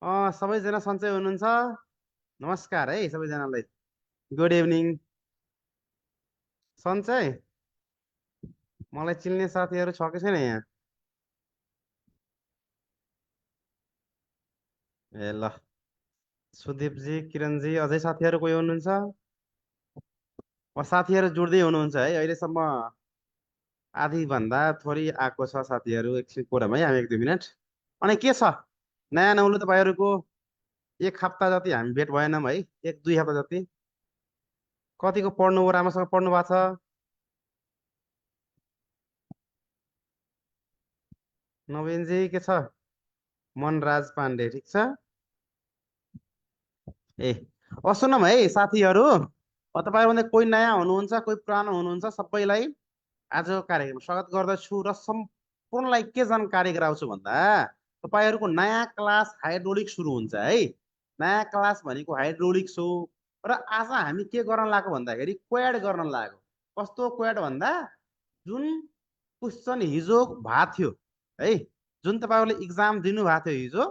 सबैजना सन्चै हुनुहुन्छ? नमस्कार है सबैजनालाई। Good evening. सन्चै? मलाई चिन्ने साथीहरू छ कि छैन यहाँ? ए ल, सुदीपजी, किरणजी, अझै साथीहरू कोही हुनुहुन्छ? साथीहरू जुड्दै हुनुहुन्छ है अहिलेसम्म। आधी भन्दा थोरै आएको छ साथीहरू। एकछिन कोरम है हामी 1-2 मिनट। अनि के छ नयाँ नौलो तपाईँहरूको? एक हप्ता जति हामी भेट भएनौँ है, 1-2 हप्ता जति। कतिको पढ्नु राम्रोसँग पढ्नु भएको छ? नवीनजी के छ? मनराज पाण्डे ठिक छ? ए, सुनौँ है साथीहरू। तपाईँहरूमध्ये कोही नयाँ हुनुहुन्छ, कोही पुरानो हुनुहुन्छ, सबैलाई आजको कार्यक्रम स्वागत गर्दछु र सम्पूर्णलाई के जानकारी गराउँछु भन्दा तपाईँहरूको नयाँ क्लास हाइड्रोलिक सुरु हुन्छ है। नयाँ क्लास भनेको हाइड्रोलिक्स हो। र आज हामी के गर्न लाग्यो भन्दाखेरि क्वेड गर्न लाग्यो। कस्तो क्वेड भन्दा जुन क्वेसन हिजो भएको थियो है, जुन तपाईँहरूले इक्जाम दिनुभएको थियो हिजो,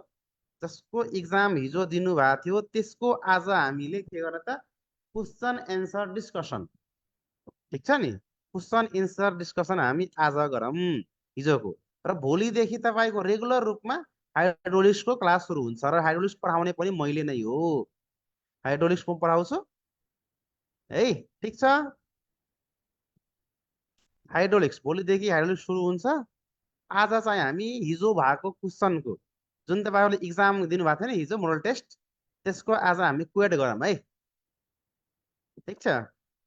जसको इक्जाम हिजो दिनुभएको थियो त्यसको आज हामीले के गर्ने त, क्वेसन एन्सर डिस्कसन। ठिक छ नि? क्वेसन एन्सर डिस्कसन हामी आज गरौँ हिजोको। र भोलिदेखि तपाईँको रेगुलर रूपमा हाइड्रोलिक्सको क्लास सुरु हुन्छ र हाइड्रोलिक्स पढाउने पनि मैले नै हो। हाइड्रोलिक्स म पढाउँछु है, ठिक छ? हाइड्रोलिक्स भोलिदेखि हाइड्रोलिक्स सुरु हुन्छ। आज चाहिँ हामी हिजो भएको क्वेसनको, जुन तपाईँहरूले इक्जाम दिनुभएको थियो नि हिजो मोडल टेस्ट, त्यसको आज हामी क्वेट गरौँ है। ठिक छ?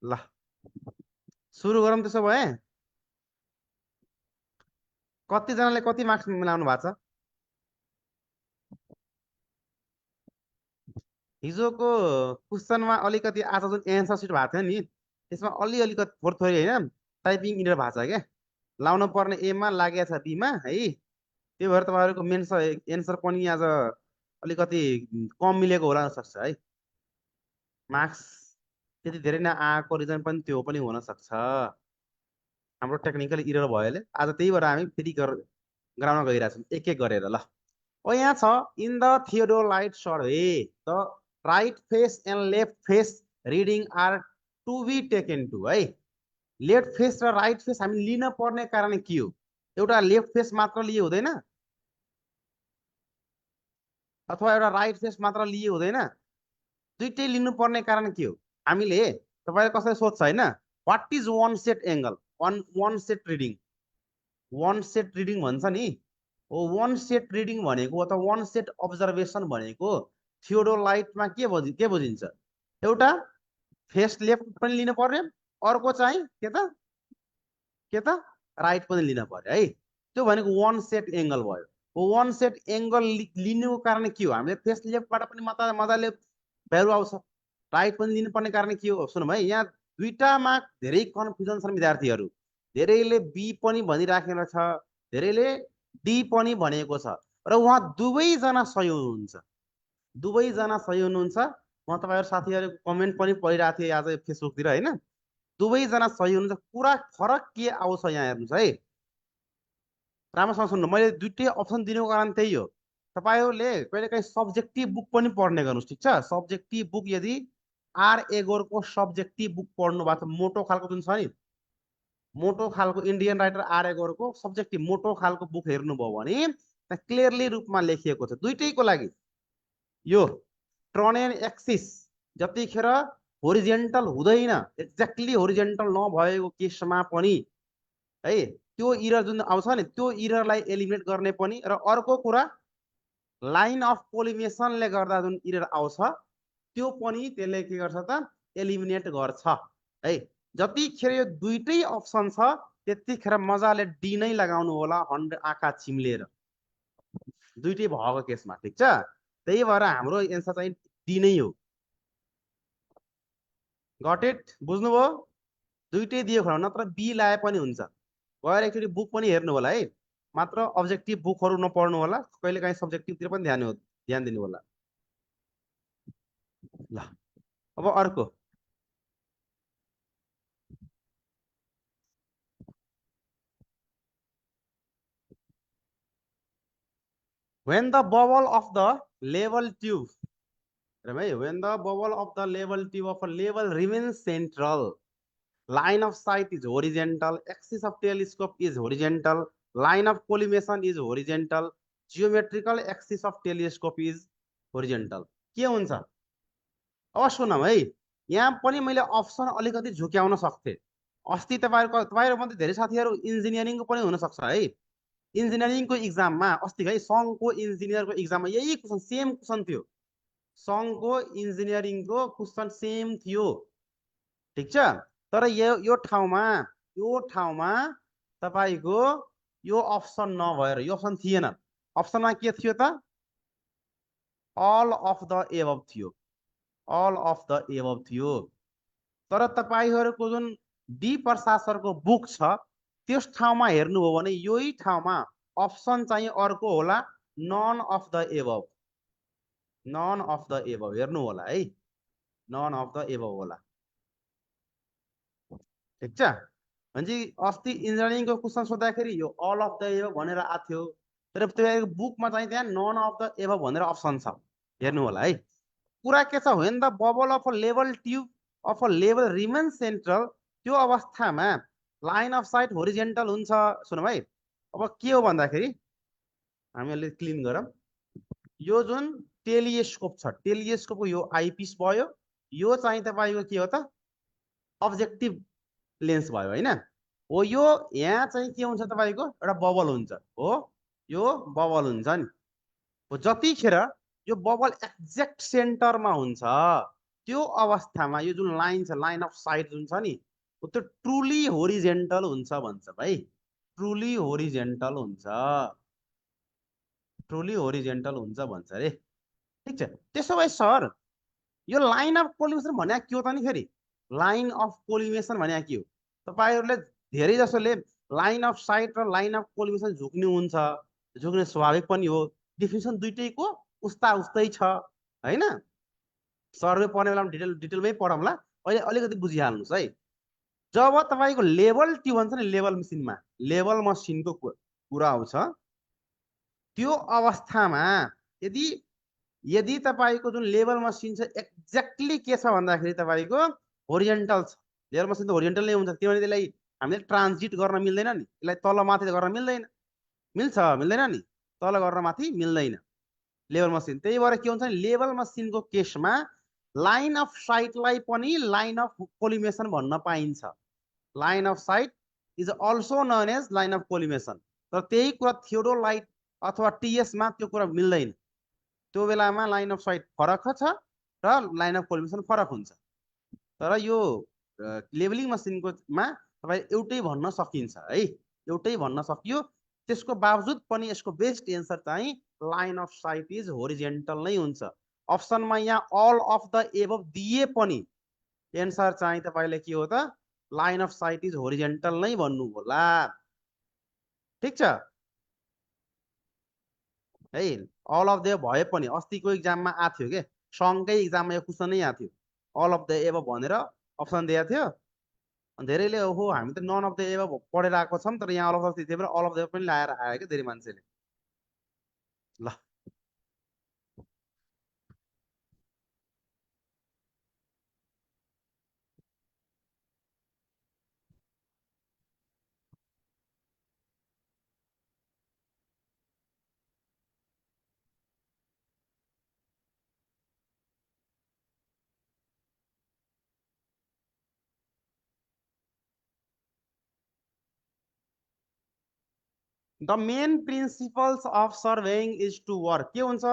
ल, सुरु गरौँ त्यसो भए। कतिजनाले कति मार्क्स मिलाउनु भएको छ? हिजोको क्वेसनमा अलिकति आज जुन एन्सर सिट भएको थियो नि त्यसमा अलिकति थोरै थोरै होइन टाइपिङ इरर भएको छ क्या। लाउनु पर्ने एमा लागेको छ बीमा है। त्यही भएर तपाईँहरूको मेन्स एन्सर पनि आज अलिकति कम मिलेको होला सक्छ है। मार्क्स त्यति धेरै नै आएको रिजन पनि त्यो पनि हुन सक्छ। हाम्रो टेक्निकल इरर भयोले आज, त्यही भएर हामी फेरि गराउन गइरहेछौँ एक एक गरेर। ल, यहाँ छ, in the theodolite survey the right face and left face reading are to be taken to है। लेफ्ट फेस र राइट फेस हामी लिन पर्ने कारण के हो? एउटा लेफ्ट फेस मात्र लिए हुँदैन, अथवा एउटा राइट फेस मात्र लिए हुँदैन, दुइटै लिनुपर्ने कारण के हो? हामीले, तपाईँले कसैले सोध्छ होइन, what is one set angle, one set reading, one set reading भन्छ नि हो। वान सेट रिडिङ भनेको अथवा वान सेट अब्जर्भेसन भनेको थियोडोलाइटमा के बुझिन्छ? एउटा फेस लेफ्ट पनि लिनु पर्यो, अर्को चाहिँ के त राइट पनि लिन पर्यो है। त्यो भनेको वान सेट एङ्गल भयो। वान सेट एङ्गल लिनुको कारण के हो? हामीले फेस लेफ्टबाट पनि मजाले भ्यालु आउँछ, राइट पनि लिनुपर्ने कारण के हो? सुनौँ है, यहाँ दुईटामा धेरै कन्फ्युजन छन् विद्यार्थीहरू। धेरैले बी पनि भनिराखेको छ, धेरैले डी पनि भनेको छ, र उहाँ दुवैजना सही हुनुहुन्छ। दुवैजना सही हुनुहुन्छ। म तपाईँहरू साथीहरूको कमेन्ट पनि पढिरहेको थिएँ आज फेसबुकतिर होइन। दुवैजना सही हुनुहुन्छ। कुरा फरक के आउँछ यहाँ हेर्नुहोस् है, राम्रोसँग सुन्नु। मैले दुइटै अप्सन दिनुको कारण त्यही हो। तपाईँहरूले कहिलेकाहीँ सब्जेक्टिभ बुक पनि पढ्ने गर्नुहोस्, ठिक छ? सब्जेक्टिभ बुक यदि आर एगोरको सब्जेक्टिभ बुक पढ्नु भएको छ, मोटो खालको जुन छ नि, मोटो खालको इन्डियन राइटर आर एगोरको सब्जेक्टिभ मोटो खालको बुक हेर्नुभयो भने त्यहाँ क्लियरली रूपमा लेखिएको छ दुइटैको लागि। यो ट्रनेन एक्सिस जतिखेर होरिजेन्टल हुँदैन, एक्ज्याक्टली होरिजेन्टल नभएको केसमा पनि है, त्यो इरर जुन आउँछ नि त्यो इररलाई एलिमिनेट गर्ने पनि, र अर्को कुरा लाइन अफ कोलिमेसनले गर्दा जुन इरर आउँछ त्यो पनि त्यसले के गर्छ त, एलिमिनेट गर्छ है। जतिखेर यो दुइटै अप्सन छ त्यतिखेर मजाले डी नै लगाउनु होला, 100 आँखा चिम्लेर, दुइटै भएको केसमा, ठिक छ? त्यही भएर हाम्रो एन्सर चाहिँ डी नै हो। Got it? बुझ्नुभयो? दुइटै दियो खरा, नत्र बी लाए पनि हुन्छ। गएर एकचोटि बुक पनि हेर्नु होला है, मात्र अब्जेक्टिभ बुकहरू नपढ्नु होला, कहिलेकाहीँ सब्जेक्टिभतिर पनि ध्यान दिनु होला। ल, अब अर्को। when the bubble of the level tube, when the bubble of the level tube of a level remains central, line of sight is horizontal, axis of telescope is horizontal, line of collimation is horizontal, geometrical axis of telescope is horizontal. के हुन्छ अब सुनौँ है, यहाँ पनि मैले option अलिकति झुक्याउन सक्थेँ। अस्ति तपाईँहरू मध्ये धेरै साथीहरू इन्जिनियरिङको पनि हुनसक्छ है। इन्जिनियरिङको इक्जाममा अस्ति है सङ्घको इन्जिनियरको इक्जाममा यही क्वेसन सेम क्वेसन थियो। सङ्घको इन्जिनियरिङको क्वेसन सेम थियो, ठिक छ। तर यो ठाउँमा तपाईको यो अप्सन नभएर यो अप्सन थिएन। अप्सनमा के थियो त? अल अफ द एबभ थियो, अल अफ द एबभ थियो। तर तपाईहरुको जुन डी प्रसाद सरको बुक छ त्यस ठाउँमा हेर्नु हो भने यही ठाउँमा अप्सन चाहिँ अर्को होला, none of the above, none of the above हेर्नु होला है, नन अफ द एबभ होला, ठिक छ। भने अस्ति इन्जिनियरिङको क्वेसन सोध्दाखेरि यो अल अफ द एबभ भनेर आथ्यो, तर तपाईको बुकमा चाहिँ त्यहाँ नन अफ द एबभ भनेर अप्सन छ, हेर्नु होला है। कुरा के छ, when the bubble of a level tube of a level remain central, त्यो अवस्थामा लाइन अफ साइट होरिजेन्टल हुन्छ। सुनौ है, अब के हो भन्दाखेरि हामी अलि क्लिन गरौँ। यो जुन टेलिस्कोप छ, टेलिस्कोपको यो आइपिस भयो, यो चाहिँ तपाईको के हो त? अब्जेक्टिभ लेन्स भयो हैन। हो यो यहाँ चाहिँ के हुन्छ तपाईको एउटा बबल हुन्छ, हो यो बबल हुन्छ नि। हो जतिखेर यो बबल एक्ज्याक्ट सेन्टरमा हुन्छ त्यो अवस्थामा यो जुन लाइन छ, लाइन अफ साइट जुन छ नि, त्यो ट्रुली होरिजेन्टल हुन्छ भन्छ भाइ, ट्रुली होरिजेन्टल हुन्छ, ट्रुली होरिजेन्टल हुन्छ भन्छ रे, ठिक छ। त्यसो भए सर यो लाइन अफ कोलिमेसन भने के हो त नि? फेरि लाइन अफ कोलिमेसन भने के हो? तपाईहरुले धेरै जसोले लाइन अफ साइट र लाइन अफ कोलिमेसन झुक्नु हुन्छ, झुक्ने स्वाभाविक पनि हो। डेफिनेसन दुईटैको उस्ता उस्तै छ हैन। सर्वे पढ्ने बेलामा डिटेलमै पढौँला, अहिले अलिकति बुझिहाल्नुस् है। जब तपाईको लेभल ट्युब भन्छ नि, लेभल मसिनमा, लेभल मसिनको कुरा आउँछ, त्यो अवस्थामा यदि तपाईको जुन लेभल मसिन छ एक्ज्याक्टली के छ भन्दाखेरि तपाईको होरिजेन्टल छ। लेभल मसिन त होरिजेन्टल नै हुन्छ, किनभने त्यसलाई हामीले ट्रान्जिट गर्न मिल्दैन नि, यसलाई तल माथि गर्न मिल्दैन, मिल्छ मिल्दैन नि, तल गर्न माथि मिल्दैन लेभल मसिन। त्यही भएर के हुन्छ नि, लेभल मसिनको केसमा लाइन अफ साइटलाई पनि लाइन अफ कोलिमेसन भन्न पाइन्छ। Line of sight is also known as line of collimation. तर त्यही कुरा थियोडोलाइट अथवा टीएसमा त्यो कुरा मिल्दैन। त्यो बेलामा लाइन अफ साइट फरक छ र लाइन अफ कोलिमेसन फरक हुन्छ। तर यो लेभलिङ मसिनको मा तपाईँ एउटै भन्न सकिन्छ है, एउटै भन्न सकियो। त्यसको बावजुद पनि यसको बेस्ट एन्सर चाहिँ line of sight is horizontal नै हुन्छ। अप्सनमा यहाँ अल अफ द एबभ दिए पनि एन्सर चाहिँ तपाईले के हो त? Line of sight is horizontal नै भन्नु होला, ठिक छ है। अल अफ द भए पनि अस्तिको इक्जाममा आथ्यो के, सँगकै इक्जाममा यो क्वेसन नै आथ्यो, अल अफ द एबभ भनेर अप्सन दिएको थियो। धेरैले ओहो हामी त नन अफ द एबभ पढेर आएको छौँ, तर यहाँ all of the above all of the पनि लाएर आयो क्या धेरै मान्छेले। ल the main principles of surveying is to work, के हुन्छ?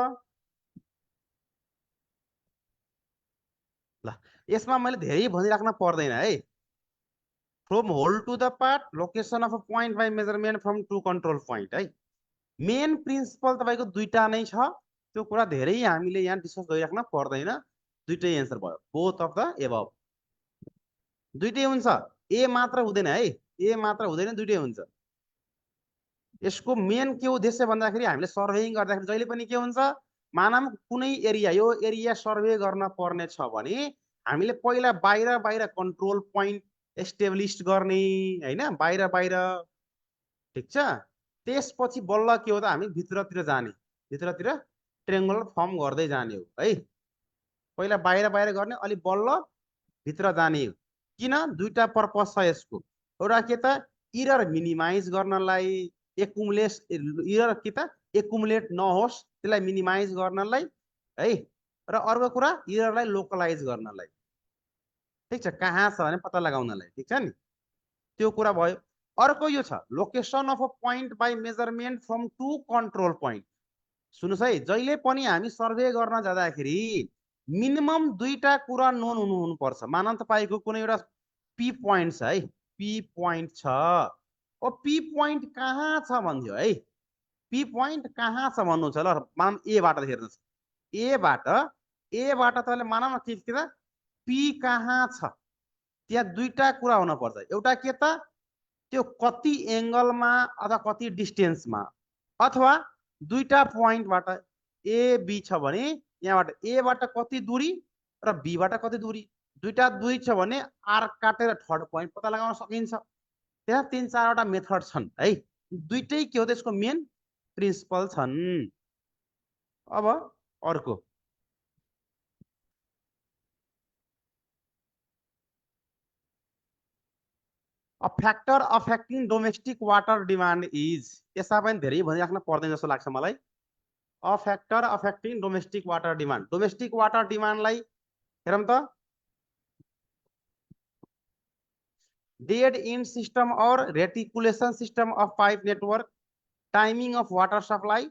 ल यसमा मैले धेरै भनिराख्न पर्दैन है। From whole to the part, location of a point by measurement from two control point है। मेन प्रिन्सिपल तपाईको दुईटा नै छ, त्यो कुरा धेरै हामीले यहाँ डिस्कस गरिराख्न पर्दैन। दुईटै एन्सर भयो, बोथ अफ द एबभ, दुईटै हुन्छ, ए मात्र हुँदैन है, ए मात्र हुँदैन, दुईटै हुन्छ। यसको मेन के उद्देश्य भन्दाखेरि हामीले सर्भेइङ गर्दाखेरि जहिले पनि के हुन्छ, मानव कुनै एरिया, यो एरिया सर्वे गर्न पर्ने छ भने हामीले पहिला बाहिर बाहिर कन्ट्रोल पोइन्ट एस्टेब्लिस गर्ने हैन, बाहिर बाहिर, ठिक छ। त्यसपछि बल्ल के हो त हामी भित्रतिर जाने। भित्रतिर ट्रायंगुलर फर्म गर्दै जाने हो है। पहिला बाहिर बाहिर गर्ने, अलि बल्ल भित्र जाने हो। किन? दुईटा पर्पस छ यसको। एउटा के त इरर मिनिमाइज गर्नलाई, इरर के त एकुमुलेट नहोस् त्यसलाई मिनिमाइज गर्नलाई है, र अर्को कुरा इररलाई लोकलाइज गर्नलाई। ठिक छ, कहाँ छ भने पत्ता लगाउनलाई। ठिक छ नि, त्यो कुरा भयो। अर्को यो छ location of a point by measurement from two control point. सुन्नुहोस् है, जहिले पनि हामी सर्वे गर्न जाँदाखेरि मिनिमम दुईटा कुरा नोन हुनुपर्छ। मान तपाईँको कुनै एउटा पी पोइन्ट छ है, पी पोइन्ट छ, ओ पी पोइन्ट कहाँ छ भन्थ्यो है, पी पोइन्ट कहाँ छ भन्नुहुन्छ ल। मानव एबाट हेर्नुहोस्, एबाट तपाईँले मानव न के त पी कहाँ छ, त्यहाँ दुईटा कुरा हुनुपर्छ। एउटा के त त्यो कति एंगलमा अथवा कति डिस्टेन्समा, अथवा दुईटा पोइन्टबाट ए बी छ भने यहाँबाट एबाट कति दूरी र बीबाट कति दूरी, दुईटा दुई छ भने आर्क काटेर थर्ड पोइन्ट पत्ता लगाउन सकिन्छ। त्यहाँ 3-4वटा मेथड छन् है, दुईटै के हो त्यसको मेन प्रिन्सिपल छन्। अब अर्को A factor affecting domestic water demand is, यसमा पनि धेरै भनिराख्न पर्दैन जस्तो लाग्छ मलाई। A factor affecting domestic water demand, domestic water demand लाई हेरौँ त, dead end system or reticulation system of pipe network, timing of water supply,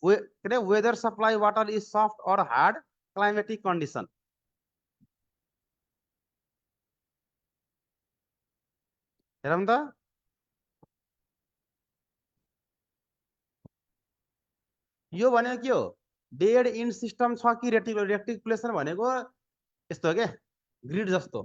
whether supply water is soft or hard, climatic condition। हेरौँ त, यो भनेको के हो, dead end system छ कि रेटिकुलेसन भनेको यस्तो हो क्या, ग्रिड जस्तो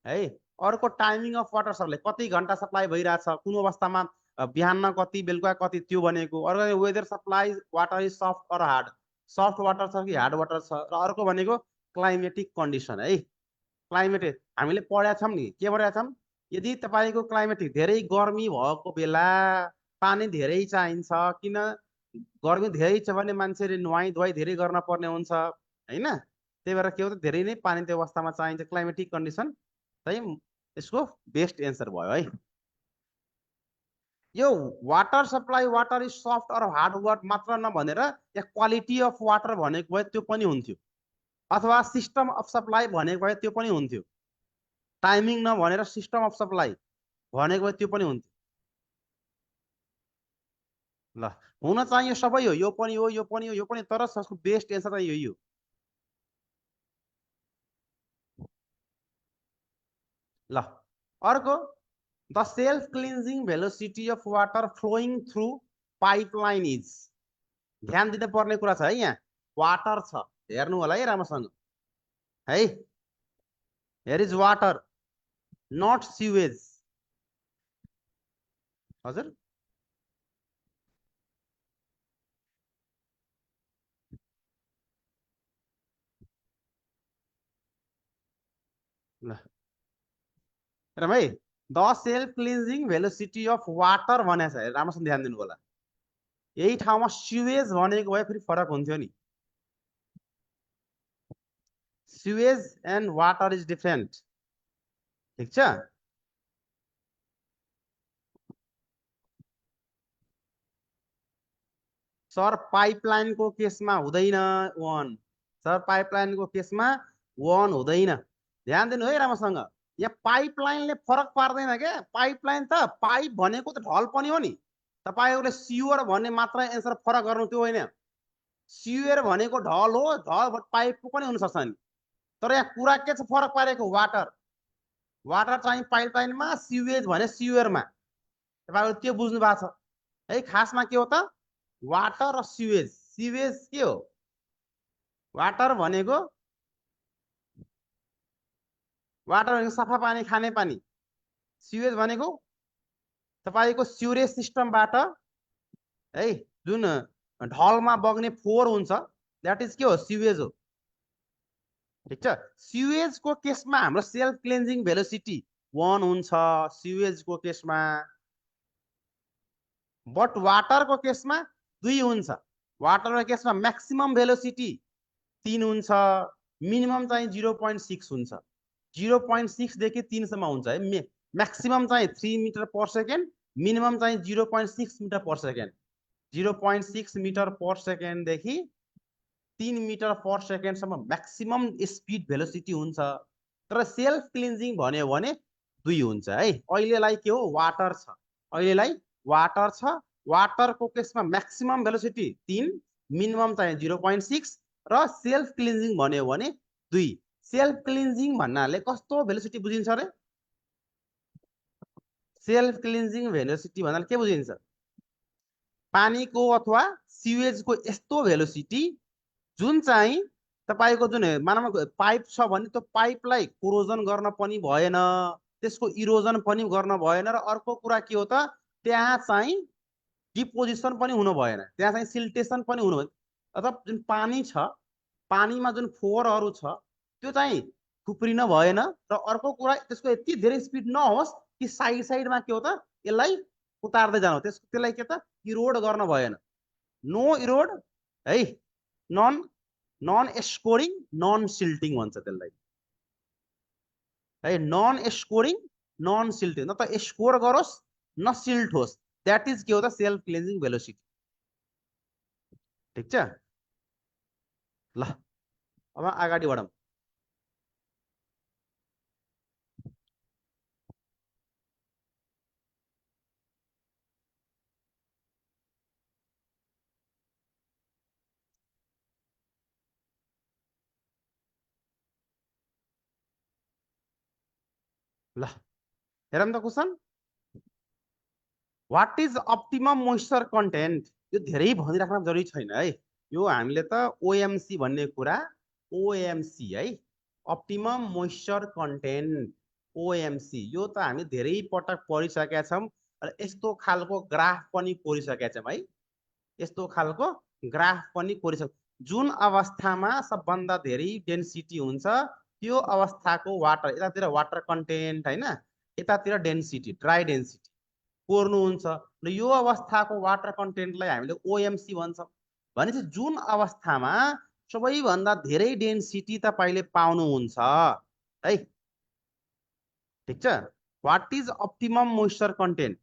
है। अर्को टाइमिङ अफ वाटर सप्लाई, कति घन्टा सप्लाई भइरहेछ, कुन अवस्थामा बिहान कति बेलुका कति, त्यो भनेको। अर्को whether supply water is soft or hard, soft water छ कि हार्ड वाटर छ। र अर्को भनेको क्लाइमेटिक कन्डिसन है। क्लाइमेट हामीले पढेका छौँ नि, के पढेका छौँ, यदि तपाईँको क्लाइमेटिक धेरै गर्मी भएको बेला पानी धेरै चाहिन्छ, किन गर्मी धेरै छ भने मान्छेले नुहाई धुवाई धेरै गर्न पर्ने हुन्छ हैन, त्यही भएर के हो त धेरै नै पानी त्यो अवस्थामा चाहिन्छ, क्लाइमेटिक कन्डिसन है। यसको बेस्ट एन्सर भयो है। यो water supply water is soft or hard water मात्र नभनेर यहाँ क्वालिटी अफ वाटर भनेको भए त्यो पनि हुन्थ्यो, अथवा सिस्टम अफ सप्लाई भनेको भए त्यो पनि हुन्थ्यो। टाइमिङ नभनेर सिस्टम अफ सप्लाई भनेको भए त्यो पनि हुन्थ्यो। ल, हुन चाहिँ यो सबै हो, यो पनि हो, यो पनि हो, यो पनि, तर यसको बेस्ट एन्सर चाहिँ यही हो। ल, अर्को the self cleansing velocity of water flowing through pipeline is, ध्यान दिनु पर्ने कुरा छ है, यहाँ वाटर छ, हेर्नु होला है राम्रोसँग है। here is water, not sewage। हजुर, ल हेरौँ है, the self cleansing velocity of water भनेको छ, राम्रोसँग ध्यान दिनु होला। यही ठाउँमा स्युवेज भनेको भए फेरि फरक हुन्थ्यो नि। स्युवेज एन्ड वाटर इज डिफरेन्ट। ठिक छ, सर पाइपलाइनको केसमा हुँदैन वन, सर पाइपलाइनको केसमा वन हुँदैन। ध्यान दिनु है राम्रोसँग, यहाँ पाइपलाइनले फरक पार्दैन क्या। पाइपलाइन त पाइप भनेको त ढल पनि हो नि, तपाईँहरूले सिवर भन्ने मात्र एन्सर फरक गर्नु त्यो होइन। सिवर भनेको ढल हो, ढल पाइपको पनि हुनसक्छ नि, तर यहाँ कुरा के छ फरक पारेको, वाटर। वाटर चाहिँ पाइपलाइनमा, सिवेज भने सिवरमा। तपाईँहरू त्यो बुझ्नु भएको छ है। खासमा के हो त, वाटर र सिवेज। सिवेज के हो, वाटर भनेको सफा पानी, खाने पानी। सिवेज भनेको तपाईँको स्युरेज सिस्टमबाट है जुन ढलमा बग्ने फोहोर हुन्छ, द्याट इज के हो, सिवेज हो। ठिक छ, सिवेजको केसमा हाम्रो सेल्फ क्लिन्जिङ भेलोसिटी 1 हुन्छ सिवेजको केसमा, बट वाटरको केसमा 2 हुन्छ। वाटरको केसमा म्याक्सिमम भेलोसिटी 3 हुन्छ, मिनिमम चाहिँ 0.6 हुन्छ। 0.6 देखि 3 सम्म हुन्छ है। म्याक्सिमम चाहिँ 3 मिटर पर सेकेन्ड, मिनिमम चाहिँ 0.6 metre per second. 0.6 metre per second देखि 3 मिटर पर सेकेन्डसम्म म्याक्सिमम स्पिड भेलोसिटी हुन्छ। तर सेल्फ क्लिन्जिङ भन्यो भने 2 हुन्छ है। अहिलेलाई के हो, वाटर छ, अहिलेलाई वाटर छ। वाटरको केसमा म्याक्सिमम भेलोसिटी 3, मिनिमम चाहिँ 0.6 र सेल्फ क्लिन्जिङ भन्यो भने 2। सेल्फ क्लिन्जिङ भन्नाले कस्तो भेलोसिटी बुझिन्छ रे? सेल्फ क्लिन्जिङ भेलोसिटी भन्नाले के बुझिन्छ? पानीको अथवा सिवेजको यस्तो भेलोसिटी जुन चाहिँ तपाईको जुन मानव पाइप छ भने त्यो पाइपलाई कोरोजन गर्न पनि भएन, त्यसको इरोजन पनि गर्न भएन, र अर्को कुरा के हो त, त्यहाँ चाहिँ डिपोजिसन पनि हुनु भएन, त्यहाँ चाहिँ सिल्टेसन पनि हुनु भएन। अथवा जुन पानी छ, पानीमा जुन फोहोरहरू छ त्यो चाहिँ थुप्रिन भएन, र अर्को कुरा त्यसको यति धेरै स्पिड नहोस् कि साइड साइडमा के हो त यसलाई उतार्दै जानु, त्यसलाई के त इरोड गर्न भएन। नो इरोड है, नन स्कोरिङ नन सिल्टिङ भन्छ त्यसलाई है। नन स्कोरिङ नन सिल्टिङ, न त स्कोर गरोस् न सिल्ट होस्, द्याट इज के हो त सेल्फ क्लिन्जिङ भेलोसिटी। ठिक छ ल, अब अगाडि बढौँ। ल हेरौँ त question, what is optimum moisture content? यो धेरै भनिराख्न जरुरी छैन है। यो हामीले त ओएमसी भन्ने कुरा, ओएमसी है, अप्टिमम मोइस्चर कन्टेन्ट, ओएमसी, यो त हामी धेरै पटक पढिसकेका छौँ र यस्तो खालको ग्राफ पनि कोरिसकेका छौँ है। यस्तो खालको ग्राफ पनि कोरिसक, जुन अवस्थामा सबभन्दा धेरै डेन्सिटी हुन्छ त्यो अवस्थाको वाटर, यतातिर वाटर कन्टेन्ट हैन, यतातिर डेन्सिटी, ड्राई डेन्सिटी कोर्नुहुन्छ, र यो अवस्थाको वाटर कन्टेन्टलाई हामीले ओएमसी भन्छौँ। भनेपछि जुन अवस्थामा सबैभन्दा धेरै डेन्सिटी तपाईले पाउनुहुन्छ है। ठिक छ, what is optimum moisture content?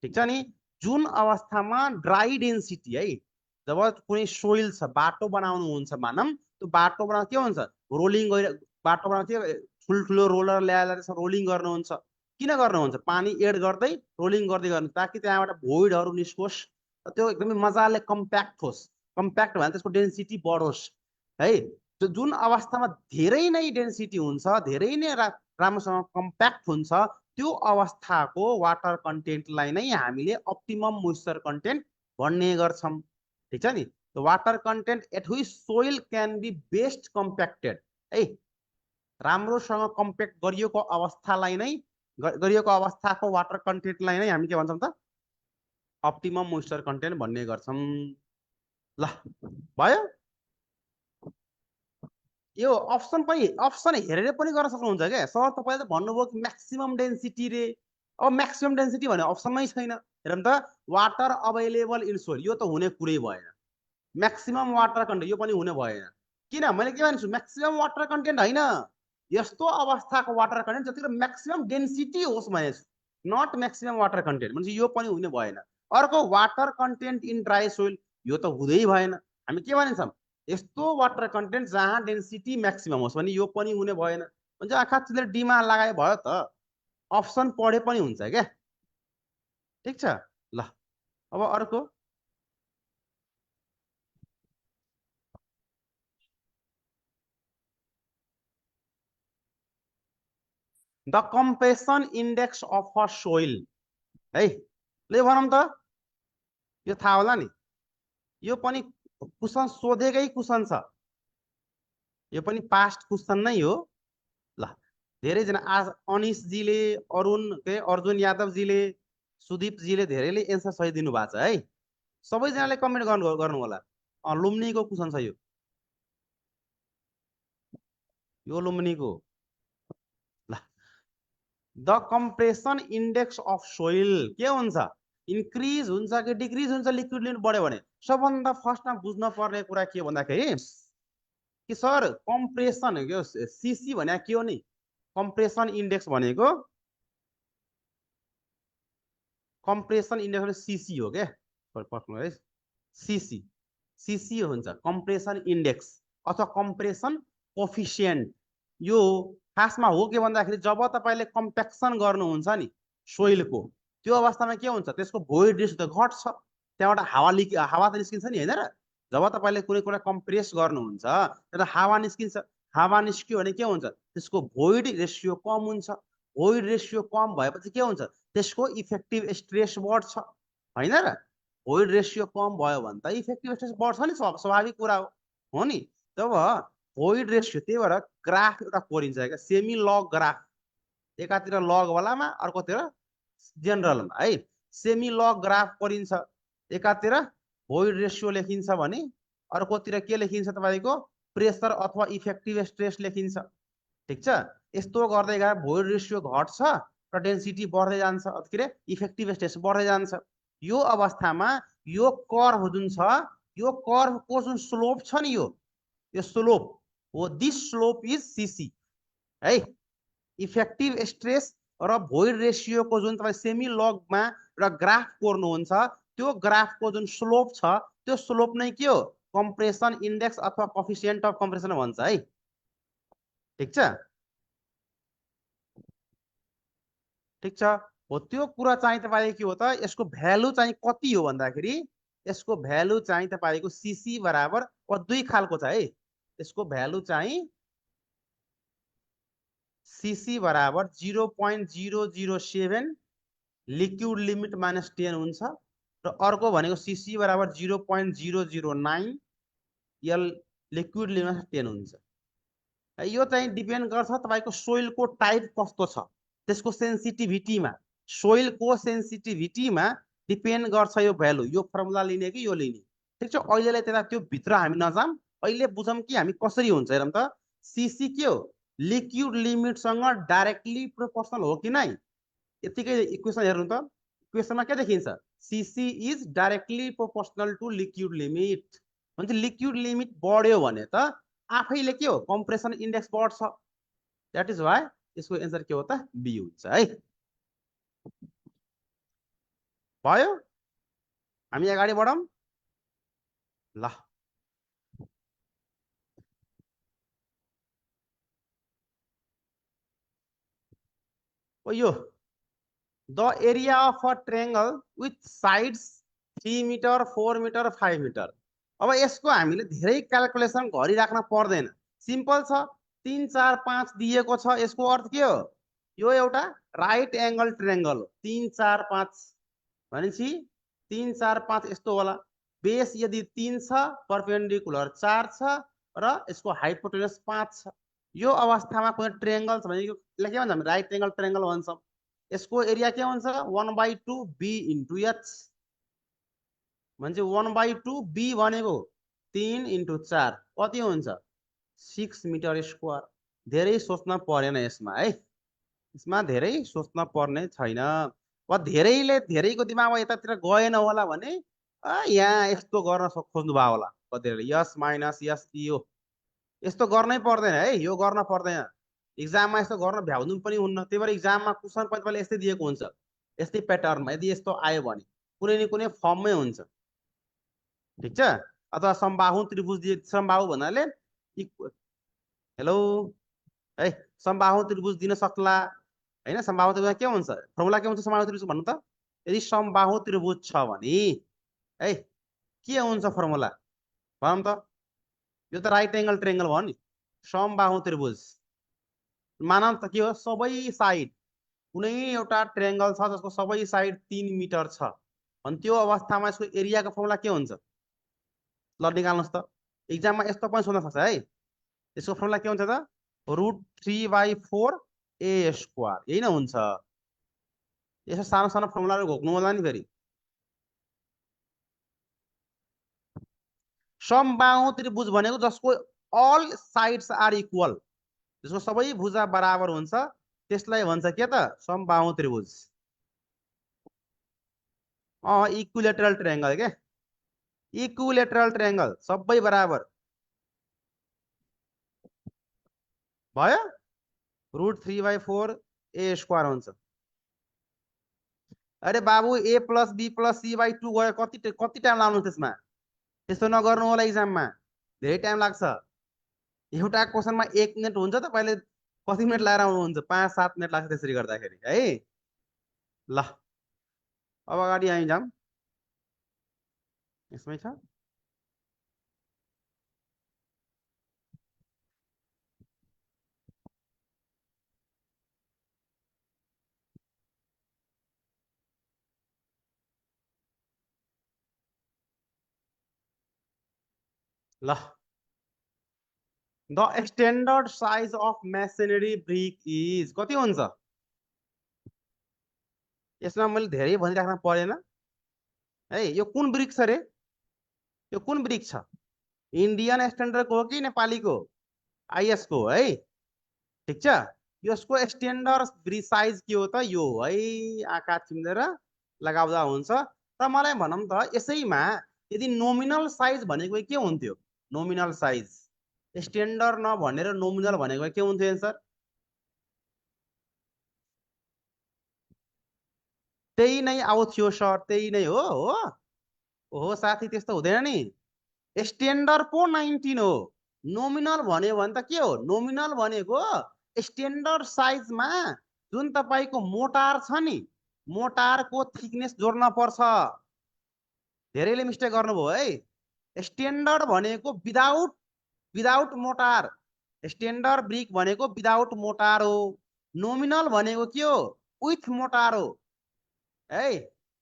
ठिक छ नि, जुन अवस्थामा ड्राई डेन्सिटी है, जब कुनै सोइल छ, बाटो बनाउनुहुन्छ मानम, त्यो बाटो बनाउन के हुन्छ, रोलिङ गरि, बाटो बनाउन के ठुल्ठुलो रोलर ल्याएर रोलिङ गर्नुहुन्छ। किन गर्नुहुन्छ? पानी एड गर्दै रोलिङ गर्दै गर्नु, ताकि त्यहाँबाट भोइडहरू निस्कोस्, त्यो एकदमै मजाले कम्प्याक्ट होस्। कम्प्याक्ट भने त्यसको डेन्सिटी बढोस् है। त्यो जुन अवस्थामा धेरै नै डेन्सिटी हुन्छ, धेरै नै राम्रोसँग कम्प्याक्ट हुन्छ, त्यो अवस्थाको वाटर कन्टेन्टलाई नै हामीले अप्टिमम मोइस्चर कन्टेन्ट भन्ने गर्छौँ। ठिक छ नि, water content at which soil can be best compacted है, राम्रोसँग कम्प्याक्ट गरिएको अवस्थालाई नै, गरिएको अवस्थाको वाटर कन्टेन्टलाई नै हामी के भन्छौँ त, अप्टिमम मोइस्चर कन्टेन्ट भन्ने गर्छौँ। ल भयो, यो अप्सन पनि, अप्सन हेरेर पनि गर्न सक्नुहुन्छ क्या सर। तपाईँले त भन्नुभयो कि म्याक्सिमम डेन्सिटी रे, अब म्याक्सिमम डेन्सिटी भने अप्सनमै छैन। हेरौँ त, वाटर अभाइलेबल इन सोइल, यो त हुने कुरै भएन। म्याक्सिमम वाटर कन्टेन्ट, यो पनि हुने भएन। किन? मैले के भन्छु, म्याक्सिमम वाटर कन्टेन्ट होइन, यस्तो अवस्थाको वाटर कन्टेन्ट जतिको म्याक्सिमम डेन्सिटी होस् भनेछु, नट म्याक्सिमम वाटर कन्टेन्ट भने यो पनि हुने भएन। अर्को water content in dry soil, यो त हुँदै भएन। हामी के भनिन्छौँ, यस्तो वाटर कन्टेन्ट जहाँ डेन्सिटी म्याक्सिमम होस् भने यो पनि हुने भएन। भन्छ आँखा चिलेर डिमा लगाए भयो त, अप्सन पढे पनि हुन्छ क्या। ठिक छ ल, अब अर्को, the compression index of a soil है। ले भनौँ त, यो थाहा होला नि, यो पनि क्वेसन सोधेकै क्वेसन छ, यो पनि पास्ट क्वेसन नै हो। ल धेरैजना आज अनिशजीले, अरुण के अर्जुन यादवजीले, सुदीपजीले धेरैले एन्सर सही दिनु भएको छ है। सबैजनाले कमेन्ट गर्नु होला। लुम्नीको क्वेसन छ यो लुम्नीको। ल, the compression index of soil के हुन्छ? इन्क्रिज हुन्छ कि डिक्रिज हुन्छ लिक्विड लिमिट बढ्यो भने सबभन्दा फर्स्टमा बुझ्न पर्ने कुरा के हो भन्दाखेरि कि सर कम्प्रेसन हो सीसी भने के हो नि कम्प्रेसन इन्डेक्स भनेको कम्प्रेसन इन्डेक्स सीसी हो क्या पर्खनु है सीसी सीसी हुन्छ कम्प्रेसन इन्डेक्स अथवा कम्प्रेसन कोफिसिएन्ट यो खासमा हो के भन्दाखेरि जब तपाईले कम्प्याक्सन गर्नुहुन्छ नि सोइलको त्यो अवस्थामा के हुन्छ त्यसको भोइड रेसियो त घट्छ त्यहाँबाट हावा त निस्किन्छ नि हैन र जब तपाईले कुनै कुरा कम्प्रेस गर्नुहुन्छ त्यता हावा निस्किन्छ हावा निस्क्यो भने के हुन्छ त्यसको भोइड रेसियो कम हुन्छ भोइड रेसियो कम भएपछि के हुन्छ त्यसको इफेक्टिभ स्ट्रेस बढ्छ हैन र भोइड रेसियो कम भयो भने त इफेक्टिभ स्ट्रेस बढ्छ नि स्वाभाविक कुरा हो नि तब भोइड रेसियो त्यही भएर ग्राफ एउटा कोरिन्छ क्या सेमी लग ग्राफ एकातिर लग वालामा अर्कोतिर जेनरलमा है सेमी लग ग्राफ कोरिन्छ एकातिर भोइड रेसियो लेखिन्छ भने अर्कोतिर के लेखिन्छ तपाईको प्रेसर अथवा इफेक्टिभ स्ट्रेस लेखिन्छ ठीक छ यस्तो गर्दै गए भोइड रेसियो घट्छ र डेन्सिटी बढ्दै जान्छ के अरे इफेक्टिभ स्ट्रेस बढ्दै जान्छ यो अवस्थामा यो कर्व जुन छ यो कर्वको जुन स्लोप छ नि यो स्लोप हो दिस स्लोप इज सीसी है इफेक्टिभ स्ट्रेस र भोइड रेसियोको जुन तपाईं सेमी लगमा एउटा ग्राफ कोर्नुहुन्छ त्यो ग्राफको जुन स्लोप छ त्यो स्लोप नै के हो कम्प्रेसन इन्डेक्स अथवा कोफिसिएन्ट अफ कम्प्रेसन भन्छ है ठीक छ ठीक छ हो त्यो कुरा चाहिँ तपाईले के हो त यसको भ्यालु चाहिँ कति हो भन्दाखेरि यसको भ्यालु चाहिँ तपाईको सीसी बराबर दुई खालको छ है यसको भ्यालु चाहिँ सीसी बराबर 0.007 लिक्विड लिमिट माइनस 10 हुन्छ र अर्को भनेको सीसी बराबर 0.009 यल लिक्विड लिमिट 10 हुन्छ यो चाहिँ डिपेन्ड गर्छ तपाईको सोइलको टाइप कस्तो छ त्यसको सेन्सिटिभिटीमा सोइलको सेन्सिटिभिटीमा डिपेन्ड गर्छ यो भ्यालु यो फर्मुला लिने कि यो लिने ठीक छ अहिलेलाई त्यता त्यो भित्र हामी नजाम अहिले बुझौँ कि हामी कसरी हुन्छ हेरौँ त सीसी के हो लिक्विड लिमिटसँग डाइरेक्टली प्रोपोर्सनल हो कि नै यतिकै इक्वेसन हेर्नु त इक्वेसनमा के देखिन्छ CC is directly proportional to liquid limit भन्छ लिक्विड लिमिट बढ्यो भने त आफैले के हो कम्प्रेसन इन्डेक्स बढ्छ दैट इज व्हाई यसको एन्सर के हो त बी हुन्छ है भयो हामी अगाडि बढौँ ल यो the area of a triangle with sides 3 meter 4 meter 5 meter अब यसको हामीले धेरै क्याल्कुलेसन गरिराख्न पर्दैन सिम्पल छ 3 4 5 दिएको छ यसको अर्थ के हो यो एउटा राइट एंगल ट्रायंगल हो 3 4 5 भनेपछि 3 4 5 यस्तो होला बेस यदि 3 छ परपेन्डिकुलर 4 छ र यसको हाइपोटेनस 5 छ यो अवस्थामा कुनै ट्रायंगल छ भने यसलाई के भन्छ हामी राइट एंगल ट्रायंगल भन्छौं यसको एरिया के हुन्छ 1/2 b into h म्हणजे 1/2 b भनेको 3 into 4 कति हुन्छ 6 मिटर स्क्वायर धेरै सोच्न परेन यसमा है यसमा धेरै सोच्न पर्ने छैन वा धेरैले धेरैको दिमागमा यतातिर गएन होला भने यहाँ यस्तो गर्न खोज्नु भयो होला कतिले यस माइनस यस यो यस्तो गर्नै पर्दैन है यो गर्न पर्दैन एक्जाममा यस्तो गर्न भ्याउनु पनि हुन्न त्यही भएर एक्जाममा क्वेशन पनि यस्तै दिएको हुन्छ यस्तै प्याटर्नमा यदि यस्तो आयो भने कुनै न कुनै फर्ममै हुन्छ ठीक छ अथवा समबाहु त्रिभुज दिए समबाहु भन्नाले हेलो है समबाहु त्रिभुज दिन सक्ला हैन समबाहु त्रिभुज के हुन्छ फर्मुला के हुन्छ समबाहु त्रिभुज भन्नु त यदि समबाहु त्रिभुज छ भने है के हुन्छ फर्मुला भनौं त यो त राइट एंगल ट्रायंगल भयो नि समबाहु त्रिभुज मानौं त के हो सबै साइड कुनै एउटा ट्रायंगल छ जसको सबै साइड 3 मिटर छ अनि त्यो अवस्थामा यसको एरियाको फर्मुला के हुन्छ ल निकाल्नुस् त एक्जाममा यस्तो पनि सोध्न सक्छ है यसको फर्मुला के हुन्छ त √3/4 a स्क्वायर यही नै हुन्छ यसो सानो सानो फर्मुलाहरु घोक्नु होला नि फेरि समबाहु त्रिभुज भनेको जसको अल साइड्स आर इक्वल जसको सबै भुजा बराबर हुन्छ त्यसलाई भन्छ के त समबाहु त्रिभुज इक्विलेटरल ट्रायंगल के इक्विलेटरल ट्रायंगल सबै बराबर भयो √3/4 ए स्क्वायर हुन्छ। अरे बाबु a + b + c/2 गयो कति टाइम लाग्नु त्यसमा? त्यस्तो नगर्नु होला इक्जाममा, धेरै टाइम लाग्छ। एउटा क्वेसनमा 1 मिनट हुन्छ, तपाईले कति मिनट लाएर आउनुहुन्छ? 5-7 मिनट लाग्छ त्यसरी गर्दाखेरि है। ल अब अगाडि आइ जाम। यसमै छ ल। The standard size of masonry brick is कति हुन्छ? यसमा मैले धेरै भनिराख्न परेन है। यो कुन ब्रिक छ रे? यो कुन ब्रिक छ? इन्डियन स्ट्यान्डर्डको हो कि नेपालीको? आइएस को है। ठिक छ, यसको स्ट्यान्डर्ड साइज के हो त? यो है, आँखा चिम्लेर लगाउँदा हुन्छ। त मलाई भनौँ त यसैमा यदि नोमिनल साइज भनेको के हुन्थ्यो? नोमिनल साइज स्ट्यान्डर्ड नभनेर नोमिनल भनेको के हुन्थ्यो एन्सर? त्यही नै आउँथ्यो सर, त्यही नै हो। ओहो साथी, त्यस्तो हुँदैन नि। स्ट्यान्डर्ड पो 19 हो, नोमिनल भन्यो भने त के हो? नोमिनल भनेको स्ट्यान्डर्ड साइजमा जुन तपाईको मोटार छ नि, मोटारको थिकनेस जोड्न पर्छ। धेरैले मिस्टेक गर्नुभयो है। स्ट्यान्डर्ड भनेको विदाउट मोटार, स्ट्यान्डर्ड ब्रिक भनेको विदाउट मोटार हो। नोमिनल भनेको के हो? विथ मोटार हो है।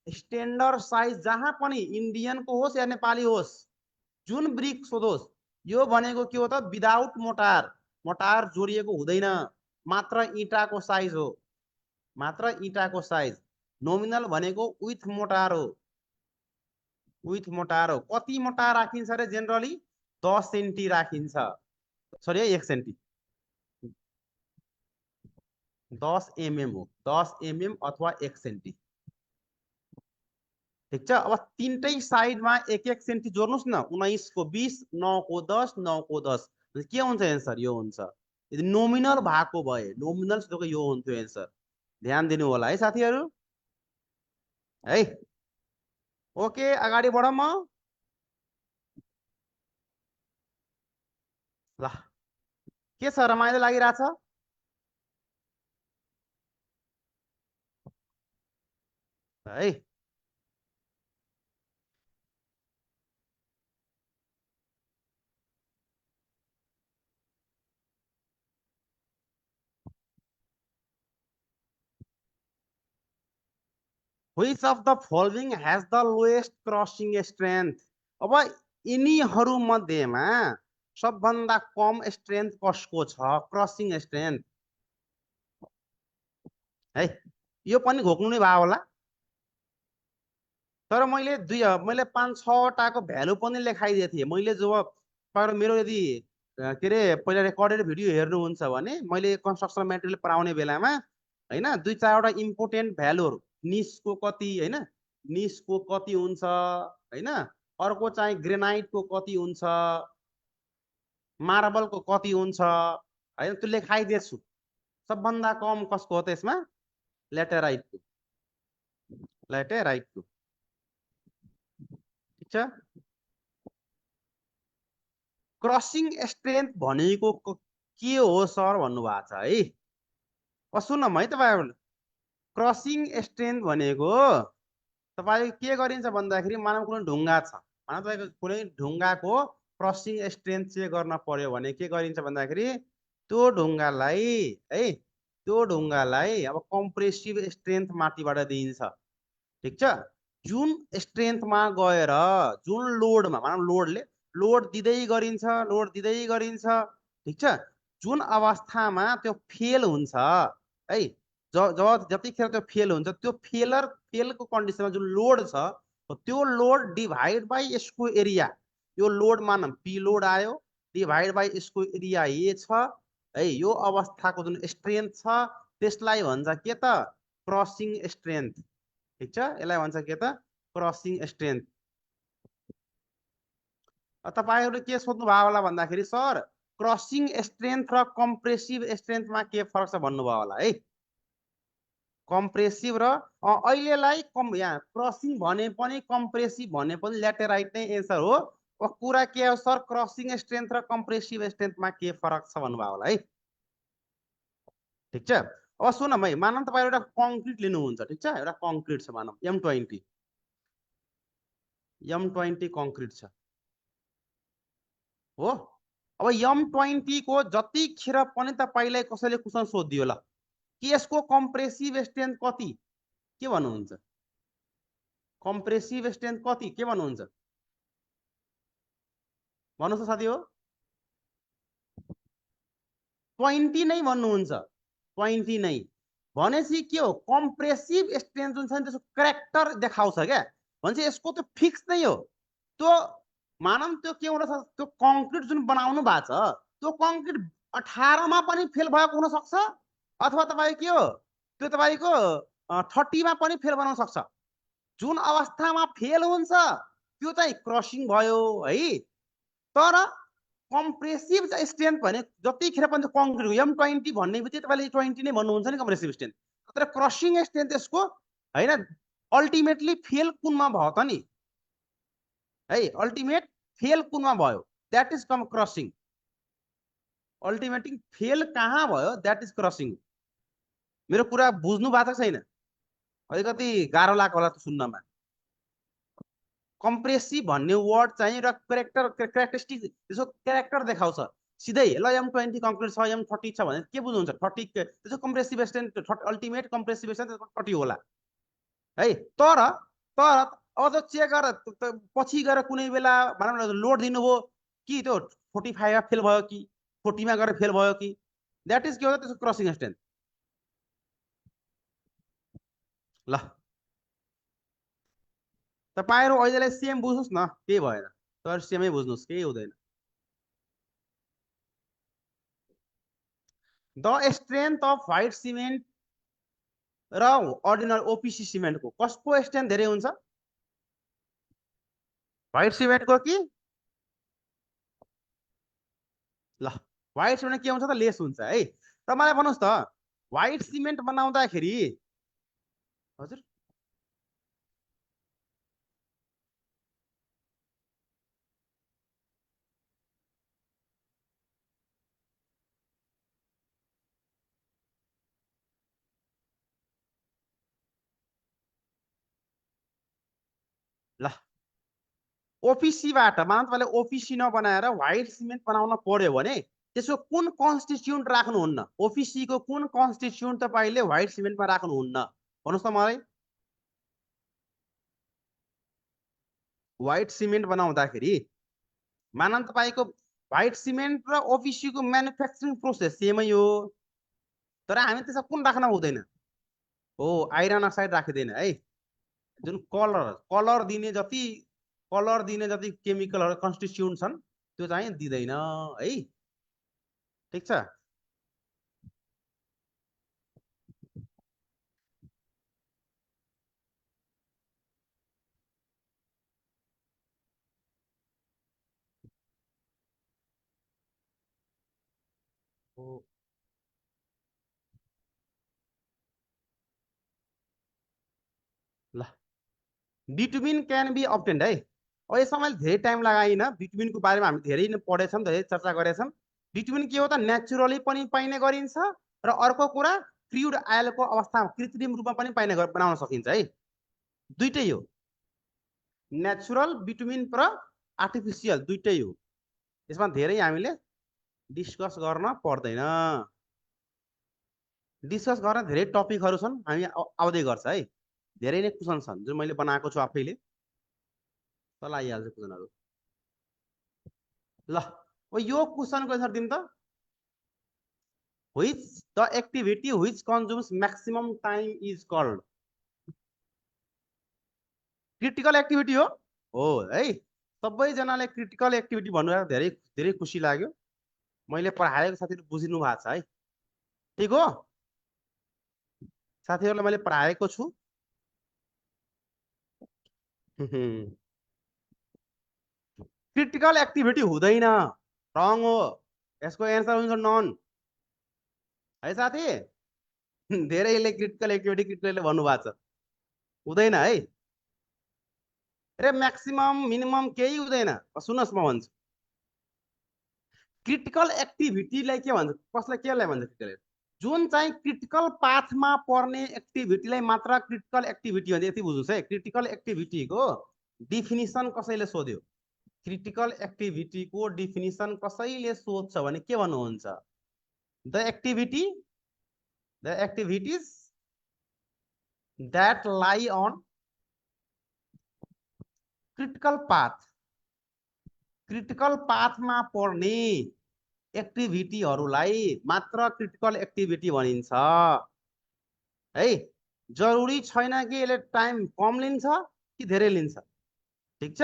स्ट्यान्डर्ड साइज जहाँ पनि इन्डियनको होस् या नेपाली होस्, जुन ब्रिक सोधोस्, यो भनेको के हो त? विदाउट मोटार, मोटार जोडिएको हुँदैन, मात्र इँटाको साइज हो, मात्र इँटाको साइज। नोमिनल भनेको विथ मोटार हो, विथ मोटार हो। कति मोटार राखिन्छ रे जेनरली? 10 सेन्टी राखिन्छ, सरी 1 सेन्टी, 10 एमएम हो, 10 एमएम अथवा 1 सेन्टी। ठिक छ, अब तीनटै साइडमा 1-1 सेन्टी जोड्नुस् न। 19 को 20, 9 को 10, 9 को 10, के हुन्छ एन्सर? यो हुन्छ। यदि नोमिनल भएको भए, नोमिनल सोधेको यो हुन्थ्यो एन्सर। ध्यान दिनु होला है साथीहरू है। ओके, अगाडि बढौँ म। ल के छ, रमाइलो लागिरहेछ है? Which of the following has the lowest crossing strength? अब यिनीहरू मध्येमा सबभन्दा कम स्ट्रेन्थ कसको छ? क्रसिङ स्ट्रेन्थ है। यो पनि घोक्नु नै भयो होला, तर मैले 5-6 वटाको भ्यालु पनि लेखाइदिएको थिएँ। मैले जब मेरो यदि के अरे पहिला रेकर्डेड भिडियो हेर्नुहुन्छ भने मैले कन्स्ट्रक्सन मेटेरियल पढाउने बेलामा हैन 2-4 वटा इम्पोर्टेन्ट भ्यालुहरू, निसको कति हैन, निसको कति हुन्छ हैन, अर्को चाहिँ ग्रेनाइटको कति हुन्छ, मार्बलको कति हुन्छ हैन, त्यो लेखाइदिएछु। सबभन्दा कम कसको हो त यसमा? ल्याटेराइटको, ल्याटेराइटको। ठिक छ, क्रसिङ स्ट्रेन्थ भनेको के हो सर भन्नुभएको छ है। सुन्नु है तपाईहरुले, क्रसिङ स्ट्रेन्थ भनेको तपाईँ के गरिन्छ भन्दाखेरि, मानव कुनै ढुङ्गा छ, मानव तपाईको कुनै ढुङ्गाको क्रसिङ स्ट्रेन्थ चेक गर्न पर्यो भने के गरिन्छ भन्दाखेरि, त्यो ढुङ्गालाई है, त्यो ढुङ्गालाई अब कम्प्रेसिभ स्ट्रेन्थ माथिबाट दिइन्छ। ठिक छ, जुन स्ट्रेन्थमा गएर जुन लोडमा, मानव लोड दिँदै गरिन्छ, लोड दिँदै गरिन्छ। ठिक छ, जुन अवस्थामा त्यो फेल हुन्छ है, जब जतिखेर त्यो फेल हुन्छ, त्यो फेलको कन्डिसनमा जुन लोड छ, त्यो लोड डिभाइड बाई यसको एरिया, यो लोड मानम पी लोड आयो, डिभाइड बाई यसको एरिया ए छ है, यो अवस्थाको जुन स्ट्रेन्थ छ त्यसलाई भन्छ के त? Crossing strength. ठिक छ, यसलाई भन्छ के त? Crossing strength. तपाईहरुले के सोध्नु भयो होला भन्दाखेरि सर क्रसिङ स्ट्रेन्थ र कम्प्रेसिभ स्ट्रेन्थमा के फरक छ भन्नुभयो होला है। कम्प्रेसिभ र अहिलेलाई यहाँ क्रसिङ भने पनि कम्प्रेसिभ भने पनि लेफ्ट राइट नै एन्सर हो। कुरा के हो सर क्रसिङ स्ट्रेन्थ र कम्प्रेसिभ स्ट्रेन्थमा के फरक छ भन्नुभयो होला है। ठिक छ। अब सुनौँ है, मानौँ तपाईँ एउटा कङ्क्रिट लिनुहुन्छ, ठिक छ, एउटा कङ्क्रिट छ मानौँ M20 कङ्क्रिट छ हो। अब M20 को जतिखेर पनि तपाईलाई कसैले क्वेसन सोधिदियो ल कि यसको कम्प्रेसिभ स्ट्रेन्थ कति के भन्नुहुन्छ? कम्प्रेसिभ स्ट्रेन्थ कति के भन्नुहुन्छ? भन्नुहोस् त साथी हो। 20 नै भन्नुहुन्छ, 20 नै भनेपछि के हो कम्प्रेसिभ स्ट्रेन्थ जुन छ नि त्यसको क्यारेक्टर देखाउँछ क्या। भनेपछि यसको त फिक्स नै हो। त्यो मानौँ त्यो के हुन सक्छ, त्यो कङ्क्रिट जुन बनाउनु भएको छ त्यो कङ्क्रिट 18 मा पनि फेल भएको हुन सक्छ अथवा तपाईँ के हो त्यो तपाईको 30 मा पनि फेल बनाउन सक्छ। जुन अवस्थामा फेल हुन्छ त्यो चाहिँ क्रसिङ भयो है। तर कम्प्रेसिभ स्ट्रेन्थ भने जतिखेर पनि कङ्क्रिट M20 भन्ने बित्तिकै तपाईले 20 नै भन्नुहुन्छ नि कम्प्रेसिभ स्ट्रेन्थ। तर क्रसिङ स्ट्रेन्थ यसको हैन अल्टिमेटली फेल कुनमा भयो त नि है। अल्टिमेट फेल कुनमा भयो that is come crossing. Ultimately fail कहाँ भयो द्याट इज क्रसिङ। मेरो कुरा बुझ्नु भएको छैन? अलिकति गाह्रो लाग्यो होला सुन्नमा। कम्प्रेसिभ भन्ने वर्ड चाहिँ र क्यारेक्टरिस्टिक त्यसको क्यारेक्टर देखाउँछ सिधै। ल M20 कङ्क्रिट छ M30 छ भने के बुझ्नुहुन्छ? 30 त्यसको compressive strength ultimate compressive strength 30 होला है। तर अब त चेक गर पछि गएर कुनै बेला भनौँ न लोड दिनुभयो कि त्यो 45 मा फेल भयो कि 40 मा गएर फेल भयो कि द्याट इज के हो त्यसको क्रसिङ स्ट्रेन्थ। ल तपाईहरु अहिलेलाई सेम बुझ्नुस् न, केही भएन। तर सेमै बुझ्नुस्, केही हुँदैन। The strength of white cement र अर्डिनरी OPC सिमेन्टको कसको स्ट्रेन्थ धेरै हुन्छ? व्हाइट सिमेन्टको कि? ल व्हाइट सिमेन्ट के हुन्छ त लेस हुन्छ है। त मलाई भन्नुस् त व्हाइट सिमेन्ट बनाउँदाखेरि हजुर ल OPC-बाट मानौँ तपाईँले OPC नबनाएर व्हाइट सिमेन्ट बनाउन पर्यो भने त्यसको कुन कन्स्टिट्युन्ट राख्नुहुन्न? OPC को कुन कन्स्टिट्युन्ट तपाईँले व्हाइट सिमेन्टमा राख्नुहुन्न भन्नुहोस् त मलाई। व्हाइट सिमेन्ट बनाउँदाखेरि मानौँ तपाईँको व्हाइट सिमेन्ट र OPC को म्यानुफ्याक्चरिङ प्रोसेस सेमै हो। तर हामी त्यसमा कुन राख्न हुँदैन? हो आइरन अक्साइड राखिँदैन है। जुन कलर दिने जति केमिकलहरु कन्स्टिट्युन्ट छन् त्यो चाहिँ दिँदैन है। ठिक छ। ल बिटुमिन क्यान बी अब्टेन्ड है। अब यसमा मैले धेरै टाइम लगाइन। बिटुमिनको बारेमा हामी धेरै नै पढेछौँ, धेरै चर्चा गरेछौँ। बिटुमिन के हो त नेचुरली पनि पाइने गरिन्छ र अर्को कुरा क्रुड आयलको अवस्थामा कृत्रिम रूपमा पनि पाइने बनाउन सकिन्छ है। दुईटै हो, नेचुरल बिटुमिन र आर्टिफिसियल दुईटै हो। यसमा धेरै हामीले डिस्कस गर्न पर्दैन। डिस्कस गर्न धेरै टपिकहरू छन्, हामी आउँदै गर्छ है। धेरै नै क्वेसन छन् जुन मैले बनाएको छु आफैले, तल आइहाल्छ क्वेसनहरू। ल यो क्वेसनको एन्सर दिउँ त। Which the activity which consumes maximum time is called? Critical activity हो है। सबैजनाले क्रिटिकल एक्टिभिटी भन्नु धेरै धेरै खुसी लाग्यो। मैले पढाएको साथीहरु बुझिनु भएको छ है। ठीक हो साथीहरुलाई मैले पढाएको छु। क्रिटिकल एक्टिभिटी हुँदैन, रङ हो, यसको एन्सर हुन्छ नन है साथी। धेरैले क्रिटिकल एक्टिभिटी भन्नुभएको छ, हुँदैन है। अरे म्याक्सिमम मिनिमम केही हुँदैन। सुन्नुहोस् म भन्छु, क्रिटिकल एक्टिभिटीलाई के भन्छ, कसलाई केलाई भन्छ, क्रिटिकल जुन चाहिँ क्रिटिकल पाथमा पर्ने एक्टिभिटीलाई मात्र क्रिटिकल एक्टिभिटी भन्छ। यति बुझ्नुहोस् है, क्रिटिकल एक्टिभिटीको डिफिनिसन कसैले सोध्यो, क्रिटिकल एक्टिभिटीको डिफिनिसन कसैले सोध्छ भने के भन्नुहुन्छ, the activities that lie on critical path, critical पाथमा पर्ने एक्टिभिटीहरूलाई मात्र क्रिटिकल एक्टिभिटी भनिन्छ है। जरुरी छैन कि यसले टाइम कम लिन्छ कि धेरै लिन्छ, ठिक छ।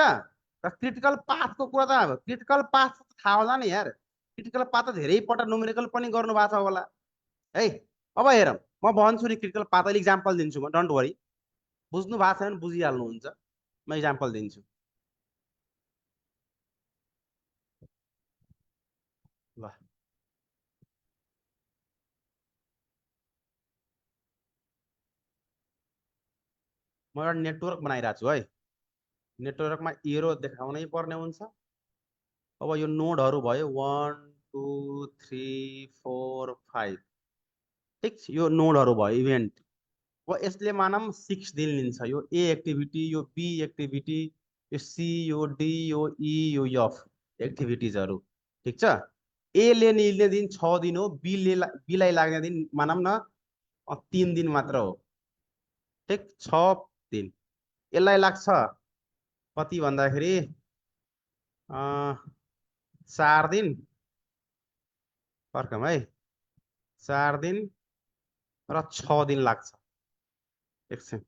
र क्रिटिकल पाथको कुरा त क्रिटिकल पाथ थाहा होला नि यार, क्रिटिकल पाथ त धेरै पटक न्युमेरिकल पनि गर्नु भएको छ होला है। अब हेरौँ, म भन्छु नि क्रिटिकल पाथ, अहिले इक्जाम्पल दिन्छु म, डोन्ट वरी। बुझ्नु भएको छैन बुझिहाल्नुहुन्छ, म इक्जाम्पल दिन्छु ल। म एउटा नेटवर्क बनाइरहेको छु है, नेटवर्कमा एरो देखाउनै पर्ने हुन्छ। अब यो नोडहरू भयो 1 2 3 4 5, ठिक छ, यो नोडहरू भयो इभेन्ट। अब यसले मानौँ 6 दिन लिन्छ, यो ए एक्टिभिटी, यो बी एक्टिभिटी, यो सी, यो डी, यो ई, यो एफ एक्टिभिटिजहरू, ठिक छ। ए ले लिने दिन 6 दिन हो, बीलाई लाग्ने दिन मानौँ न 3 दिन मात्र हो, ठिक, 6 दिन। यसलाई लाग्छ कति भन्दाखेरि 4 दिन, फर्कम है, 4 दिन र 6 दिन लाग्छ। एकछिन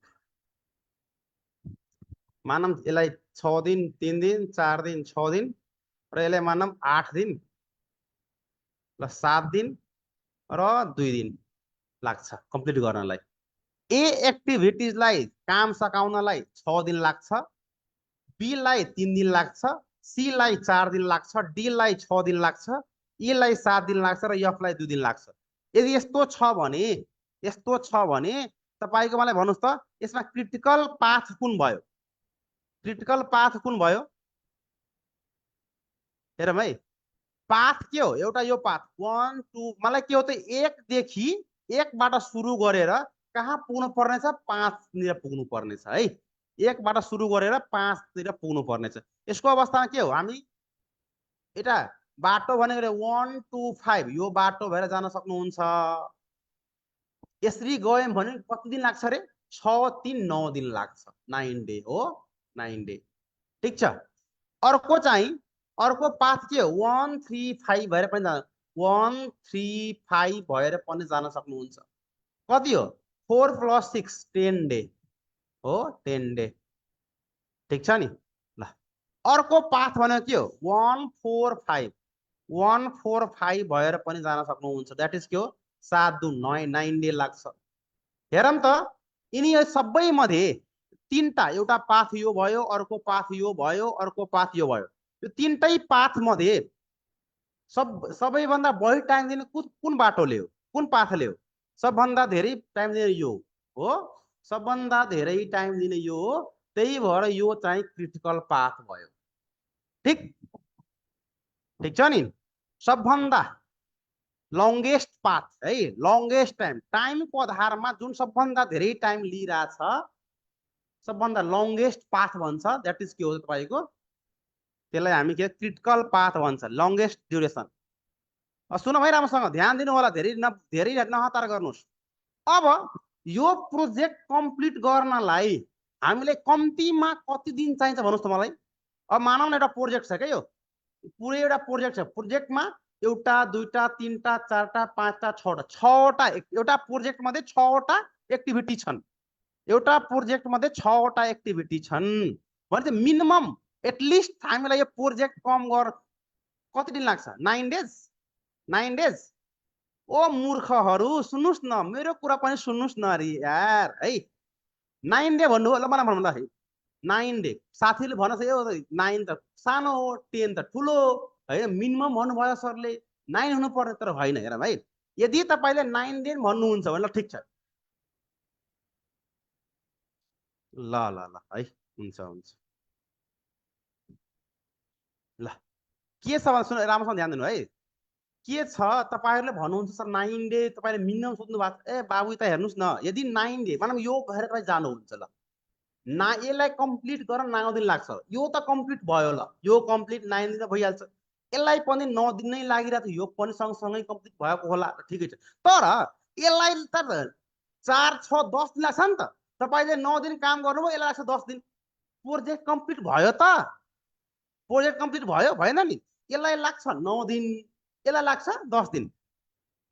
मानौँ यसलाई 6 दिन 3 दिन 4 दिन 6 दिन, र यसलाई मानौँ 8 दिन र 7 दिन र 2 दिन लाग्छ कम्प्लिट गर्नलाई। ए एक्टिभिटिजलाई काम सकाउनलाई 6 दिन लाग्छ, बीलाई 3 दिन लाग्छ, सीलाई 4 दिन लाग्छ, डीलाई 6 दिन लाग्छ, ईलाई 7 दिन लाग्छ र एफलाई 2 दिन लाग्छ। यदि यस्तो छ भने तपाईको मलाई भन्नुहोस् त, यसमा क्रिटिकल पाथ कुन भयो, क्रिटिकल पाथ कुन भयो, हेरौँ है। पाथ के हो, एउटा यो पाथ 1 2, मलाई के हो त, 1 देखि 1 बाट सुरु गरेर कहाँ पुग्नु पर्नेछ, 5 तिर पुग्नु पर्नेछ है। 1 बाट सुरु गरेर 5 तिर पुग्नु पर्नेछ। यसको अवस्थामा के हो, हामी एउटा बाटो भनेको 1 2 5 यो बाटो भएर जान सक्नुहुन्छ। यसरी गयौं भने कति दिन लाग्छ रे, 6 3 9 दिन लाग्छ, 9 डे हो, 9 डे, ठिक छ। अर्को चाहिँ अर्को पाथ के हो, 1 3 5 भएर पनि जान, 1 3 5 भएर पनि जान सक्नुहुन्छ। कति हो, 4 + 6 10 डे हो, 10 डे, ठिक छ नि। ल अर्को पाथ भनेको के हो, 1 4 5 1 4 5 भएर पनि जान सक्नुहुन्छ, द्याट इज के हो, 7 2 9 डे लाग्छ। हेरौँ त, यिनी सबै मध्ये तीनटा, एउटा पाथ यो भयो, अर्को पाथ यो भयो, अर्को पाथ यो भयो, यो तीनटै पाथ मध्ये सबैभन्दा बढी टाइम दिने कुन बाटोले हो, कुन पाथले हो, सबभन्दा धेरै टाइम दिने यो हो, सबभन्दा धेरै टाइम दिने यो हो, त्यही भएर यो चाहिँ क्रिटिकल पाथ भयो, ठिक, ठिक छ नि। सबभन्दा लङ्गेस्ट पाथ है, लङ्गेस्ट टाइमको आधारमा जुन सबभन्दा धेरै टाइम लिइरहेछ, सबभन्दा लङ्गेस्ट पाथ भन्छ, द्याट इज के हो तपाईको, त्यसलाई हामी के क्रिटिकल पाथ भन्छ, लङ्गेस्ट ड्युरेसन। सुन भाइ राम्रोसँग ध्यान दिनु होला, धेरै नहतार गर्नुहोस्। अब यो प्रोजेक्ट कम्प्लिट गर्नलाई हामीले कम्तीमा कति दिन चाहिन्छ भन्नुहोस् त मलाई। अब मानौँ न एउटा प्रोजेक्ट छ क्या, यो पुरै एउटा प्रोजेक्ट छ, प्रोजेक्टमा एउटा दुईटा तीनटा चारटा पाँचटा छवटा एउटा प्रोजेक्ट मध्ये 6वटा एक्टिभिटी छन्, एउटा प्रोजेक्ट मध्ये 6वटा एक्टिभिटी छन् भने चाहिँ मिनिमम एटलिस्ट हामीलाई यो प्रोजेक्ट कम गर कति दिन लाग्छ, 9 डेज, 9 डेज। ओ मूर्खहरू सुन्नुस् न, मेरो कुरा पनि सुन्नुस् न यार है, 9 डे भन्नु ल, मलाई भन्नु ल, 9 डे साथीले भन्छ यो 9 त सानो हो 10 त ठुलो हैन मिनिमम भन्नुभयो सरले 9 हुनु पर्ने तर होइन हेर भाइ यदि तपाईले 9 डे भन्नुहुन्छ भने ल ठिक छ ल ल ल है हुन्छ हुन्छ ल के छ भने सुन राम्रोसँग ध्यान दिनु है के छ तपाईहरुले भन्नुहुन्छ सर 9 डे तपाईले मिनिमम सोध्नु भएको ए बाबु त हेर्नुस् न यदि 9 डे मानम यो गरेर तपाईँ जानुहुन्छ ल ना यसलाई कम्प्लिट गर्न 9 दिन लाग्छ यो त कम्प्लिट भयो ल यो कम्प्लिट 9 दिन त भइहाल्छ यसलाई पनि 9 दिन नै लागिरहेको थियो यो पनि सँगसँगै कम्प्लिट भएको होला ठिकै छ तर यसलाई त 4 6 10 दिन लाग्छ नि त तपाईले 9 दिन काम गर्नुभयो यसलाई लाग्छ 10 दिन प्रोजेक्ट कम्प्लिट भयो त प्रोजेक्ट कम्प्लिट भयो भएन नि यसलाई लाग्छ 9 दिन यसलाई लाग्छ 10 दिन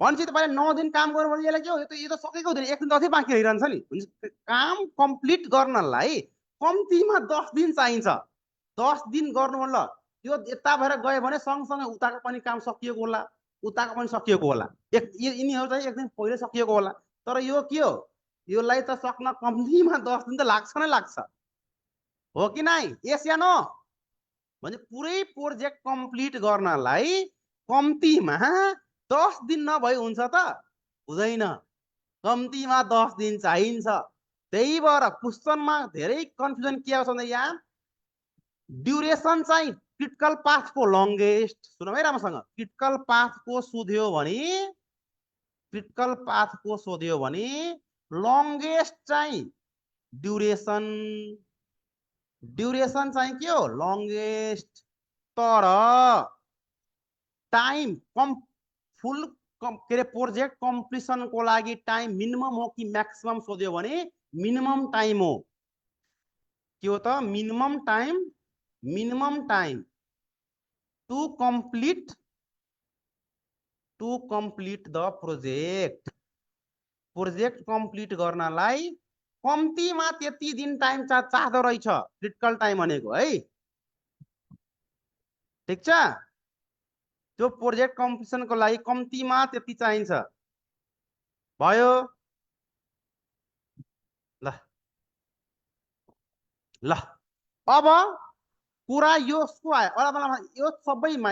भनेपछि तपाईले 9 दिन काम गर्नु भने यसलाई के हो यो त सकेको हुँदैन एक दिन जति बाँकी रहिरहन्छ नि काम कम्प्लिट गर्नलाई कम्तीमा 10 दिन चाहिन्छ 10 दिन गर्नु ल यो यता भएर गयो भने सँगसँगै उताको पनि काम सकिएको होला उताको पनि सकिएको होला यिनीहरू चाहिँ एक दिन पहिले सकिएको होला तर यो के हो योलाई त सक्न कम्तीमा 10 दिन त लाग्छ नै लाग्छ हो कि नै यस या नो भने पुरै प्रोजेक्ट कम्प्लिट गर्नलाई कम्तीमा 10 दिन नभई हुन्छ त हुँदैन कम्तीमा 10 दिन चाहिन्छ त्यही भएर क्वेशनमा धेरै कन्फ्युजन के आउँछ भने यहाँ ड्युरेसन चाहिँ क्रिटिकल पाथ को लंगेस्ट सुनौ है राम्रोसँग क्रिटिकल पाथ को सोध्यो भने लंगेस्ट चाहिँ ड्युरेसन चाहिँ के हो लंगेस्ट तर टाइम फुल के रे प्रोजेक्ट कम्प्लिसन को लागि टाइम मिनिमम हो कि मैक्सिमम सोध्यो भने मिनिमम टाइम हो के हो त minimum time to complete the project complete गर्नलाई कम्तीमा त्यति दिन टाइम चाहदो रहेछ क्रिटिकल टाइम भनेको है ठीक छ त्यो प्रोजेक्ट कम्प्लिसन को लागि कम्तीमा त्यति चाहिन्छ भयो ल ल अब कुरा यसको आयो यो सबैमा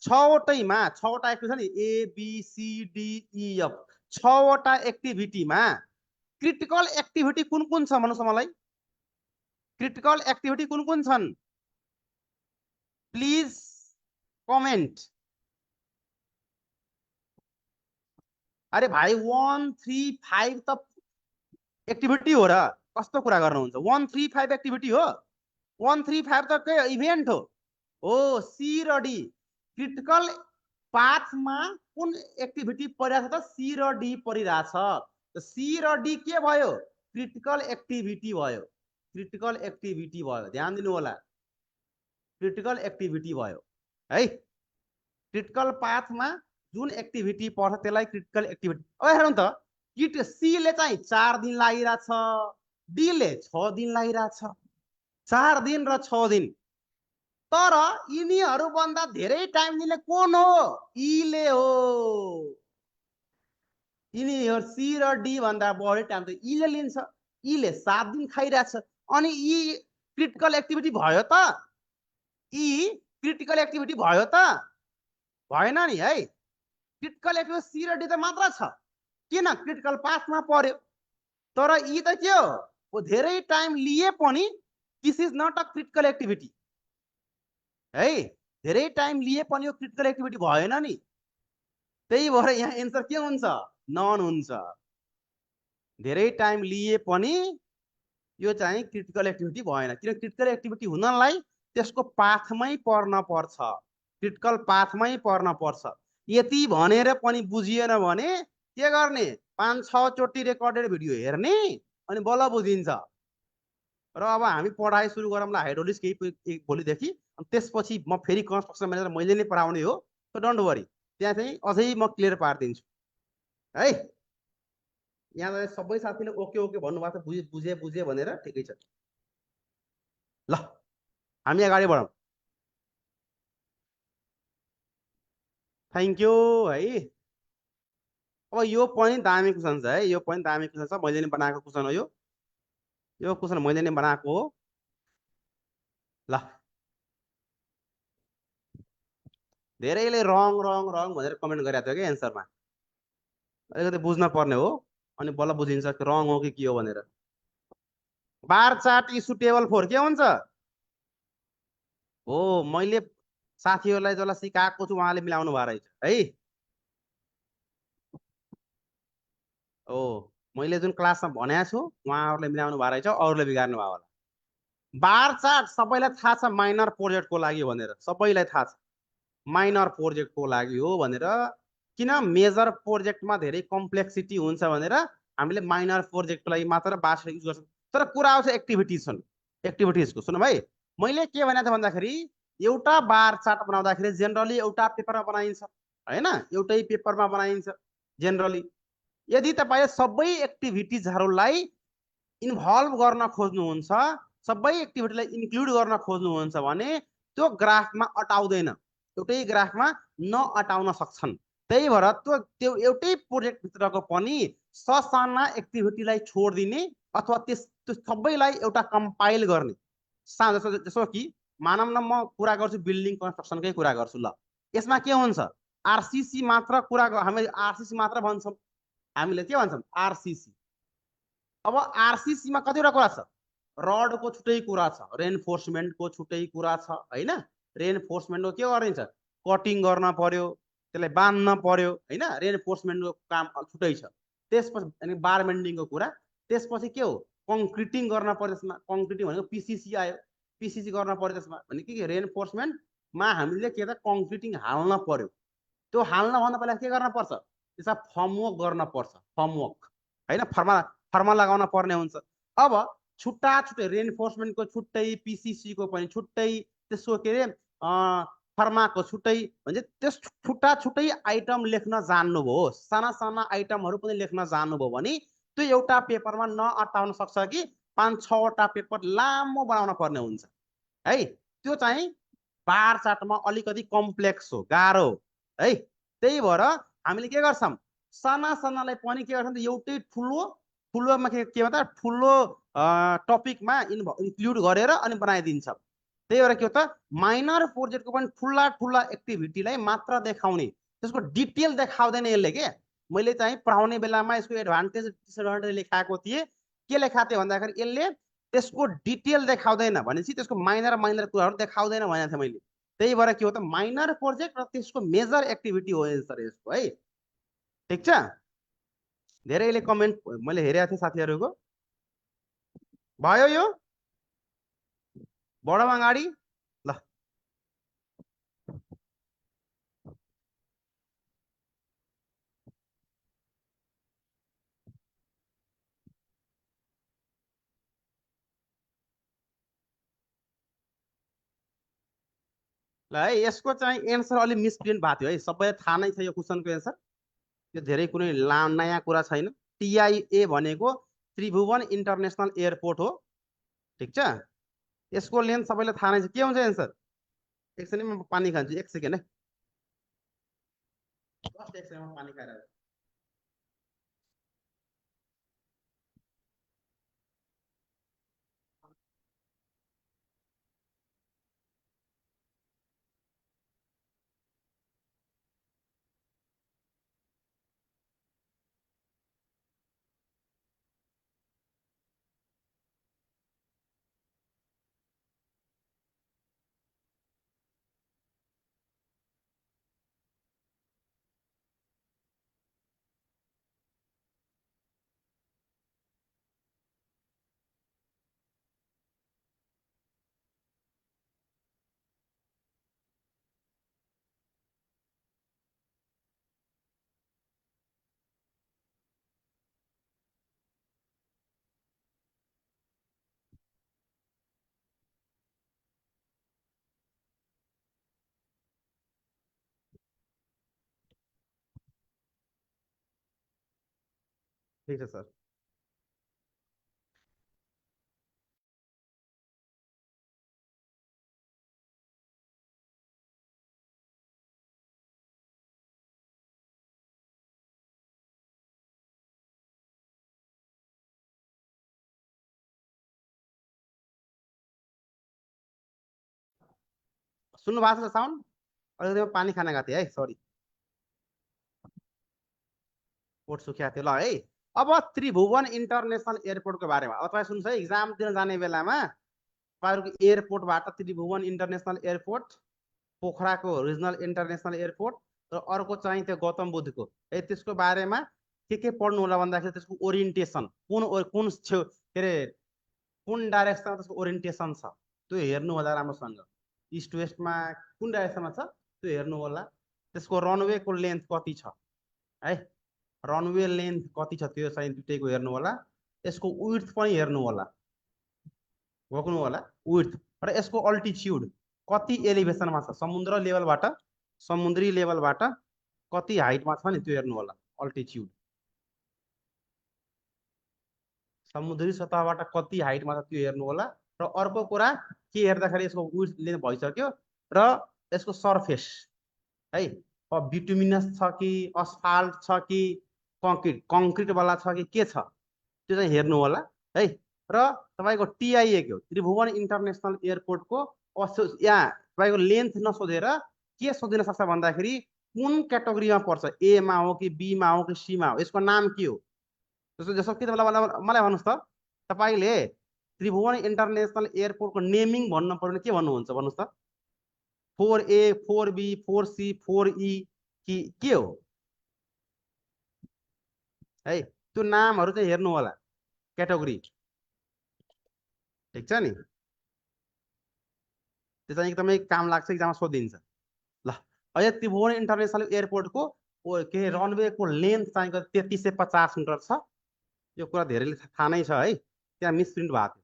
6वटा एक्टिभिटी छ नि A B C D E F 6वटा एक्टिभिटीमा क्रिटिकल एक्टिभिटी कुन छ भन्नुस् मलाई क्रिटिकल एक्टिभिटी कुन छन् प्लिज कमेन्ट अरे भाइ 1 3 5 त एक्टिभिटी हो र कस्तो कुरा गर्नुहुन्छ 1 3 5 एक्टिभिटी हो 1 3 5 त के इभेन्ट हो सी र डी क्रिटिकल पाथमा कुन एक्टिभिटी परिरहेछ त सी र डी परिरहेछ त सी र डी के भयो क्रिटिकल एक्टिभिटी भयो ध्यान दिनु होला क्रिटिकल एक्टिभिटी भयो है क्रिटिकल पाथमा जुन एक्टिभिटी पर्छ त्यसलाई क्रिटिकल एक्टिभिटी अब हेरौँ त किट सी ले चाहिँ 4 दिन लागिरहेछ डी ले 6 दिन लागिरहेछ 4 दिन र 6 दिन तर यिनीहरू भन्दा धेरै टाइम दिने कोन हो ई ले हो यिनीहरू सी र डी भन्दा बढी टाइम त ई ले लिन्छ ई ले 7 दिन खाइरहेछ अनि ई क्रिटिकल एक्टिभिटी भयो त ई क्रिटिकल एक्टिभिटी भयो त भएन नि है क्रिटिकल एक्टिभिटी सी र डी त मात्र छ किन क्रिटिकल पाथमा पर्यो तर ई त के हो धेरै टाइम लिए पनि this is not a critical activity है धेरै टाइम लिए पनि यो क्रिटिकल एक्टिभिटी भएन नि त्यही भएर यहाँ एन्सर के हुन्छ नन हुन्छ धेरै टाइम लिए पनि यो चाहिँ क्रिटिकल एक्टिभिटी भएन किन क्रिटिकल एक्टिभिटी हुनलाई त्यसको पाथमै पर्न पर्छ क्रिटिकल पाथमै पर्न पर्छ यति भनेर पनि बुझिएन भने के गर्ने 5-6 चोटि रेकर्डेड भिडियो हेर्ने अनि बल्ल बुझिन्छ र अब हामी पढाइ सुरु गरौँला हाइड्रोलिक्स केही भोलिदेखि त्यसपछि म फेरि कन्स्ट्रक्सन म्यानेजर मैले नै पढाउने हो सो डोन्ट वरी त्यहाँ चाहिँ अझै म क्लियर पारिदिन्छु है यहाँ सबै साथीले ओके ओके भन्नुभएको छ बुझे भनेर ठिकै छ ल हामी अगाडि बढौँ थ्याङ्क यू है अब यो पनि दामी क्वेसन छ है यो पनि दामी क्वेसन छ मैले नि बनाएको क्वेसन हो यो यो क्वेसन मैले नै बनाएको हो। ल धेरैले रङ रङ रङ भनेर कमेन्ट गरेको थियो कि एन्सरमा। अलिकति बुझ्न पर्ने हो, अनि बल्ल बुझिन्छ रङ हो कि के हो भनेर। Bar chart is suitable for के हुन्छ हो, मैले साथीहरूलाई जसलाई सिकाएको छु उहाँले मिलाउनु भएको रहेछ है। हो, मैले जुन क्लासमा भनेको छु उहाँहरूले मिलाउनु भएको रहेछ, अरूले बिगार्नु भयो होला। बार चार्ट सबैलाई थाहा छ माइनर प्रोजेक्टको लागि भनेर, सबैलाई थाहा छ माइनर प्रोजेक्टको लागि हो भनेर। किन मेजर प्रोजेक्टमा धेरै कम्प्लेक्सिटी हुन्छ भनेर हामीले माइनर प्रोजेक्टको लागि मात्र बार चार्ट युज गर्छौँ। तर कुरा आउँछ एक्टिभिटिज छन्, एक्टिभिटिजको। सुन भाइ, मैले के भनेको थिएँ भन्दाखेरि एउटा बार चार्ट बनाउँदाखेरि जेनरली एउटा पेपरमा बनाइन्छ होइन, एउटै पेपरमा बनाइन्छ जेनरली। यदि तपाईँ सबै एक्टिभिटिजहरूलाई इन्भल्भ गर्न खोज्नुहुन्छ, सबै एक्टिभिटीलाई इन्क्लुड गर्न खोज्नुहुन्छ भने त्यो ग्राफमा अटाउँदैन, एउटै ग्राफमा नअटाउन सक्छन्। त्यही भएर त्यो एउटै प्रोजेक्टभित्रको पनि ससाना एक्टिभिटीलाई छोडिदिने अथवा त्यो सबैलाई एउटा कम्पाइल गर्ने। जसो कि मानव न म कुरा गर्छु बिल्डिङ कन्स्ट्रक्सनकै कुरा गर्छु। ल यसमा के हुन्छ, आरसिसी मात्र कुरा, हामी आरसिसी मात्र भन्छौँ, हामीले के भन्छौँ आरसिसी। अब आरसिसीमा कतिवटा कुरा छ, रडको छुट्टै कुरा छ, रेनफोर्समेन्टको छुट्टै कुरा छ होइन। रेनफोर्समेन्टको के गरिन्छ, कटिङ गर्न पर्यो, त्यसलाई बाँध्न पर्यो होइन, रेनफोर्समेन्टको काम छुट्टै छ। त्यसपछि अनि बार बेन्डिङको कुरा, त्यसपछि के हो कङ्क्रिटिङ गर्न पर्यो। त्यसमा कङ्क्रिटिङ भनेको पिसिसी आयो, पिसिसी गर्न पर्यो त्यसमा भने के रेनफोर्समेन्टमा हामीले के त कङ्क्रिटिङ हाल्न पर्यो। त्यो हाल्नभन्दा पहिला के गर्न पर्छ, त्यसमा फर्मवर्क गर्न पर्छ, फर्मवर्क होइन, फर्मा लगाउन पर्ने हुन्छ। अब छुट्टा छुट्टै रेनफोर्समेन्टको छुट्टै, पिसिसीको पनि छुट्टै, त्यसको के अरे फर्माको छुट्टै, भने त्यस छुट्टा छुट्टै आइटम लेख्न जान्नुभयो, साना साना आइटमहरू पनि लेख्न जान्नुभयो भने त्यो एउटा पेपरमा नअटाउन सक्छ कि 5-6वटा पेपर लामो बनाउन पर्ने हुन्छ है। त्यो चाहिँ बार चार्टमा अलिकति कम्प्लेक्स हो, गाह्रो है। त्यही भएर हामीले के गर्छौँ, साना सानालाई पनि के गर्छौँ, एउटै ठुलो ठुलोमा के भन्छ ठुलो टपिकमा इन्क्लुड गरेर अनि बनाइदिन्छ। त्यही भएर के हो त, माइनर प्रोजेक्टको पनि ठुला ठुला एक्टिभिटीलाई मात्र देखाउने, त्यसको डिटेल देखाउँदैन यसले। के मैले चाहिँ पढाउने बेलामा यसको एडभान्टेज डिसएडभान्टेज लेखाएको थिएँ। के लेखाएको थिएँ भन्दाखेरि यसले त्यसको डिटेल देखाउँदैन भनेपछि त्यसको माइनर माइनर कुराहरू देखाउँदैन भनेको थिएँ मैले। त्यही भएर के हो त, माइनर प्रोजेक्ट र त्यसको मेजर एक्टिभिटी हो एन्सर यसको है। ठिक छ, धेरैले कमेन्ट मैले हेरेको थिएँ साथीहरूको, भयो यो बढौँ अगाडि। ल ल है, यसको चाहिँ एन्सर अलिक मिसप्रिन्ट भएको थियो है, सबैलाई थाहा नै छ यो क्वेसनको एन्सर। यो धेरै कुनै नयाँ कुरा छैन। टिआइए भनेको त्रिभुवन इन्टरनेसनल एयरपोर्ट हो। ठिक छ, यसको लेन्थ सबैलाई थाहा नै छ। के हुन्छ एन्सर, एकछिन म पानी खान्छु, एक सेकेन्ड है, जस्ट एक सेकेन्ड पानी खाएर। ठिक छ सर। सुन्नु भएको छ साउन्ड? अलिकति पानी खान गएको थिएँ है, सरी, पोट सुख्या थियो ल है। अब त्रिभुवन इन्टरनेसनल एयरपोर्टको बारेमा अब तपाईँ सुन्नुहोस् है, इक्जाम दिन जाने बेलामा तपाईँहरूको एयरपोर्टबाट त्रिभुवन इन्टरनेसनल एयरपोर्ट, पोखराको रिजनल इन्टरनेसनल एयरपोर्ट र अर्को चाहिँ त्यो गौतम बुद्धको है, त्यसको बारेमा के पढ्नु होला भन्दाखेरि त्यसको ओरिएन्टेसन कुन छेउ के अरे कुन डाइरेक्सनमा त्यसको ओरिएन्टेसन छ त्यो हेर्नु होला राम्रोसँग। इस्ट वेस्टमा कुन डाइरेक्सनमा छ त्यो हेर्नु होला। त्यसको रनवेको लेन्थ कति छ है, रनवे लेन्थ कति छ त्यो चाहिँ दुटैको हेर्नु होला। यसको विड्थ पनि हेर्नु होला, भोग्नु होला विड्थ, र यसको अल्टिट्युड कति एलिभेसनमा छ, समुद्री लेभलबाट कति हाइटमा छ नि त्यो हेर्नु होला। अल्टिट्युड समुद्री सतहबाट कति हाइटमा छ त्यो हेर्नु होला। र अर्को कुरा के हेर्दाखेरि यसको विड्थ लेन्थ भइसक्यो, र यसको सर्फेस है बिटुमिनस छ कि अस्फाल्ट छ कि कङ्क्रिट वाला छ कि के छ त्यो चाहिँ हेर्नु होला है। र तपाईँको टिआइए को त्रिभुवन इन्टरनेसनल एयरपोर्टको यहाँ तपाईँको लेन्थ नसोधेर के सोधिन सक्छ भन्दाखेरि कुन क्याटेगोरीमा पर्छ, ए मा हो कि बी मा हो कि सी मा हो, यसको नाम के हो। जस्तो कि मलाई भन्नुहोस् त, तपाईँले त्रिभुवन इन्टरनेसनल एयरपोर्टको नेमिङ भन्नु पर्ने के भन्नुहुन्छ भन्नुहोस् त, 4A 4B 4C 4E कि के हो है, त्यो नामहरू चाहिँ हेर्नु होला, क्याटेगोरी, ठिक छ नि। त्यो चाहिँ एकदमै काम लाग्छ, इक्जाममा सोधिन्छ ल। अहिले त्रिभुवन इन्टरनेसनल एयरपोर्टको के रनवेको लेन्थ चाहिँ 3350 मिटर छ। यो कुरा धेरैले थाहा नै छ है, त्यहाँ मिसप्रिन्ट भएको थियो।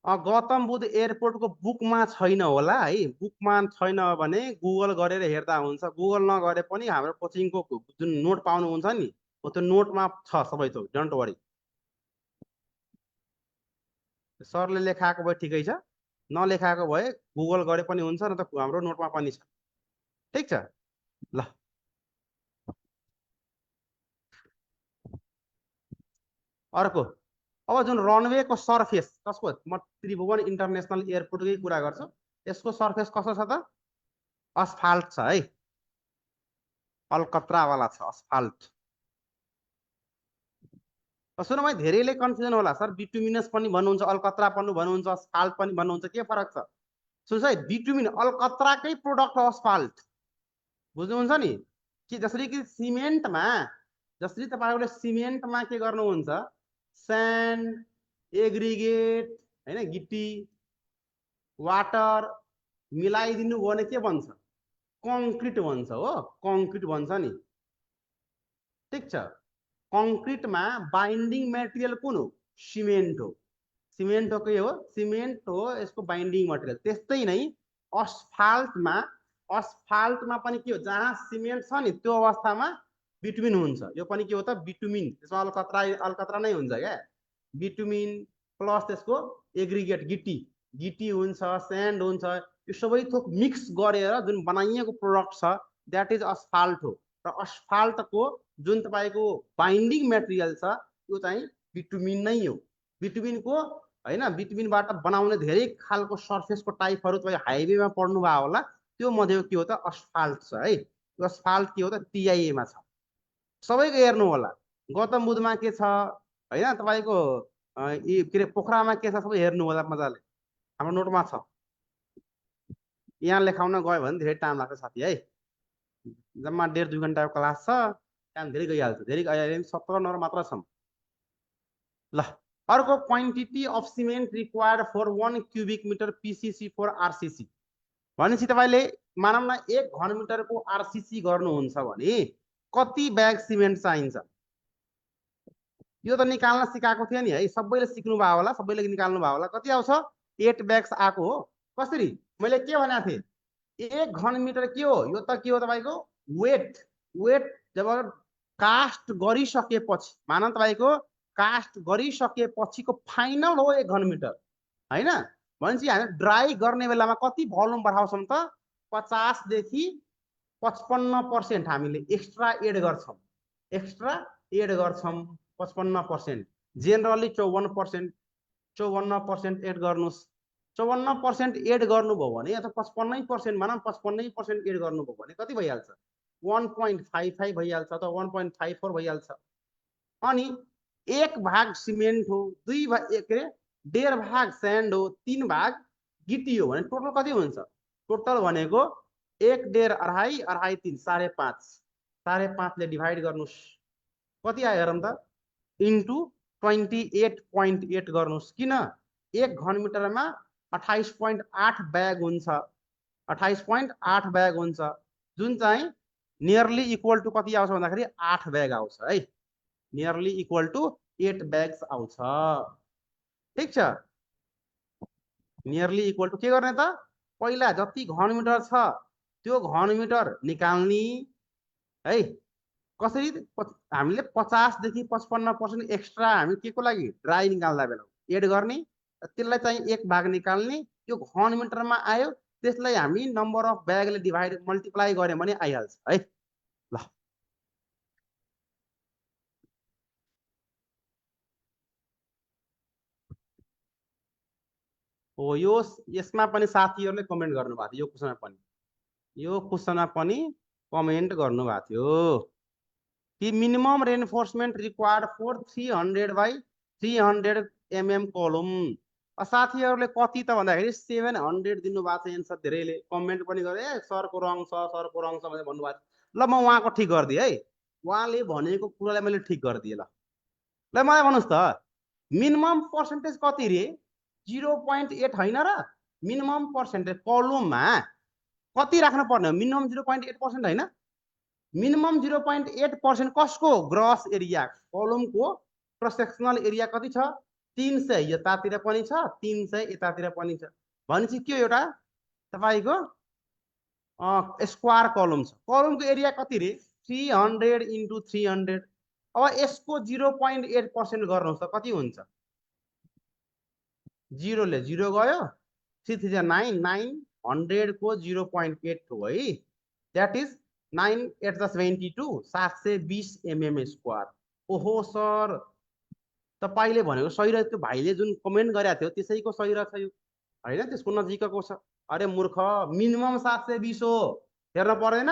गौतम बुद्ध एयरपोर्टको बुकमा छैन होला है, बुकमा छैन भने गुगल गरेर हेर्दा हुन्छ। गुगल नगरे पनि हाम्रो कोचिङको जुन नोट पाउनुहुन्छ नि हो त्यो नोटमा छ सबै थोक, डोन्ट वरी। सरले लेखाएको भए ठिकै छ, नलेखाएको भए गुगल गरे पनि हुन्छ, न त हाम्रो नोटमा पनि छ, ठिक छ ल। अर्को अब जुन रनवेको सर्फेस कसको, म त्रिभुवन इन्टरनेसनल एयरपोर्टकै कुरा गर्छु, यसको सर्फेस कस्तो छ त, अस्फाल्ट छ है, अलकत्रावाला छ अस्फाल्ट। सुन भाइ, धेरैले कन्फ्युजन होला, सर बिटुमिनस पनि भन्नुहुन्छ, अलकत्रा पनि भन्नुहुन्छ, अस्फाल्ट पनि भन्नुहुन्छ, के फरक छ? सुन्नुहोस् है, बिटुमिन अलकत्राकै प्रोडक्ट हो अस्फाल्ट, बुझ्नुहुन्छ नि। कि जसरी कि सिमेन्टमा, जसरी तपाईहरुले सिमेन्टमा के गर्नुहुन्छ, स्यान्ड, एग्रिगेट हैन, गिट्टी, वाटर मिलाइदिनु भने के बन्छ, कङ्क्रिट बन्छ हो, कङ्क्रिट बन्छ नि, ठिक छ। कङ्क्रिटमा बाइन्डिङ मेटेरियल कुन हो, सिमेन्ट हो, सिमेन्ट हो के हो, सिमेन्ट हो यसको बाइन्डिङ मटेरियल। त्यस्तै नै अस्फाल्टमा, अस्फाल्टमा पनि के हो, जहाँ सिमेन्ट छ नि त्यो अवस्थामा बिटुमिन हुन्छ। यो पनि के हो त, बिटुमिन, त्यसमा अलकत्रा नै हुन्छ क्या, बिटुमिन प्लस त्यसको एग्रिगेट गिटी, गिटी हुन्छ, स्यान्ड हुन्छ, यो सबै थोक मिक्स गरेर जुन बनाइएको प्रोडक्ट छ द्याट इज अस्फाल्ट हो। र अस्फाल्टको जुन तपाईको बाइन्डिङ मेटेरियल छ त्यो चाहिँ बिटुमिन नै हो। बिटुमिनको हैन, बिटुमिनबाट बनाउने धेरै खालको सर्फेसको टाइपहरू तपाईँ हाइवेमा पढ्नु भयो होला, त्यो मध्ये के हो त अस्फाल्ट छ है। त्यो अस्फाल्ट के हो त टिआइएमा छ, सबैको हेर्नु होला। गौतम बुद्धमा के छ हैन, तपाईको के अरे पोखरामा के छ सबै हेर्नु होला मजाले, हाम्रो नोटमा छ। यहाँ लेखाउन गयो भने धेरै टाइम लाग्छ साथी है, जम्मा 1.5-2 घन्टाको क्लास छ, टाइम धेरै गइहाल्छ, धेरै गइहाल्यो 17 नम्बर मात्र छन् ल। अर्को quantity of cement required for 1 cubic metre PCC for RCC भनेपछि तपाईले मानौँ न 1 घनमिटरको आरसिसी गर्नुहुन्छ भने कति ब्याग सिमेन्ट चाहिन्छ, यो त निकाल्न सिकाएको थियो नि है, सबैले सिक्नु भयो होला, सबैले निकाल्नु भयो होला। कति आउँछ, 8 ब्याग्स आएको हो। कसरी, मैले के भनेको थिएँ, 1 घनमिटर के हो, यो त के हो तपाईको वेट, वेट जब कास्ट गरिसकेपछि, मानौँ तपाईको कास्ट गरिसकेपछिको फाइनल हो 1 घनमिटर हैन। भनेपछि हामी ड्राई गर्ने बेलामा कति भोल्युम बढाउँछौँ त, 50 देखि 55% हामीले एक्स्ट्रा एड गर्छौँ, एक्स्ट्रा एड गर्छौँ 55%, जेनरली 54%। 54% एड गर्नुहोस् 54% एड गर्नुभयो भने या त 55% भनौँ 55% एड गर्नुभयो भने कति भइहाल्छ 1.55 भइहाल्छ त 1.54 भइहाल्छ अनि 1 भाग सिमेन्ट हो 2 भाग के अरे 1.5 भाग स्यान्ड हो 3 भाग गिटी हो भने टोटल कति हुन्छ टोटल भनेको 1 1.5 अढाई अढाई 3 5.5 ले डिभाइड गर्नुहोस् कति आयो हेरौँ त इन्टु 28.8 गर्नुहोस् किन 1 घन मिटरमा 28.8 ब्याग हुन्छ 28.8 ब्याग हुन्छ जुन चाहिँ नियरली इक्वल टु कति आउँछ भन्दाखेरि 8 ब्याग आउँछ है नियरली इक्वल टु 8 ब्याग्स आउँछ ठीक छ नियरली इक्वल टु के गर्ने त पहिला जति घन मिटर छ त्यो घन मिटर निकाल्ने है कसरी हामीले 50 देखि 55% एक्स्ट्रा हामी के को लागि ड्राई निकाल्दा बेला एड गर्ने त्यसलाई चाहिँ 1 भाग निकाल्ने त्यो घन मिटरमा आयो त्यसलाई हामी नम्बर अफ ब्यागले डिभाइड मल्टिप्लाई गर्यो भने आइहाल्छ है ल हो यो यसमा पनि साथीहरूले कमेन्ट गर्नुभएको थियो यो क्वेसनमा पनि कमेन्ट गर्नुभएको थियो कि मिनिमम रेनफोर्समेन्ट रिक्वायर्ड फर 300/300 mm कलम साथीहरूले कति त भन्दाखेरि 700 दिनुभएको छ एन्सर धेरैले कमेन्ट पनि गरे सरको रङ छ भनेर भन्नुभएको छ ल म उहाँको ठिक गरिदिएँ है उहाँले भनेको कुरालाई मैले ठिक गरिदिएँ ल मलाई भन्नुहोस् त मिनिमम पर्सेन्टेज कति रे 0.8 होइन र मिनिमम पर्सेन्टेज कलममा कति राख्नु पर्ने हो मिनिमम 0.8% होइन मिनिमम 0.8% कसको ग्रस एरिया कलमको क्रस सेक्सनल एरिया कति छ 300 यतातिर पनि छ 300 यतातिर पनि छ भनेपछि के एउटा तपाईको स्क्वायर कलम छ कलमको एरिया कति रे 300 × 300 अब यसको 0.8% गर्नुहोस् त कति हुन्छ 0 ले 0 गयो 3 3 9 900 को 0.8 हो है दैट इज 9 8 22 720 mm स्क्वायर ओहो सर तपाईले भनेको सही रहेछ त्यो भाइले जुन कमेन्ट गरेको थियो त्यसैको सही रहेछ यो हैन त्यसको नजिकको छ अरे मूर्ख मिनिमम 720 हो हेर्न पर्दैन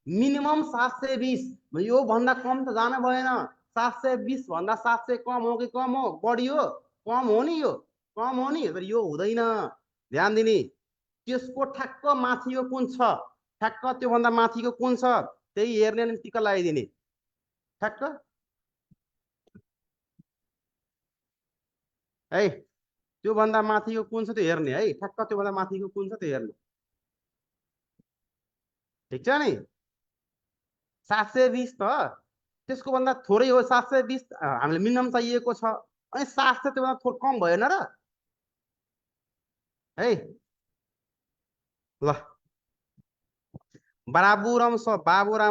मिनिमम 720 यो भन्दा कम त जान भएन 720 भन्दा 700 कम हो कि कम हो बढी हो कम हो नि यो कम हो नि यो हुँदैन ध्यान दिने त्यसको ठ्याक्क माथिको कुन छ ठ्याक्क त्यो भन्दा माथिको कुन छ त्यही हेर्ने अनि टिका लगाइदिने ठ्याक्क है त्यो भन्दा माथिको कुन छ त्यो हेर्ने है ठ्याक्क त्यो भन्दा माथिको कुन छ त्यो हेर्ने ठीक छ नि 720 त त्यसको भन्दा थोरै हो 720 हामीले मिनिमम चाहिएको छ अनि 700 त्यो भन्दा थोरै कम भएन र है ल बाबुराम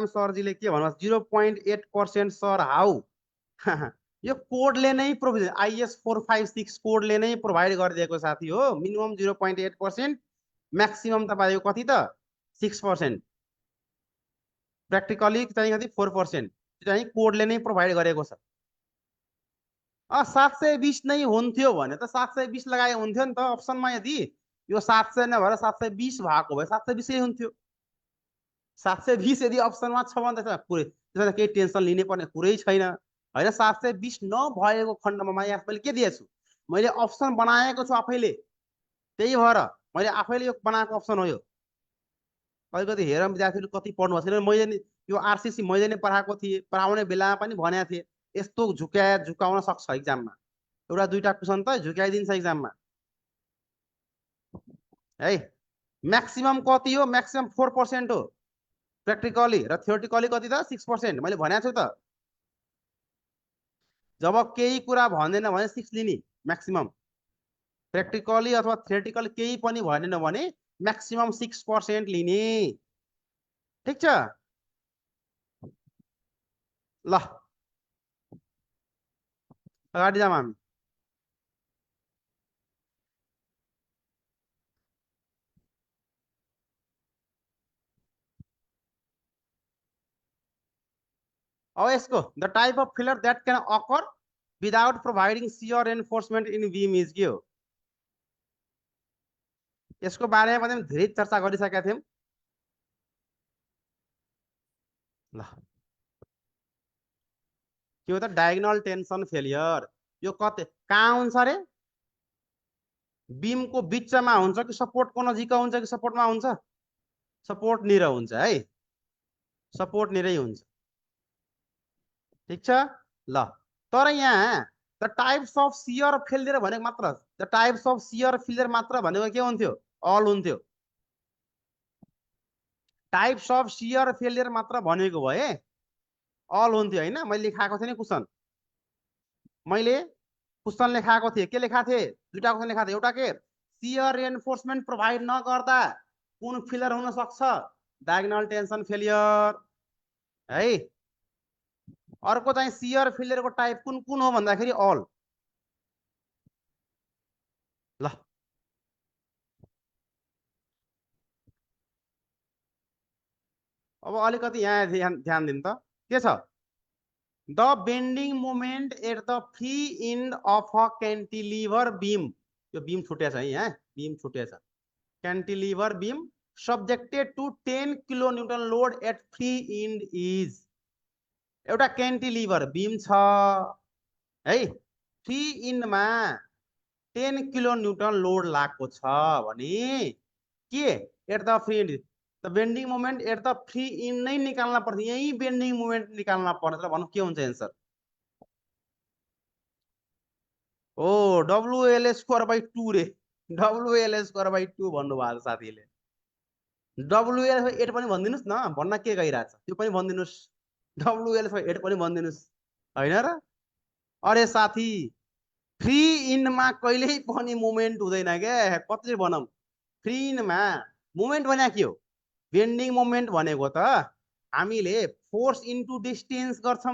सरजीले के भन्नुहुन्छ 0.8% सर हाउ यो कोडले नै प्रोभिजन IS 456 कोडले नै प्रोभाइड गरिदिएको साथी हो मिनिमम 0.8% म्याक्सिमम तपाईँको कति त 6% प्र्याक्टिकली चाहिँ कति 4% चाहिँ कोडले नै प्रोभाइड गरेको छ 720 नै हुन्थ्यो भने त 720 लगाए हुन्थ्यो नि त अप्सनमा यदि यो 700 नभएर 720 भएको भए 720 हुन्थ्यो 720 यदि अप्सनमा छ भने त त्यसमा केही टेन्सन लिने पर्ने कुरै छैन होइन 720 नभएको खण्डमा मैले के दिएछु मैले अप्सन बनाएको छु आफैले त्यही भएर मैले आफैले यो बनाएको अप्सन हो यो कति हेरौँ विद्यार्थीहरू कति पढ्नु भएको छैन मैले यो RCC मैले नै पढाएको थिएँ पढाउने बेलामा पनि भनेको थिएँ यस्तो झुकाउन सक्छ इक्जाममा एउटा दुईटा क्वेसन त झुकाइदिन्छ इक्जाममा है म्याक्सिमम कति हो म्याक्सिमम 4% हो प्र्याक्टिकली र थ्योरेटिकली कति त 6% मैले भनेको छु त जब केही कुरा भन्दैन भने 6 लिने म्याक्सिमम प्र्याक्टिकली अथवा थ्योरेटिकली केही पनि भनेन भने म्याक्सिमम 6% लिने ठीक छ ल अगाडि जाम हामी अब यसको the type of failure that can occur without providing shear enforcement in beam is के हो? यसको बारेमा पनि धेरै चर्चा गरिसकेका थियौँ। ल के हो त डायगोनल टेन्सन फेलियर। यो कतै कहाँ हुन्छ रे? बीमको बिचमा हुन्छ कि सपोर्टको नजिक हुन्छ कि सपोर्टमा हुन्छ? सपोर्ट निर हुन्छ है, सपोर्ट निरै हुन्छ। ठिक छ ल। तर यहाँ the types of shear failure भनेको मात्र, the types of shear failure मात्र भनेको के हुन्थ्यो? अल हुन्थ्यो। टाइप्स अफ सियर फेलियर मात्र भनेको भए अल हुन्थ्यो होइन। मैले लेखाएको थिएँ नि क्वेसन, मैले क्वेसन लेखाएको थिएँ। के लेखाएको थिएँ? दुईटा क्वेसन लेखाएको थिएँ। एउटा के सियर रेनफोर्समेन्ट प्रोभाइड नगर्दा कुन फेलियर हुन सक्छ? डायगोनल टेन्सन फेलियर है। अर्को चाहिँ सियर फेलियरको टाइप कुन कुन हो भन्दाखेरि अल। ल अब अलिकति यहाँ ध्यान दिनु त के छ? The bending moment at the free end of a cantilever beam. यो बीम छुट्या छ है, यहाँ बीम छुट्या छ। Cantilever beam subjected to 10 kilo newton load at free end is. एउटा क्यान्टिलिभर बीम छ है, फ्री इन्डमा 10 किलो न्युटन लोड लागेको छ भने के at the free end the bending moment at the free end नै निकाल्न पर्छ। यही बेन्डिङ मोमेन्ट निकाल्न पर्छ। भनौँ के हुन्छ answer? Oh WL square by 2 रे। WL स्क्वायर बाई 2 भन्नुभएको छ साथीले। WL 8 पनि भनिदिनुहोस् न, भन्न के गइरहेछ त्यो पनि भनिदिनुहोस्। WL 8 पनि भनिदिनुहोस् होइन र? अरे साथी फ्री इन्डमा कहिल्यै पनि मुभमेन्ट हुँदैन क्या। कति भनौँ फ्री इन्डमा मुभमेन्ट भने के हो? बेन्डिङ मोमेन्ट भनेको त हामीले फोर्स इन्टु डिस्टेन्स गर्छौँ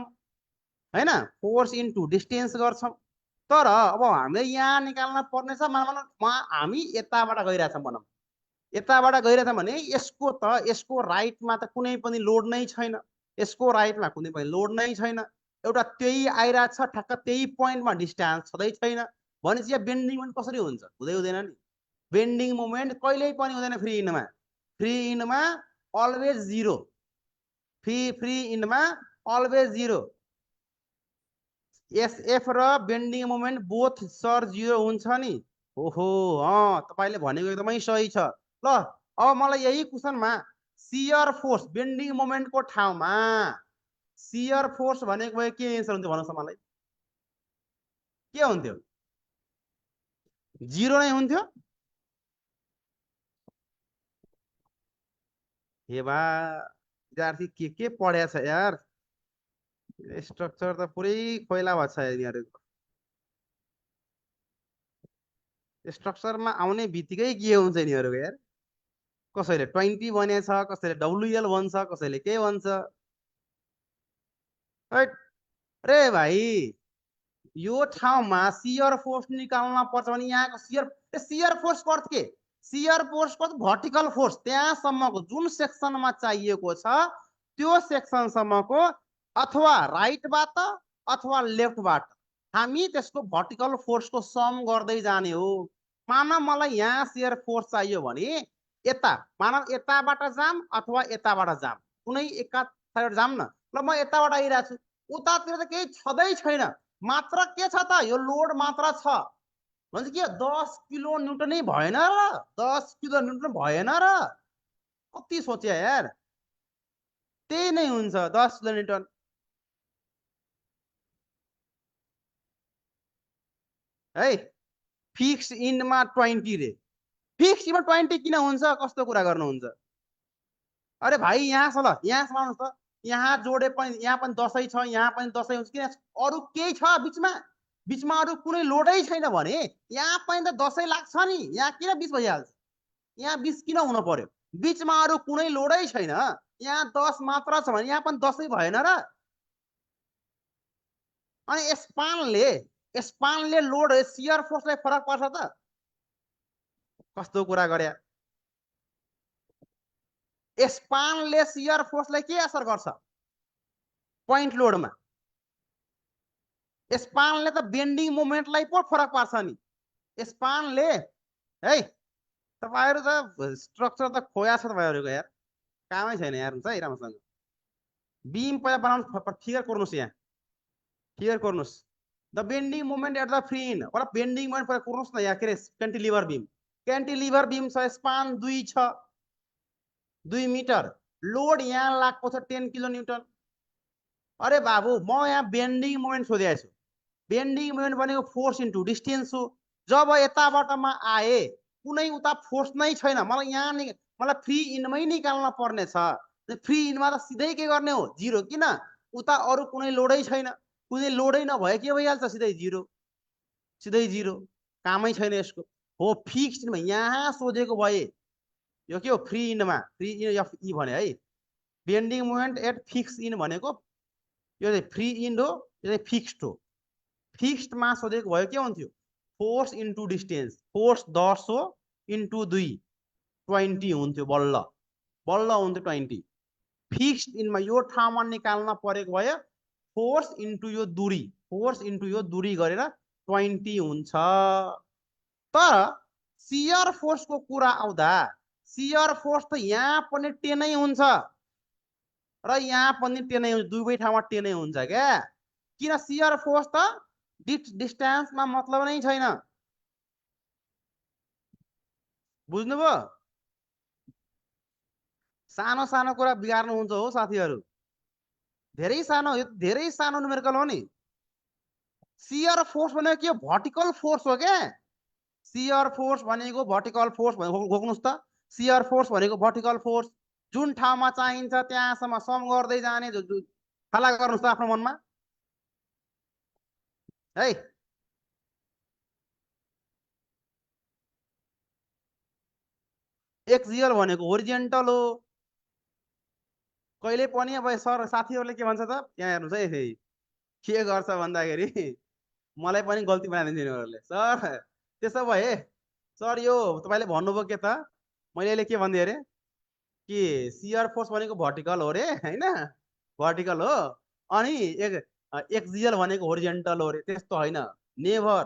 होइन, फोर्स इन्टु डिस्टेन्स गर्छौँ। तर अब हामीले यहाँ निकाल्न पर्ने छ। हामी यताबाट गइरहेछौँ भनौँ, यताबाट गइरहेछ भने यसको राइटमा त कुनै पनि लोड नै छैन, यसको राइटमा कुनै पनि लोड नै छैन। एउटा त्यही आइरहेछ ठ्याक्क त्यही पोइन्टमा डिस्टेन्स छँदै छैन भनेपछि यहाँ बेन्डिङ मोमेन्ट कसरी हुन्छ? हुँदैन नि। बेन्डिङ मोमेन्ट कहिल्यै पनि हुँदैन फ्री इन्डमा। फ्री इन्डमा अलवेज जिरो। फ्री इन्डमा अलवेज जिरो। एसएफ र bending moment both sir zero हुन्छ नि। ओहो तपाईँले भनेको एकदमै सही छ। ल अब मलाई यही क्वेसनमा सियर फोर्स बेन्डिङ मोमेन्टको ठाउँमा सियर फोर्स भनेको भए के एन्सर हुन्थ्यो भन्नुहोस् त मलाई? के हुन्थ्यो? जिरो नै हुन्थ्यो। हे बा विद्यार्थी के पढ्या छ यार? स्ट्रक्चर त पुरै खोइला भएको छ यिनीहरूको। स्ट्रक्चरमा आउने बित्तिकै के हुन्छ यिनीहरूको यार? कसैले 20 भनेछ, कसैले WL भन्छ, कसैले के भन्छ। रे भाइ यो ठाउँमा सियर फोर्स निकाल्न पर्छ भने यहाँको सियर फोर्सको अर्थ के? सियर फोर्सको भर्टिकल फोर्स त्यहाँसम्मको जुन सेक्सनमा चाहिएको छ त्यो सेक्सनसम्मको अथवा राइटबाट अथवा लेफ्टबाट हामी त्यसको भर्टिकल फोर्सको सम गर्दै जाने हो। मानव मलाई यहाँ सियर फोर्स चाहियो भने यता मानव यताबाट जाम अथवा यताबाट जाम, कुनै एकातिर जाम न। ल म यताबाट आइरहेको छु, उतातिर त केही छँदै छैन, मात्र के छ त यो लोड मात्र छ भन्छ के 10 किलो न्युटनै भएन र? 10 किलो न्युटन भएन र? कति सोचे यार? त्यही नै हुन्छ 10 किलो न्युटन है। फिक्स इन्डमा 20 रे। फिक्स इन्डमा 20 किन हुन्छ? कस्तो कुरा गर्नुहुन्छ? अरे भाइ यहाँ छ ल, यहाँ समाउनुहोस् त। यहाँ जोडे पनि यहाँ पनि 10 छ, यहाँ पनि 10 हुन्छ। किन? अरू केही छ बिचमा? बिचमा अरू कुनै लोडै छैन भने यहाँ पनि त 10 लाग्छ नि। यहाँ किन 20 भइहाल्छ? यहाँ 20 किन हुन पर्यो? बिचमा अरू कुनै लोडै छैन, यहाँ 10 मात्र छ भने यहाँ पनि 10 भएन र? अनि स्पानले लोड सियर फोर्सलाई फरक पर्छ त? कस्तो कुरा गरे? स्पानले सियर फोर्सलाई के असर गर्छ? पोइन्ट लोडमा स्पानले त बेन्डिङ मोमेन्टलाई पो फरक पार्छ नि। स्पानले है तपाईहरु त स्ट्रक्चर त खोया छ तपाईहरुको यार, कामै छैन यार। हुन्छ है राम्रोसँग बीम पहिला बनाउनु, फिगर कोर्नुस् यहाँ, फिगर कोर्नुस्। The bending moment at the free end, पहिला बेन्डिङ मोमेन्ट पहिला कोर्नुस् न यहाँ, के रे क्यान्टिलिभर बीम। क्यान्टिलिभर बीम छ, स्पान 2 छ, 2 मिटर, लोड यहाँ लागेको छ 10 किलो न्यूटन। अरे बाबु म यहाँ बेन्डिङ मोमेन्ट सोधेको छु। बेन्डिङ मोमेन्ट भनेको फोर्स इन्टु डिस्टेन्स हो। जब यताबाट म आए कुनै उता फोर्स नै छैन, मलाई यहाँ मलाई फ्री इनमै निकाल्न पर्ने छ। फ्री इनमा त सिधै के गर्ने हो, जिरो। किन, उता अरू कुनै लोडै छैन, कुनै लोडै नभए के भइहाल्छ, सिधै जिरो, सिधै जिरो, कामै छैन यसको। हो फिक्स्ड इनमा यहाँ सोधेको भए यो के हो, फ्री इनमा, फ्री इन एफ ई भने है। Bending moment at fix end भनेको यो चाहिँ फ्री इन हो, यो चाहिँ फिक्स्ड हो। फिक्स्डमा सोधेको भयो के हुन्थ्यो, फोर्स इन्टु डिस्टेन्स, फोर्स 10 हो इन्टु 2 20 हुन्थ्यो, बल्ल बल्ल हुन्थ्यो 20। फिक्स्ड इनमा यो ठाउँमा निकाल्न परेको भए फोर्स इन्टु यो दूरी, फोर्स इन्टु यो दूरी गरेर 20 हुन्छ। तर सियर फोर्सको कुरा आउँदा सियर फोर्स त यहाँ पनि 10 हुन्छ र यहाँ पनि 10 हुन्छ, दुवै ठाउँमा 10 हुन्छ क्या। किन, सियर फोर्स त डिस्टेन्समा मतलब नै छैन। बुझ्नुभयो? सानो सानो कुरा बिगार्नुहुन्छ हो साथीहरू, धेरै सानो, यो धेरै सानो न्युमेरिकल हो नि। सियर फोर्स भनेको के, भर्टिकल फोर्स हो क्या। सियर फोर्स भनेको भर्टिकल फोर्स भनेको, घोक्नुस् त, सियर फोर्स भनेको भर्टिकल फोर्स, जुन ठाउँमा चाहिन्छ त्यहाँसम्म सम गर्दै जाने। हल्ला गर्नुस् त आफ्नो मनमा है। एक्सियल भनेको होरिजेन्टल हो। कहिले पनि अब सर साथीहरूले के भन्छ त, यहाँ हेर्नुहोस् है, के गर्छ भन्दाखेरि मलाई पनि गल्ती बनाइदिन्छ यिनीहरूले। सर त्यसो भए सर यो तपाईँले भन्नुभयो के त, मैले अहिले के भनिदिएँ अरे, कि सियर फोर्स भनेको भर्टिकल हो रे होइन, भर्टिकल हो, अनि एक्सियल भनेको होरिजेन्टल हो रे। त्यस्तो होइन, नेभर।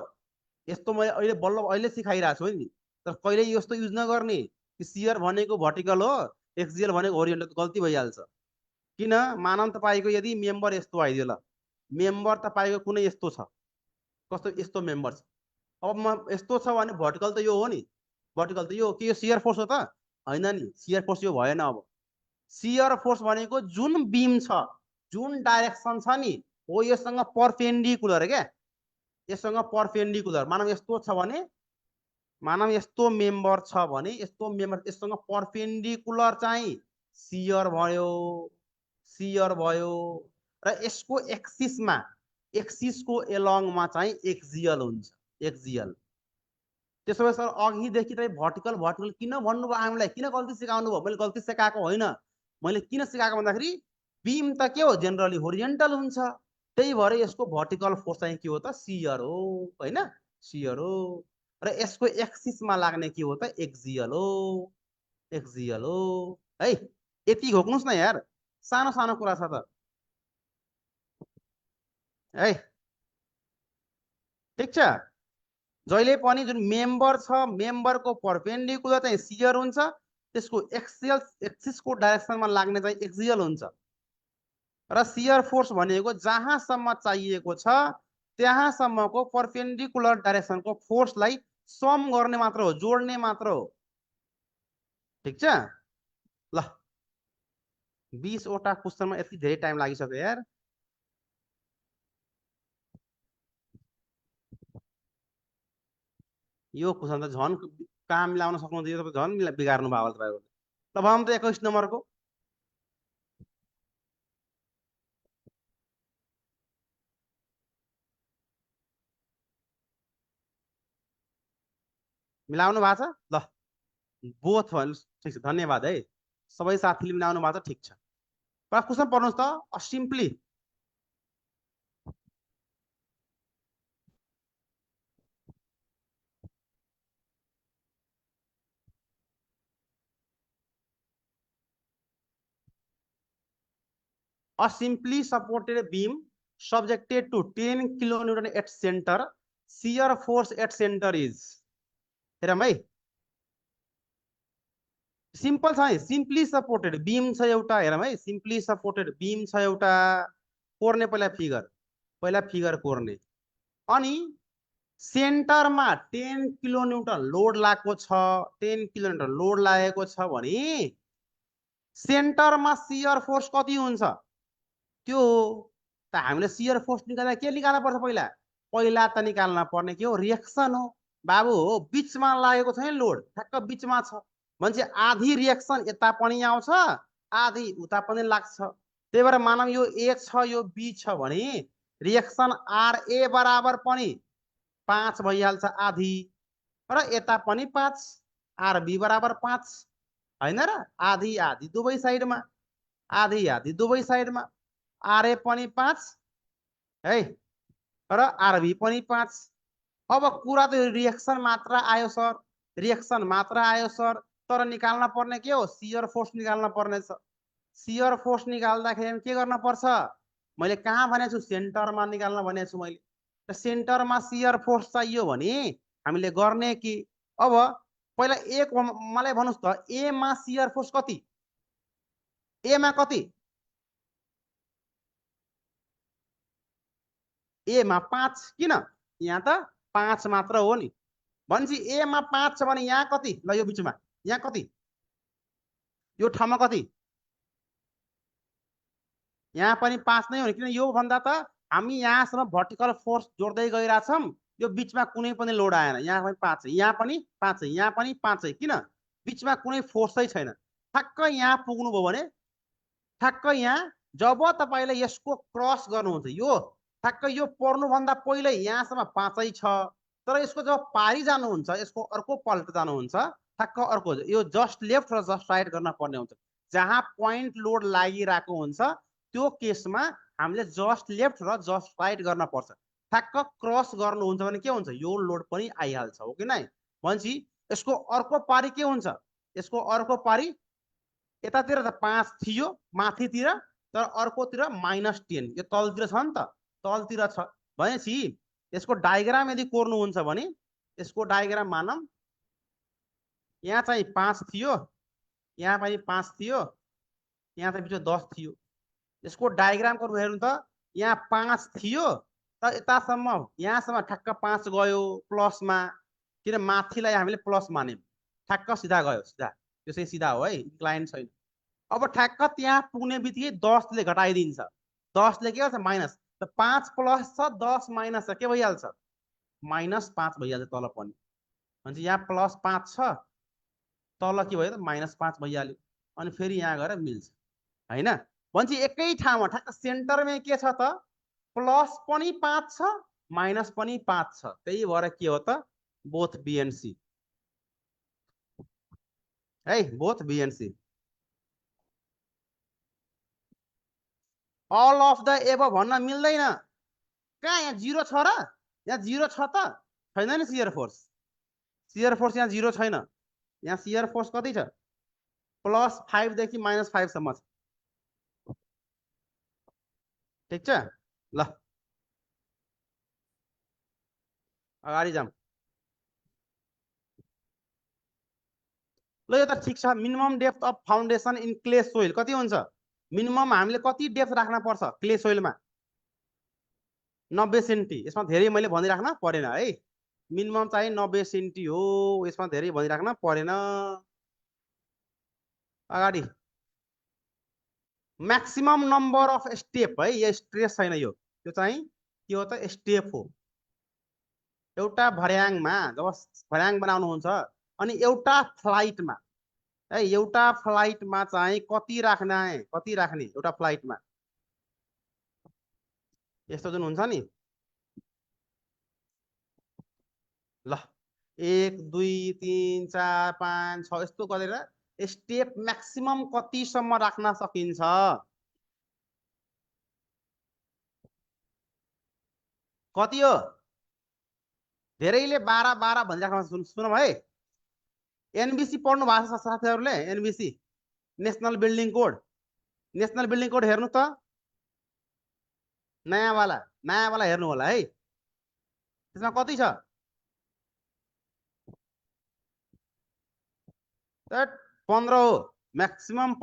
यस्तो मैले अहिले बल्ल अहिले सिकाइरहेको छु नि, तर कहिले यस्तो युज नगर्ने कि सियर भनेको भर्टिकल हो, एक्सियल भनेको होरिजेन्टल, गल्ती भइहाल्छ। किन, मानव तपाईँको यदि मेम्बर यस्तो आइदियो, ल मेम्बर तपाईँको कुनै यस्तो छ, कस्तो यस्तो मेम्बर छ, अब म यस्तो छ भने भर्टिकल त यो हो नि, भर्टिकल त यो के, यो सियर फोर्स हो त होइन नि, सियर फोर्स यो भएन। अब सियर फोर्स भनेको जुन बीम छ, जुन डाइरेक्सन छ नि, हो योसँग परपेन्डिकुलर क्या, यससँग परपेन्डिकुलर। मानव यस्तो छ भने, मानव यस्तो मेम्बर छ भने, यस्तो मेम्बर यससँग परपेन्डिकुलर चाहिँ सियर भयो, सियर भयो। र यसको एक्सिसमा, एक्सिसको एलङमा चाहिँ एक्सियल हुन्छ, एक्सियल। त्यसो भए सर अघिदेखि चाहिँ भर्टिकल भर्टिकल किन भन्नुभयो हामीलाई, किन गल्ती सिकाउनु भयो? मैले गल्ती सिकाएको होइन, मैले किन सिकाएको भन्दाखेरि बीम त के हो, जेनरली होरिजेन्टल हुन्छ, त्यही भएर यसको भर्टिकल फोर्स चाहिँ के हो त, सियर हो होइन, सियर हो। र यसको एक्सिसमा लाग्ने के हो त, एक्सियल हो, एक्सियल हो है। यति घोक्नुस् न यार, सानो सानो कुरा छ त है। ठिक छ, जहिले पनि जुन मेम्बर छ, मेम्बरको परपेन्डिकुलर चाहिँ सियर हुन्छ, त्यसको एक्सियल एक्सिसको डाइरेक्सनमा लाग्ने चाहिँ एक्सियल हुन्छ। र सियर फोर्स भनेको जहाँसम्म चाहिएको छ त्यहाँसम्मको परपेन्डिकुलर डाइरेक्सनको फोर्सलाई सम गर्ने मात्र हो, जोड्ने मात्र हो। ठिक छ, ल 20 वटा क्वेसनमा यति धेरै टाइम लागिसक्यो यार। यो क्वेसन त झन् कहाँ मिलाउन सक्नुहुँदैन, तपाईँ झन् बिगार्नु भयो तपाईँहरूले। ल भनौँ त 21 नम्बरको, मिलाउनु भएको छ ल, बोथ भन्नु ठिक छ, धन्यवाद है। सबै साथीले मिलाउनु भएको छ, ठिक छ। क्वेसन पढ्नुहोस् त simply. A simply supported beam subjected to 10 kilonewton at center, shear force at center is, हेरौँ है, सिम्पल छ है, सिम्पली सपोर्टेड बीम छ एउटा, हेरौँ है, सिम्पली सपोर्टेड बीम छ एउटा, कोर्ने पहिला फिगर कोर्ने, अनि सेन्टरमा 10 किलोन्युटन लोड लागेको छ, 10 किलोन्युटन लोड लागेको छ भने सेन्टरमा शियर फोर्स कति हुन्छ, त्यो त हामीले शियर फोर्स निकाल्दा के निकाल्न पर्छ, पहिला त निकाल्न पर्ने के हो, रिएक्सन हो बाबु हो, बीचमा लागेको छ नि लोड, ठ्याक्क बीचमा छ भने आधी रिएक्सन यता पनि आउँछ, आधी उता पनि लाग्छ, त्यही भएर मानव यो ए छ यो बी छ भने रिएक्सन आर ए बराबर पनि 5 भइहाल्छ आधी, र यता पनि 5, आर बी बराबर 5 हैन र, आधी आधी दुवै साइडमा, आधी आधी दुवै साइडमा, आर ए पनि 5 है र आर बी पनि 5। अब कुरा त रिएक्सन मात्र आयो सर, रिएक्सन मात्र आयो सर, तर निकाल्न पर्ने के हो, शियर फोर्स निकाल्न पर्ने छ। शियर फोर्स निकाल्दाखेरि के गर्न पर्छ, मैले कहाँ भनेछु, सेन्टरमा निकाल्न भनेछु मैले, र सेन्टरमा शियर फोर्स चाहियो भने हामीले गर्ने के, अब पहिला एक मलाई भन्नुस् त, ए मा शियर फोर्स कति, ए मा कति, ए मा 5, किन यहाँ त 5 मात्र हो नि, भनेपछि ए मा 5 छ भने यहाँ कति, ल यो बिचमा यहाँ कति, यो ठाउँमा कति, यहाँ पनि 5 नै हो नि, किन यो भन्दा त हामी यहाँसम्म भर्टिकल फोर्स जोड्दै गइरहेछौँ, यो बिचमा कुनै पनि लोड आएन, यहाँ पनि 5, यहाँ पनि 5, यहाँ पनि 5, किन बिचमा कुनै फोर्सै छैन, ठ्याक्क यहाँ पुग्नुभयो भने, ठ्याक्क यहाँ जब तपाईले यसको क्रस गर्नुहुन्छ, यो ठ्याक्क यो पर्नुभन्दा पहिल्यै यहाँसम्म 5 छ, तर यसको जब पारी जानुहुन्छ, यसको अर्को पल्ट जानुहुन्छ, ठ्याक्क अर्को, यो जस्ट लेफ्ट र जस्ट राइट गर्न पर्ने हुन्छ, जहाँ पोइन्ट लोड लागिरहेको हुन्छ त्यो केसमा हामीले जस्ट लेफ्ट र जस्ट राइट गर्न पर्छ, ठ्याक्क क्रस गर्नुहुन्छ भने के हुन्छ, यो लोड पनि आइहाल्छ, हो कि नै, भनेपछि यसको अर्को पारी के हुन्छ, यसको अर्को पारी यतातिर त 5 थियो माथितिर, तर अर्कोतिर -10, यो तलतिर छ नि त, तलतिर छ भनेपछि यसको डायग्राम यदि कोर्नुहुन्छ भने, यसको डायग्राम मानौँ यहाँ चाहिँ 5 थियो, यहाँ पनि 5 थियो, यहाँ चाहिँ बिचमा 10 थियो, यसको डायग्राम कोर्नु हेर्नु त, यहाँ 5 थियो त यतासम्म यहाँसम्म ठ्याक्क 5 गयो प्लसमा, किन माथिलाई हामीले प्लस मान्यौँ, ठ्याक्क सिधा गयो, सिधा, त्यो चाहिँ सिधा हो है, इन्क्लाइन छैन। अब ठ्याक्क त्यहाँ पुग्ने बित्तिकै 10 ले घटाइदिन्छ, 10 ले के गर्छ, माइनस, त 5 प्लस छ 10 माइनस छ, के भइहाल्छ, -5 भइहाल्छ तल पनि, भनेपछि यहाँ +5 छ, तल के भयो त -5 भइहाल्यो, अनि फेरि यहाँ गएर मिल्छ हैन, भनेपछि एकै ठाउँमा ठ्याक्क सेन्टरमै के छ त, प्लस पनि 5 छ माइनस पनि 5 छ, त्यही भएर के हो त, बोथ बी एन्ड सी है, both B and C, all of the above भन्न मिल्दैन, कहाँ यहाँ 0 छ र, यहाँ 0 छ त छैन नि, शियर फोर्स यहाँ 0 छैन, यहाँ शियर फोर्स कति छ, +5 देखि -5 सम्म छ, ठीक छ, ल अगाडि जाम, ल यो त ठिक छ, minimum depth of foundation in clay soil कति हुन्छ, मिनिमम हामीले कति डेप्थ राख्न पर्छ क्ले सोइलमा, 90 सेन्टी, यसमा धेरै मैले भनिराख्न परेन है, मिनिमम चाहिँ 90 सेन्टी हो, यसमा धेरै भनिराख्न परेन। अगाडि म्याक्सिमम नम्बर अफ स्टेप है, यो स्ट्रेस छैन, यो त्यो चाहिँ के हो त, स्टेप हो, एउटा भर्याङमा जब भर्याङ बनाउनुहुन्छ अनि एउटा फ्लाइटमा है, एउटा फ्लाइटमा चाहिँ कति राख्ने एउटा फ्लाइटमा, यस्तो जुन हुन्छ नि, ल 1 2 3 4 5 6 यस्तो गरेर स्टेप म्याक्सिमम कतिसम्म राख्न सकिन्छ, कति हो, धेरैले 12 भनिराख्नु, सुनौँ है, एनबीसी पढ्नु भएको छ साथीहरूले, एनबीसी नेशनल बिल्डिङ कोड हेर्नु त, नयाँ वाला हेर्नु होला है। त्यसमा कति छ? 15 हो। Maximum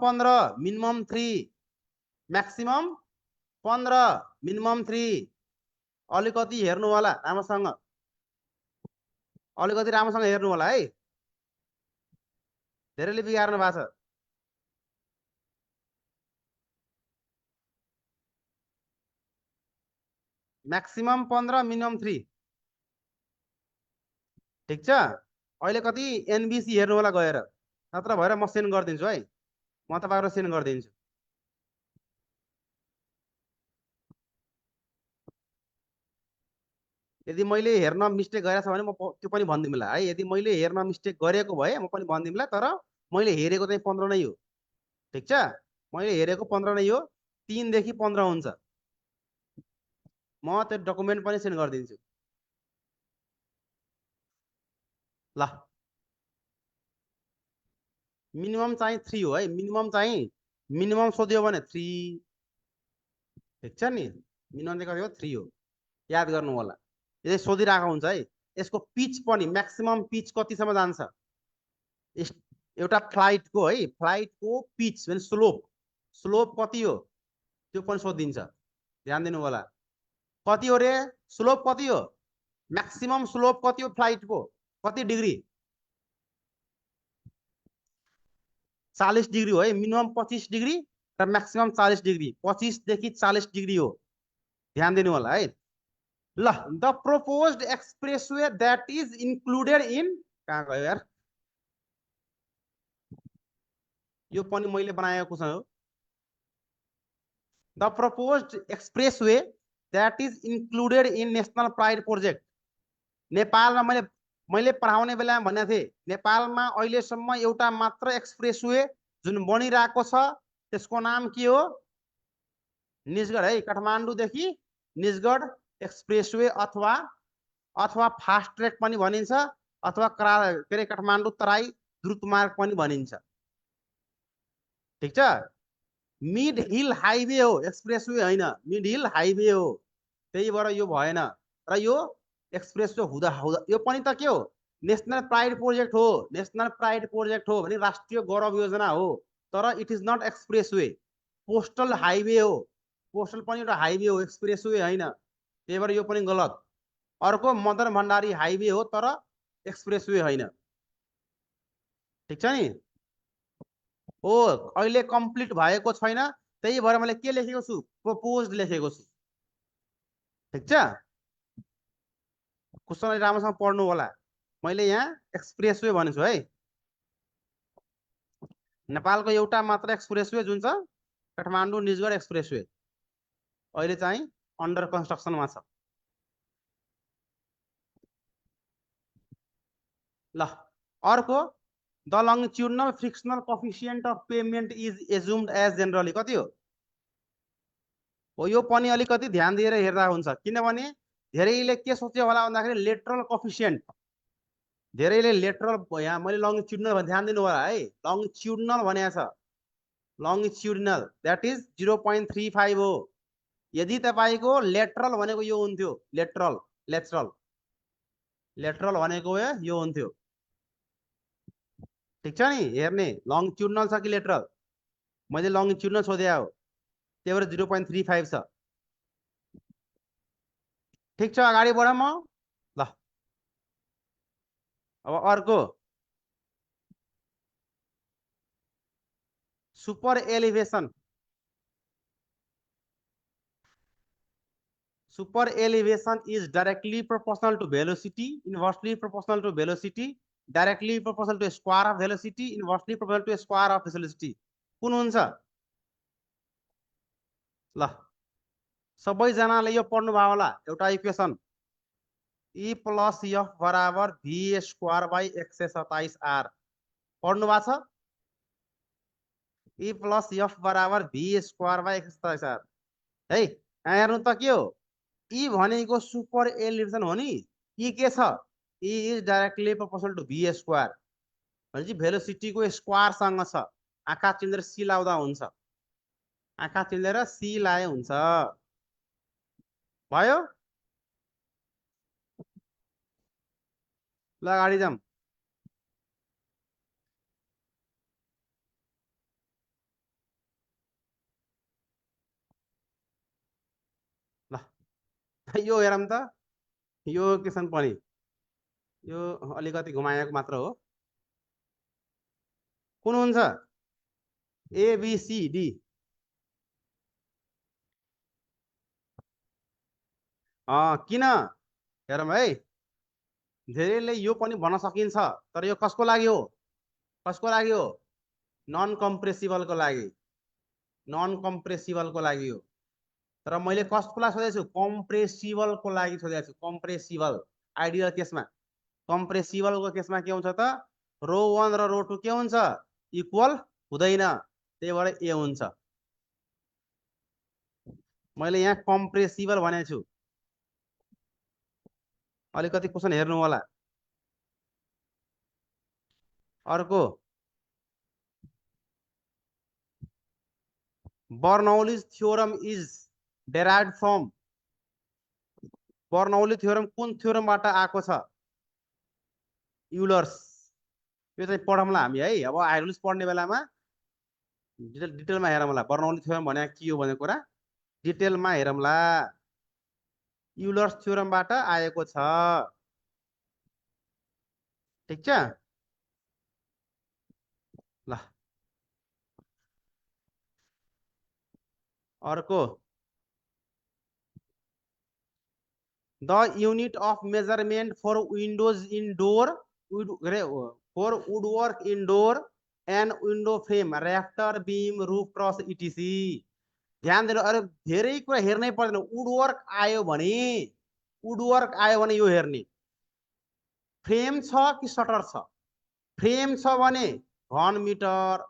15, minimum 3, maximum 15, minimum 3। अलिकति हेर्नु होला राम्रोसँग, हेर्नु होला है। धेरैले बिगार्नु भएको छ। Maximum 15, minimum 3। ठिक छ। अहिले कति एनबिसी हेर्नु होला गएर, नत्र भएर म सेन्ड गरिदिन्छु है, म तपाईँहरू सेन्ड गरिदिन्छु। यदि मैले हेर्न मिस्टेक गरेको छ भने म त्यो पनि भनिदिउँला है। यदि मैले हेर्न मिस्टेक गरेको भए म पनि भनिदिउँला, तर मैले हेरेको चाहिँ 15 नै हो। ठिक छ, मैले हेरेको 15 नै हो। 3 देखि 15 हुन्छ। म त्यो डकुमेन्ट पनि सेन्ड गरिदिन्छु ल। मिनिमम चाहिँ 3 हो है। मिनिमम सोध्यो भने 3। ठिक छ नि, मिनिमम चाहिँ कति हो? 3 हो। याद गर्नु होला, यसले सोधिरहेको हुन्छ है। यसको पिच पनि, म्याक्सिमम पिच कतिसम्म जान्छ? एउटा फ्लाइटको है, फ्लाइटको पिच भने स्लोप कति हो त्यो पनि सोधिन्छ। ध्यान दिनु होला। कति हो रे स्लोप? कति हो म्याक्सिमम स्लोप? कति हो फ्लाइटको? कति डिग्री? 40 डिग्री हो है। मिनिमम 25 डिग्री र म्याक्सिमम 40 डिग्री। 25 देखि 40 डिग्री हो। ध्यान दिनु होला है ल। The proposed expressway that is included in, कहाँ गयो यार? यो पनि मैले बनाएको कुन हो? The proposed expressway that is included in national pride project. नेपालमा मैले पढाउने बेलामा भनेको थिएँ, नेपालमा अहिलेसम्म एउटा मात्र एक्सप्रेसवे जुन बनिरहेको छ, त्यसको नाम के हो? निजगढ है। काठमाडौँदेखि निजगढ एक्सप्रेसवे अथवा फास्ट ट्र्याक पनि भनिन्छ, अथवा के अरे काठमाडौँ तराई द्रुत मार्ग पनि भनिन्छ। ठिक छ। मिड हिल हाइवे हो, एक्सप्रेसवे होइन। मिड हिल हाइवे हो, त्यही भएर यो भएन। र यो एक्सप्रेसवे हुँदा यो पनि त के हो? नेशनल प्राइड प्रोजेक्ट हो। नेशनल प्राइड प्रोजेक्ट हो भने राष्ट्रिय गौरव योजना हो, तर it is not expressway. Postal highway हो। पोस्टल पनि एउटा हाइवे हो, एक्सप्रेसवे होइन। त्यही भएर यो पनि गलत। अर्को मदन भण्डारी हाइवे हो, तर एक्सप्रेसवे होइन। ठिक छ नि? हो, अहिले कम्प्लिट भएको छैन, त्यही भएर मैले के लेखेको छु? प्रपोज्ड लेखेको छु। ठिक छ। क्वेसन राम्रोसँग पढ्नु होला। मैले यहाँ एक्सप्रेसवे भनेछु है। नेपालको एउटा मात्र एक्सप्रेसवे जुन छ काठमाडौँ निजगढ एक्सप्रेसवे, अहिले चाहिँ अन्डर कन्स्ट्रक्सनमा छ ल। अर्को, the longitudinal frictional coefficient of pavement is assumed as generally. कति हो? यो पनि अलिकति ध्यान दिएर हेर्दा हुन्छ, किनभने धेरैले के सोच्यो होला भन्दाखेरि लेटरल कोफिसिएन्ट। धेरैले लेटरल, यहाँ मैले लङ्गिट्युडनल ध्यान दिनु होला है। लङ्गिट्युडनल भनेको छ, लङ्गिट्युडनल द्याट इज 0.35 हो। यदि तपाईँको लेटरल भनेको यो हुन्थ्यो, लेटरल भनेको यो हुन्थ्यो। ठिक छ नि? हेर्ने लङ्गिट्युडनल छ कि लेटरल। मैले लङ्गिट्युडनल सोधे हो, त्यही भएर 0.35 छ। ठिक छ, अगाडि बढ म ल। अब अर्को, super elevation. Super elevation is directly proportional to velocity, inversely proportional to velocity, directly proportional to square of velocity, inversely proportional to square of velocity. कुन हुन्छ? ल, सबैजनाले यो पढ्नु भयो होला। एउटा इक्वेसन, E प्लस F बराबर V स्क्वायर बाई 127 R। पढ्नु भएको छ? E प्लस F बराबर V स्क्वायर बाई 127 R है। यहाँ हेर्नु त के हो? ई भनेको सुपर एलिभेसन हो नि। ई के छ? E is directly proportional to V square. भनेपछि भेलोसिटीको स्क्वायरसँग छ। आँखा चिम्लेर सी लाउँदा हुन्छ। आँखा चिल्लेर सी लाए हुन्छ। भयो? ल अगाडि जाऊँ। ल यो हेरौँ त, यो क्वेसन पनि यो अलिकति घुमाएको मात्र हो। कुन हुन्छ? एबिसिडी। किन हेरौँ है, धेरैले यो पनि भन्न सकिन्छ, तर यो कसको लागि हो? कसको लागि हो? नन कम्प्रेसिबलको लागि, नन कम्प्रेसिबलको लागि हो। तर मैले कसको लागि सोधेको छु? कम्प्रेसिबलको लागि सोधेको छु। कम्प्रेसिबल आइडियल केसमा, कम्प्रेसिबलको केसमा के हुन्छ त? रो 1 र रो 2 के हुन्छ? इक्वल हुँदैन, त्यही भएर ए हुन्छ। मैले यहाँ कम्प्रेसिबल भनेको छु। अलिकति क्वेसन हेर्नु होला। अर्को, Bernoulli's theorem is derived from. Bernoulli theorem कुन थ्योरमबाट आएको छ? युलर्स। यो चाहिँ पढौँला हामी है, अब हाइड्रोलिस पढ्ने बेलामा डिटेलमा हेरौँला बर्नौली थ्योरम भने के हो भन्ने कुरा, डिटेलमा हेरौँला। युलर्स थ्योरमबाट आएको छ। ठिक छ? ल अर्को, the unit of measurement for windows in door, for woodwork in door and window frame, rafter, beam, roof truss etc. ध्यान दिनु, अरे धेरै कुरा हेर्नै पर्दैन। वुडवर्क आयो भने, वुडवर्क आयो भने यो हेर्ने, फ्रेम छ कि सटर छ? फ्रेम छ भने घन मिटर,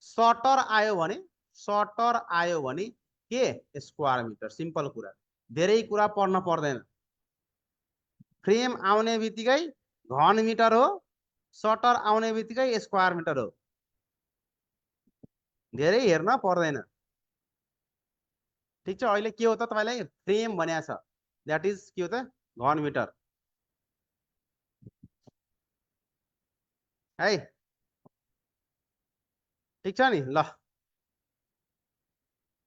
सटर आयो भने, सटर आयो भने के? Square metre. सिम्पल कुरा, धेरै कुरा पढ्न पर्दैन। फ्रेम आउने बित्तिकै घन मिटर हो, सटर आउने बित्तिकै स्क्वायर मिटर हो, धेरै हेर्न पर्दैन। ठिक छ? अहिले के हो त तपाईलाई फ्रेम भनेको छ, द्याट इज के हो त? घन मिटर है। ठिक छ नि? ल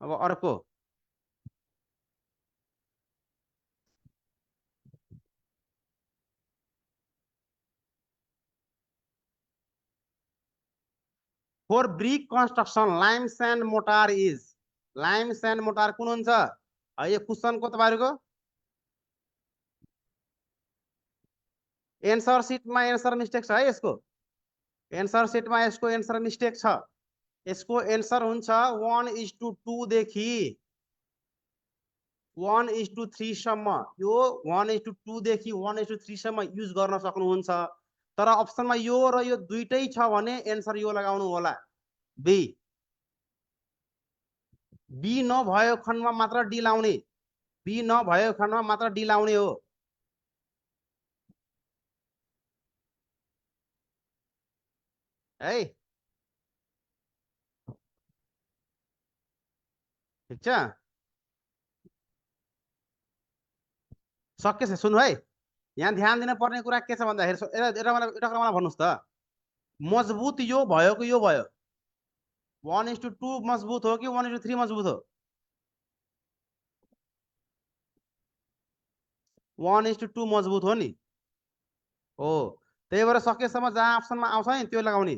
अब अर्को, four brick construction Lime sand motor is. Lime sand motor कुन हुन्छ? यो क्वेसनको तपाईहरुको एन्सर सिटमा एन्सर मिस्टेक छ है। यसको एन्सर सिटमा यसको एन्सर मिस्टेक छ। यसको एन्सर हुन्छ 1:2 देखि 1:3 सम्म। यो 1:2 देखि 1:3 सम्म युज गर्न सक्नुहुन्छ। तर अप्सनमा यो र यो दुईटै छ भने एन्सर यो लगाउनु होला, बी। बी नभएको खण्डमा मात्र डी लाउने, बी नभएको खण्डमा मात्र डी लाउने हो है। ठिक छ? सकेछ? सुन्नु है, यहाँ ध्यान दिन पर्ने कुरा के छ भन्दाखेरि एउटा कुरा मलाई भन्नुहोस् त, मजबुत यो भयो कि यो भयो? 1:2 मजबुत हो कि 1:3 मजबुत हो? 1:2 मजबुत हो नि हो। त्यही भएर सकेसम्म जहाँ अप्सनमा आउँछ नि त्यो लगाउने।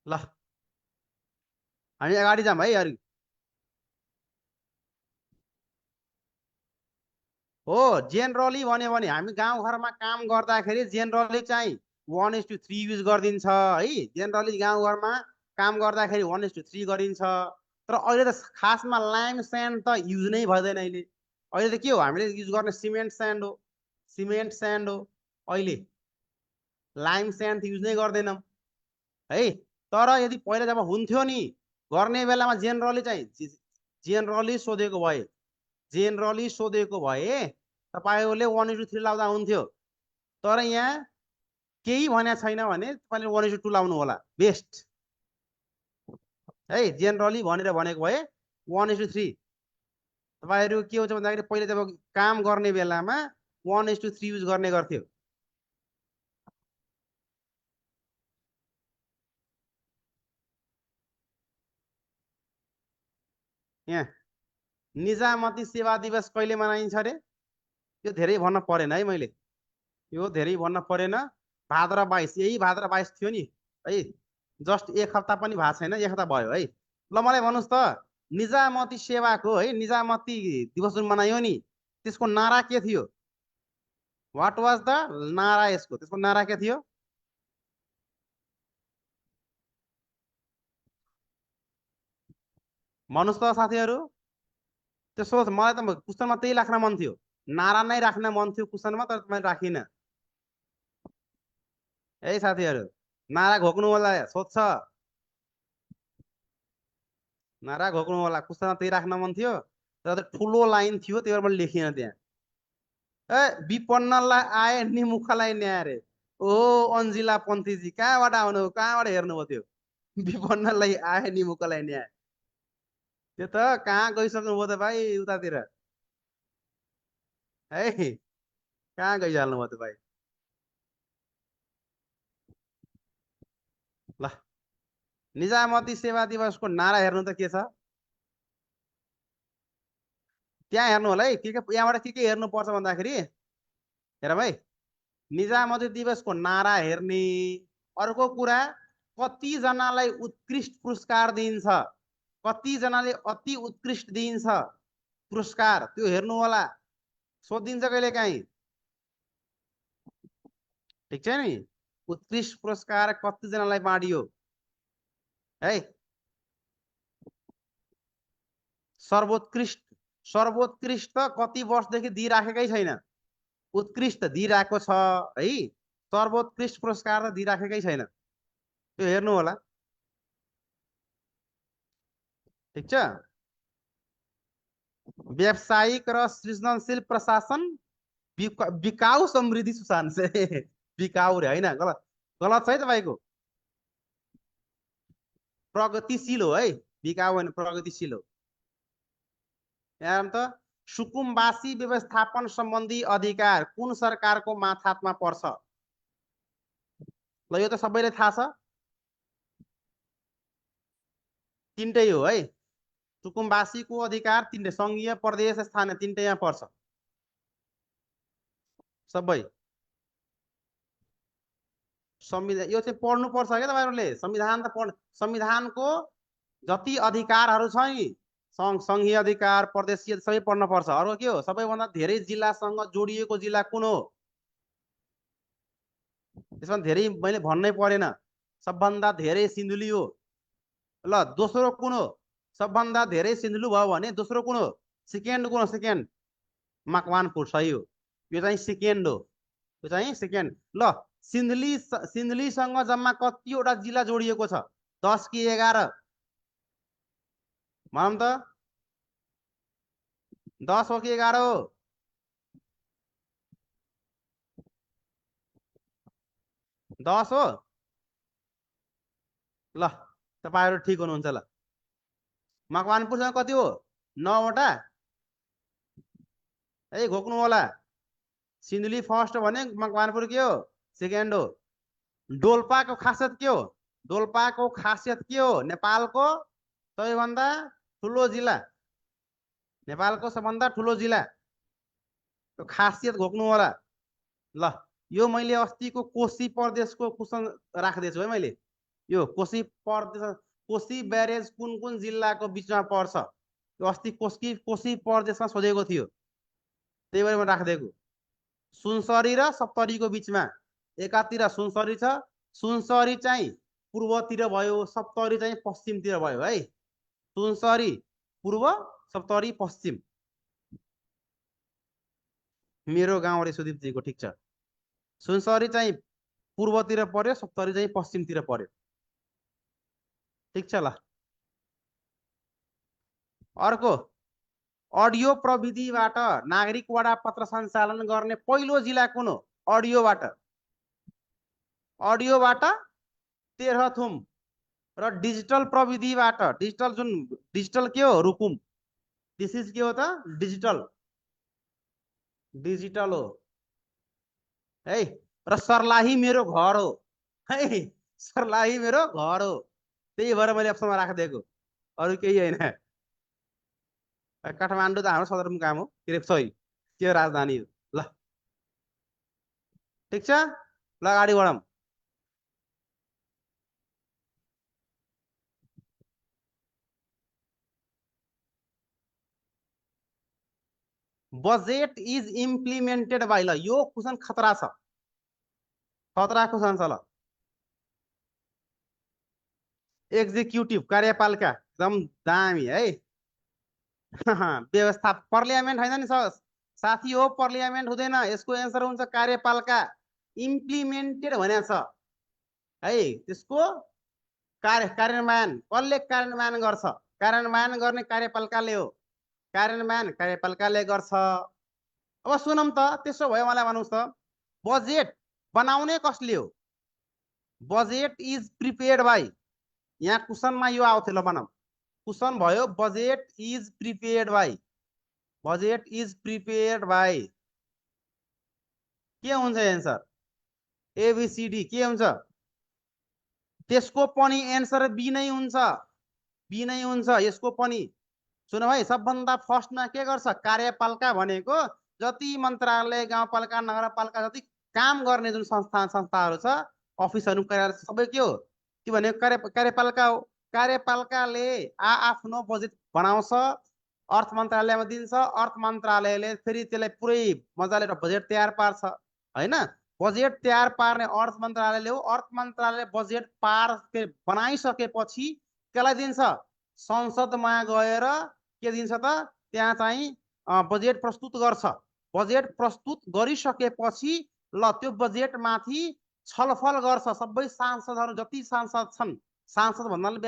ल हामी अगाडि जाऊँ है। अरू हो, जेनरली भन्यो भने हामी गाउँघरमा काम गर्दाखेरि जेनरली चाहिँ 1:3 युज गरिदिन्छ है। जेनरली गाउँघरमा काम गर्दाखेरि 1:3 गरिन्छ। तर अहिले त खासमा लाइम स्यान्ड त युज नै भइदैन। अहिले त के हो, हामीले युज गर्ने सिमेन्ट स्यान्ड हो, सिमेन्ट स्यान्ड हो। अहिले लाइम स्यान्ड युज नै गर्दैनौँ है। तर यदि पहिला जब हुन्थ्यो नि गर्ने बेलामा जेनरली चाहिँ जेनरली सोधेको भए, जेनरली सोधेको भए तपाईँले 1:3 लाउँदा हुन्थ्यो। तर यहाँ केही भनेको छैन भने तपाईँले 1:2 लाउनु होला बेस्ट है। जेनरली भनेर भनेको भए 1:3। तपाईँहरू के हुन्छ भन्दाखेरि पहिले जब काम गर्ने बेलामा 1:3 युज गर्ने गर्थ्यो। यहाँ निजामती सेवा दिवस कहिले मनाइन्छ अरे? यो धेरै भन्न परेन है मैले, यो धेरै भन्न परेन। भाद्र 22, यही भाद्र 22 थियो नि है। जस्ट एक हप्ता पनि भएको छैन, एक हप्ता भयो है। ल मलाई भन्नुहोस् त, निजामती सेवाको है निजामती दिवस जुन मनायो नि त्यसको नारा के थियो? वाट वाज द नारा? यसको त्यसको नारा के थियो? भन्नुहोस् त साथीहरू। त्यो सोच, मलाई त क्वेसनमा त्यही राख्न मन थियो, नारा नै राख्न मन थियो क्वेसनमा, तर मैले राखिनँ है साथीहरू। नारा घोक्नु होला, सोध्छ नारा घोक्नु होला। क्वेसनमा त्यही राख्न मन थियो तर ठुलो लाइन थियो, त्यही भएर मैले लेखिनँ त्यहाँ। ए विपन्नलाई आए नि मुखलाई न्याय रे। ओ अन्जिला पन्थीजी कहाँबाट आउनु, कहाँबाट हेर्नुभयो त्यो? विपन्नलाई आए नि मुखलाई न्याय, त्यो त कहाँ गइसक्नुभयो त भाइ, उतातिर है। कहाँ गइहाल्नु भयो त भाइ? ल निजामती सेवा दिवसको नारा हेर्नु त के छ त्यहाँ हेर्नु होला है। यहाँबाट के हेर्नुपर्छ भन्दाखेरि, हेर भाइ, निजामती दिवसको नारा हेर्ने। अर्को कुरा, कतिजनालाई उत्कृष्ट पुरस्कार दिइन्छ, कतिजनाले अति उत्कृष्ट दिइन्छ पुरस्कार, त्यो हेर्नु होला। सोधिन्छ कहिले काहीँ, ठिक छ नि? उत्कृष्ट पुरस्कार कतिजनालाई बाँडियो है। सर्वोत्कृष्ट, सर्वोत्कृष्ट कति वर्षदेखि दिइराखेकै छैन, उत्कृष्ट दिइरहेको छ है। सर्वोत्कृष्ट पुरस्कार त दिइराखेकै छैन, त्यो हेर्नु होला। ठिक छ। व्यावसायिक र सृजनशील प्रशासन, बिकाऊ समृद्धि सुशासन से बिकाऊ रे होइन, गलत गलत छ है तपाईँको। प्रगतिशील हो है, बिकाऊ होइन, प्रगतिशील हो। यहाँ त सुकुम्बासी व्यवस्थापन सम्बन्धी अधिकार कुन सरकारको माथामा पर्छ? ल यो त सबैलाई थाहा छ, तिनटै हो है। सुकुम्बासीको अधिकार तिनटै, सङ्घीय, प्रदेश, स्थानीय, तिनटै यहाँ पर्छ सबै। संविधान यो चाहिँ पढ्नुपर्छ क्या तपाईँहरूले, संविधान त पढ, संविधानको जति अधिकारहरू छ नि, सङ्घीय अधिकार, प्रदेशीय, सबै पढ्न पर्छ। अरू के हो, सबैभन्दा धेरै जिल्लासँग जोडिएको जिल्ला कुन हो? त्यसमा धेरै मैले भन्नै परेन, सबभन्दा धेरै सिन्धुली हो। ल दोस्रो कुन हो? सबभन्दा धेरै सिन्धुली भयो भने दोस्रो कुन हो? सेकेन्ड कुन हो? सेकेन्ड मकवानपुर, सही हो। यो चाहिँ सेकेन्ड हो, यो चाहिँ सेकेन्ड। ल सिन्धुलीसँग जम्मा कतिवटा जिल्ला जोडिएको छ? 10 कि 11? भनौँ त, 10 हो कि 11 हो? 10 हो। ल तपाईँहरू ठिक हुनुहुन्छ। ल मकवानपुरसँग कति हो? 9 वटा है, घोक्नु होला। सिन्धुली फर्स्ट भने मकवानपुर के हो? सेकेन्ड हो। डोल्पाको खासियत के हो? डोल्पाको खासियत के हो? नेपालको सबैभन्दा ठुलो जिल्ला, नेपालको सबभन्दा ठुलो जिल्ला, त्यो खासियत घोक्नु होला। ल यो मैले अस्तिको कोशी प्रदेशको क्वेसन राख्दैछु है मैले। यो कोशी प्रदेश, कोशी ब्यारेज कुन कुन जिल्लाको बिचमा पर्छ? यो अस्ति कोशी प्रदेशमा सोधेको थियो, त्यही भएर म राखिदिएको। सुनसरी र सप्तरीको बिचमा, एकातिर सुनसरी छ, सुनसरी चाहिँ पूर्वतिर भयो, सप्तरी चाहिँ पश्चिमतिर भयो है। सुनसरी पूर्व, सप्तरी पश्चिम। मेरो गाउँ रे सुदीपजीको, ठिक छ। सुनसरी चाहिँ पूर्वतिर पर्यो, सप्तरी चाहिँ पश्चिमतिर पर्यो, ठिक छ। ल अर्को, अडियो प्रविधिबाट नागरिक वडापत्र सञ्चालन गर्ने पहिलो जिल्ला कुन हो? अडियोबाट तेह्रथुम र डिजिटल प्रविधिबाट डिजिटल के हो? रुकुम। दिस इज के हो त? डिजिटल हो है। र सर्लाही मेरो घर हो है, सर्लाही मेरो घर हो, त्यही भएर मैले अप्सनमा राखिदिएको, अरू केही होइन। काठमाडौँ त हाम्रो सदरमुकाम हो, के अरे सही के राजधानी हो। ल ठिक छ, ल अगाडि बढौँ। बजेट इज इम्प्लिमेन्टेड बाई, ल यो क्वेसन खतरा छ, खतरा क्वेसन छ। ल एक्जिक्युटिभ कार्यपालिका एकदम दामी है। व्यवस्था पार्लियामेन्ट होइन नि साथी हो, पार्लियामेन्ट हुँदैन, यसको एन्सर हुन्छ कार्यपालिका। इम्प्लिमेन्टेड भनेको छ है, त्यसको कार्यान्वयन कसले कार्यान्वयन गर्छ? कार्यान्वयन गर्ने कार्यपालिकाले हो, कार्यान्वयन कार्यपालिकाले गर्छ। अब सुनौँ त, त्यसो भयो मलाई भन्नुहोस् त, बजेट बनाउने कसले हो? बजेट इज प्रिपेयर्ड बाई, यहाँ क्वेसनमा यो आउँथ्यो। ल बनाऊ, क्वेसन भयो budget is prepared by, budget is prepared by, के हुन्छ एन्सर? एबिसिडी के हुन्छ? त्यसको पनि एन्सर बी नै हुन्छ, बी नै हुन्छ यसको पनि। सुन भाइ, सबभन्दा फर्स्टमा के गर्छ? कार्यपालिका भनेको जति मन्त्रालय, गाउँपालिका, नगरपालिका जति काम गर्ने जुन संस्थाहरू छ, अफिसहरू, कार्यालय सबै के हो? त्यो भनेको कार्यपालिका हो। कार्यपालिकाले आफ्नो बजेट बनाउँछ, अर्थ मन्त्रालयमा दिन्छ, अर्थ मन्त्रालयले फेरि त्यसलाई पुरै मजाले बजेट तयार पार्छ होइन। बजेट तयार पार्ने अर्थ मन्त्रालयले हो। अर्थ मन्त्रालयले बजेट बनाइसकेपछि त्यसलाई दिन्छ संसदमा गएर, के दिन्छ त? त्यहाँ चाहिँ बजेट प्रस्तुत गर्छ। बजेट प्रस्तुत गरिसकेपछि ल त्यो बजेटमाथि छलफल गर्छ सबै सांसदहरू, जति सांसद छन्, सांसद भन्नाले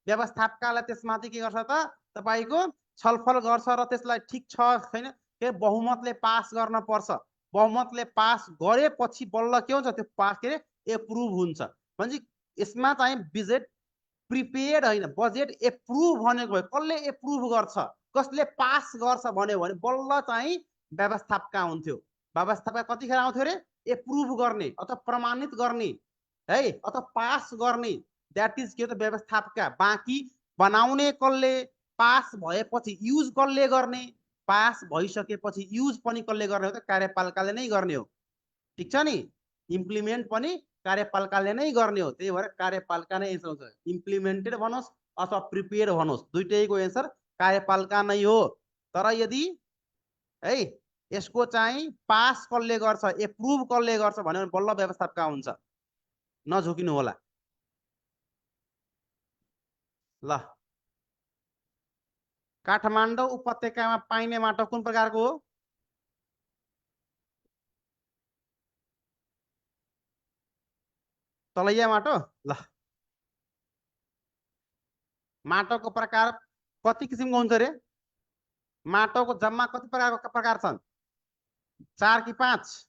व्यवस्थापकले त्यसमाथि के गर्छ त? तपाईको छलफल गर्छ र त्यसलाई ठिक छ छैन के बहुमतले पास गर्न पर्छ। बहुमतले पास गरेपछि बल्ल के हुन्छ? त्यो पास के एप्रुभ हुन्छ। भनेपछि यसमा चाहिँ बजेट प्रिपेयर्ड होइन, बजेट एप्रुभ भनेको भयो। कसले एप्रुभ गर्छ, कसले पास गर्छ भन्यो भने बल्ल चाहिँ व्यवस्थापक हुन्थ्यो। व्यवस्थापक कतिखेर आउँथ्यो अरे? एप्रुभ गर्ने अथवा प्रमाणित गर्ने है, अथवा पास गर्ने, द्याट इज के त? व्यवस्थापक। बाँकी बनाउने कसले? पास भएपछि युज कसले गर्ने? पास भइसकेपछि युज पनि कसले गर्ने हो त? कार्यपालिकाले नै गर्ने हो। ठिक छ नि, इम्प्लिमेन्ट पनि कार्यपालिकाले नै गर्ने हो। त्यही भएर कार्यपालिका नै एन्सर हुन्छ। इम्प्लिमेन्टेड भनोस् अथवा प्रिपेयर भनोस्, दुइटैको एन्सर कार्यपालिका नै हो। तर यदि है यसको चाहिँ पास कसले गर्छ, एप्रुभ कसले गर्छ भन्यो भने बल्ल व्यवस्थापक हुन्छ। नझुकिनु होला। ल काठमाडौँ उपत्यकामा पाइने माटो कुन प्रकारको हो? तलैया माटो। ल माटोको प्रकार कति किसिमको हुन्छ रे? माटोको जम्मा कति प्रकार छन्? 4 कि 5?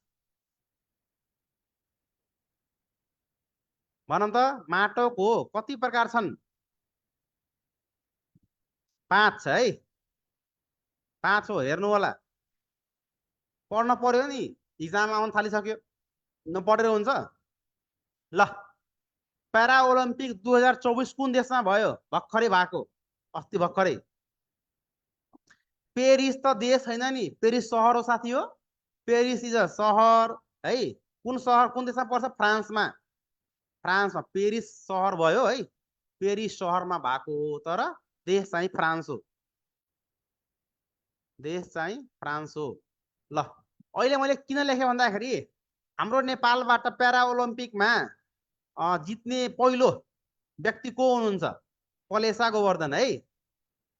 भनौँ त, माटोको कति प्रकार छन्? 5 है, 5 हो। हेर्नु होला, पढ्न पर्यो नि, इक्जाम आउन थालिसक्यो, नपढेर हुन्छ। ल प्यारा ओलम्पिक 2024 कुन देशमा भयो? भर्खरै भएको, अस्ति भर्खरै। पेरिस त देश होइन नि, पेरिस सहर हो साथी हो। पेरिस इज अ सहर है। कुन सहर, कुन देशमा पर्छ? फ्रान्समा। फ्रान्समा पेरिस सहर भयो है, पेरिस सहरमा भएको हो, तर देश चाहिँ फ्रान्स हो, देश चाहिँ फ्रान्स हो। ल अहिले मैले किन लेखेँ भन्दाखेरि, हाम्रो नेपालबाट प्यारा ओलम्पिकमा जित्ने पहिलो व्यक्ति को हुनुहुन्छ? पलेसा गोवर्धन है,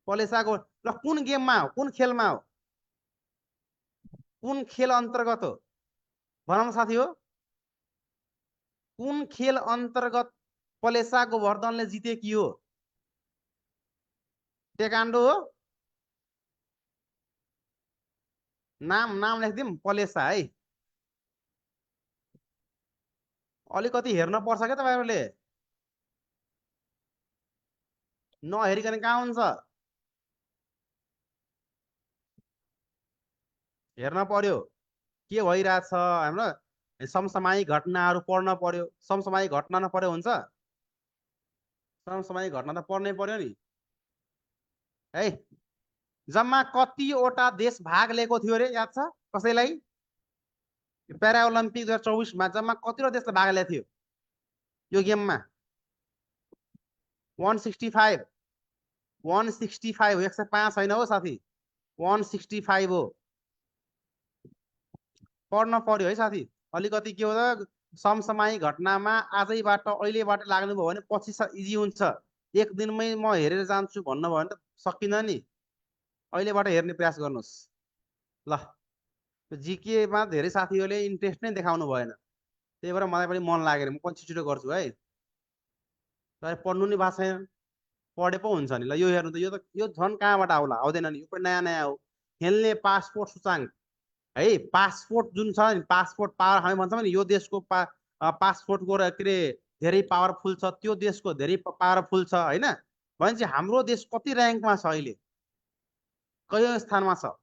पलेसा गो। ल कुन गेममा हो, कुन खेलमा हो, कुन खेल अन्तर्गत हो? भनौँ साथी हो, कुन खेल अन्तर्गत पलेसा गोवर्धनले जितेकी हो? टेकान्डो हो, नाम लेखिदिउँ पलेसा है। अलिकति हेर्न पर्छ क्या तपाईँहरूले, नहेरिकन कहाँ हुन्छ, हेर्न पर्यो के भइरहेछ हाम्रो। समसामयिक घटनाहरू पढ्न पर्यो, समसामयिक घटना नपढ्यो हुन्छ, समसामयिक घटना त पढ्नै पर्यो नि है। जम्मा कतिवटा देश भाग लिएको थियो अरे याद छ कसैलाई? प्यारा ओलम्पिक 2024 जम्मा कतिवटा देशले भाग लिएको थियो यो गेममा? 165, 165 हो, 105 होइन हो साथी, 165 हो। पढ्न पर्यो है साथी अलिकति। के हो त समसामयिक घटनामा आजैबाट अहिलेबाट लाग्नुभयो भने पछि इजी हुन्छ। एक दिनमै म हेरेर जान्छु भन्नुभयो भने त सकिन्न नि, अहिलेबाट हेर्ने प्रयास गर्नुहोस् ल। जिकेमा धेरै साथीहरूले इन्ट्रेस्ट नै देखाउनु भएन, त्यही भएर मलाई पनि मन लागेन, म पनि छिटो गर्छु है। तर पढ्नु नि भएको छैन, पढे पो हुन्छ नि। ल यो हेर्नु त, यो झन् कहाँबाट आउला, आउँदैन नि, यो पनि नयाँ नयाँ हो। खेल्ने पासपोर्ट सूचाङ्क है, पासपोर्ट जुन छ नि, पासपोर्ट पावर हामी भन्छौँ नि, यो देशको पासपोर्टको के अरे धेरै पावरफुल छ, त्यो देशको धेरै पावरफुल छ होइन। भनेपछि हाम्रो देश कति ऱ्याङ्कमा छ अहिले, कयौँ स्थानमा छ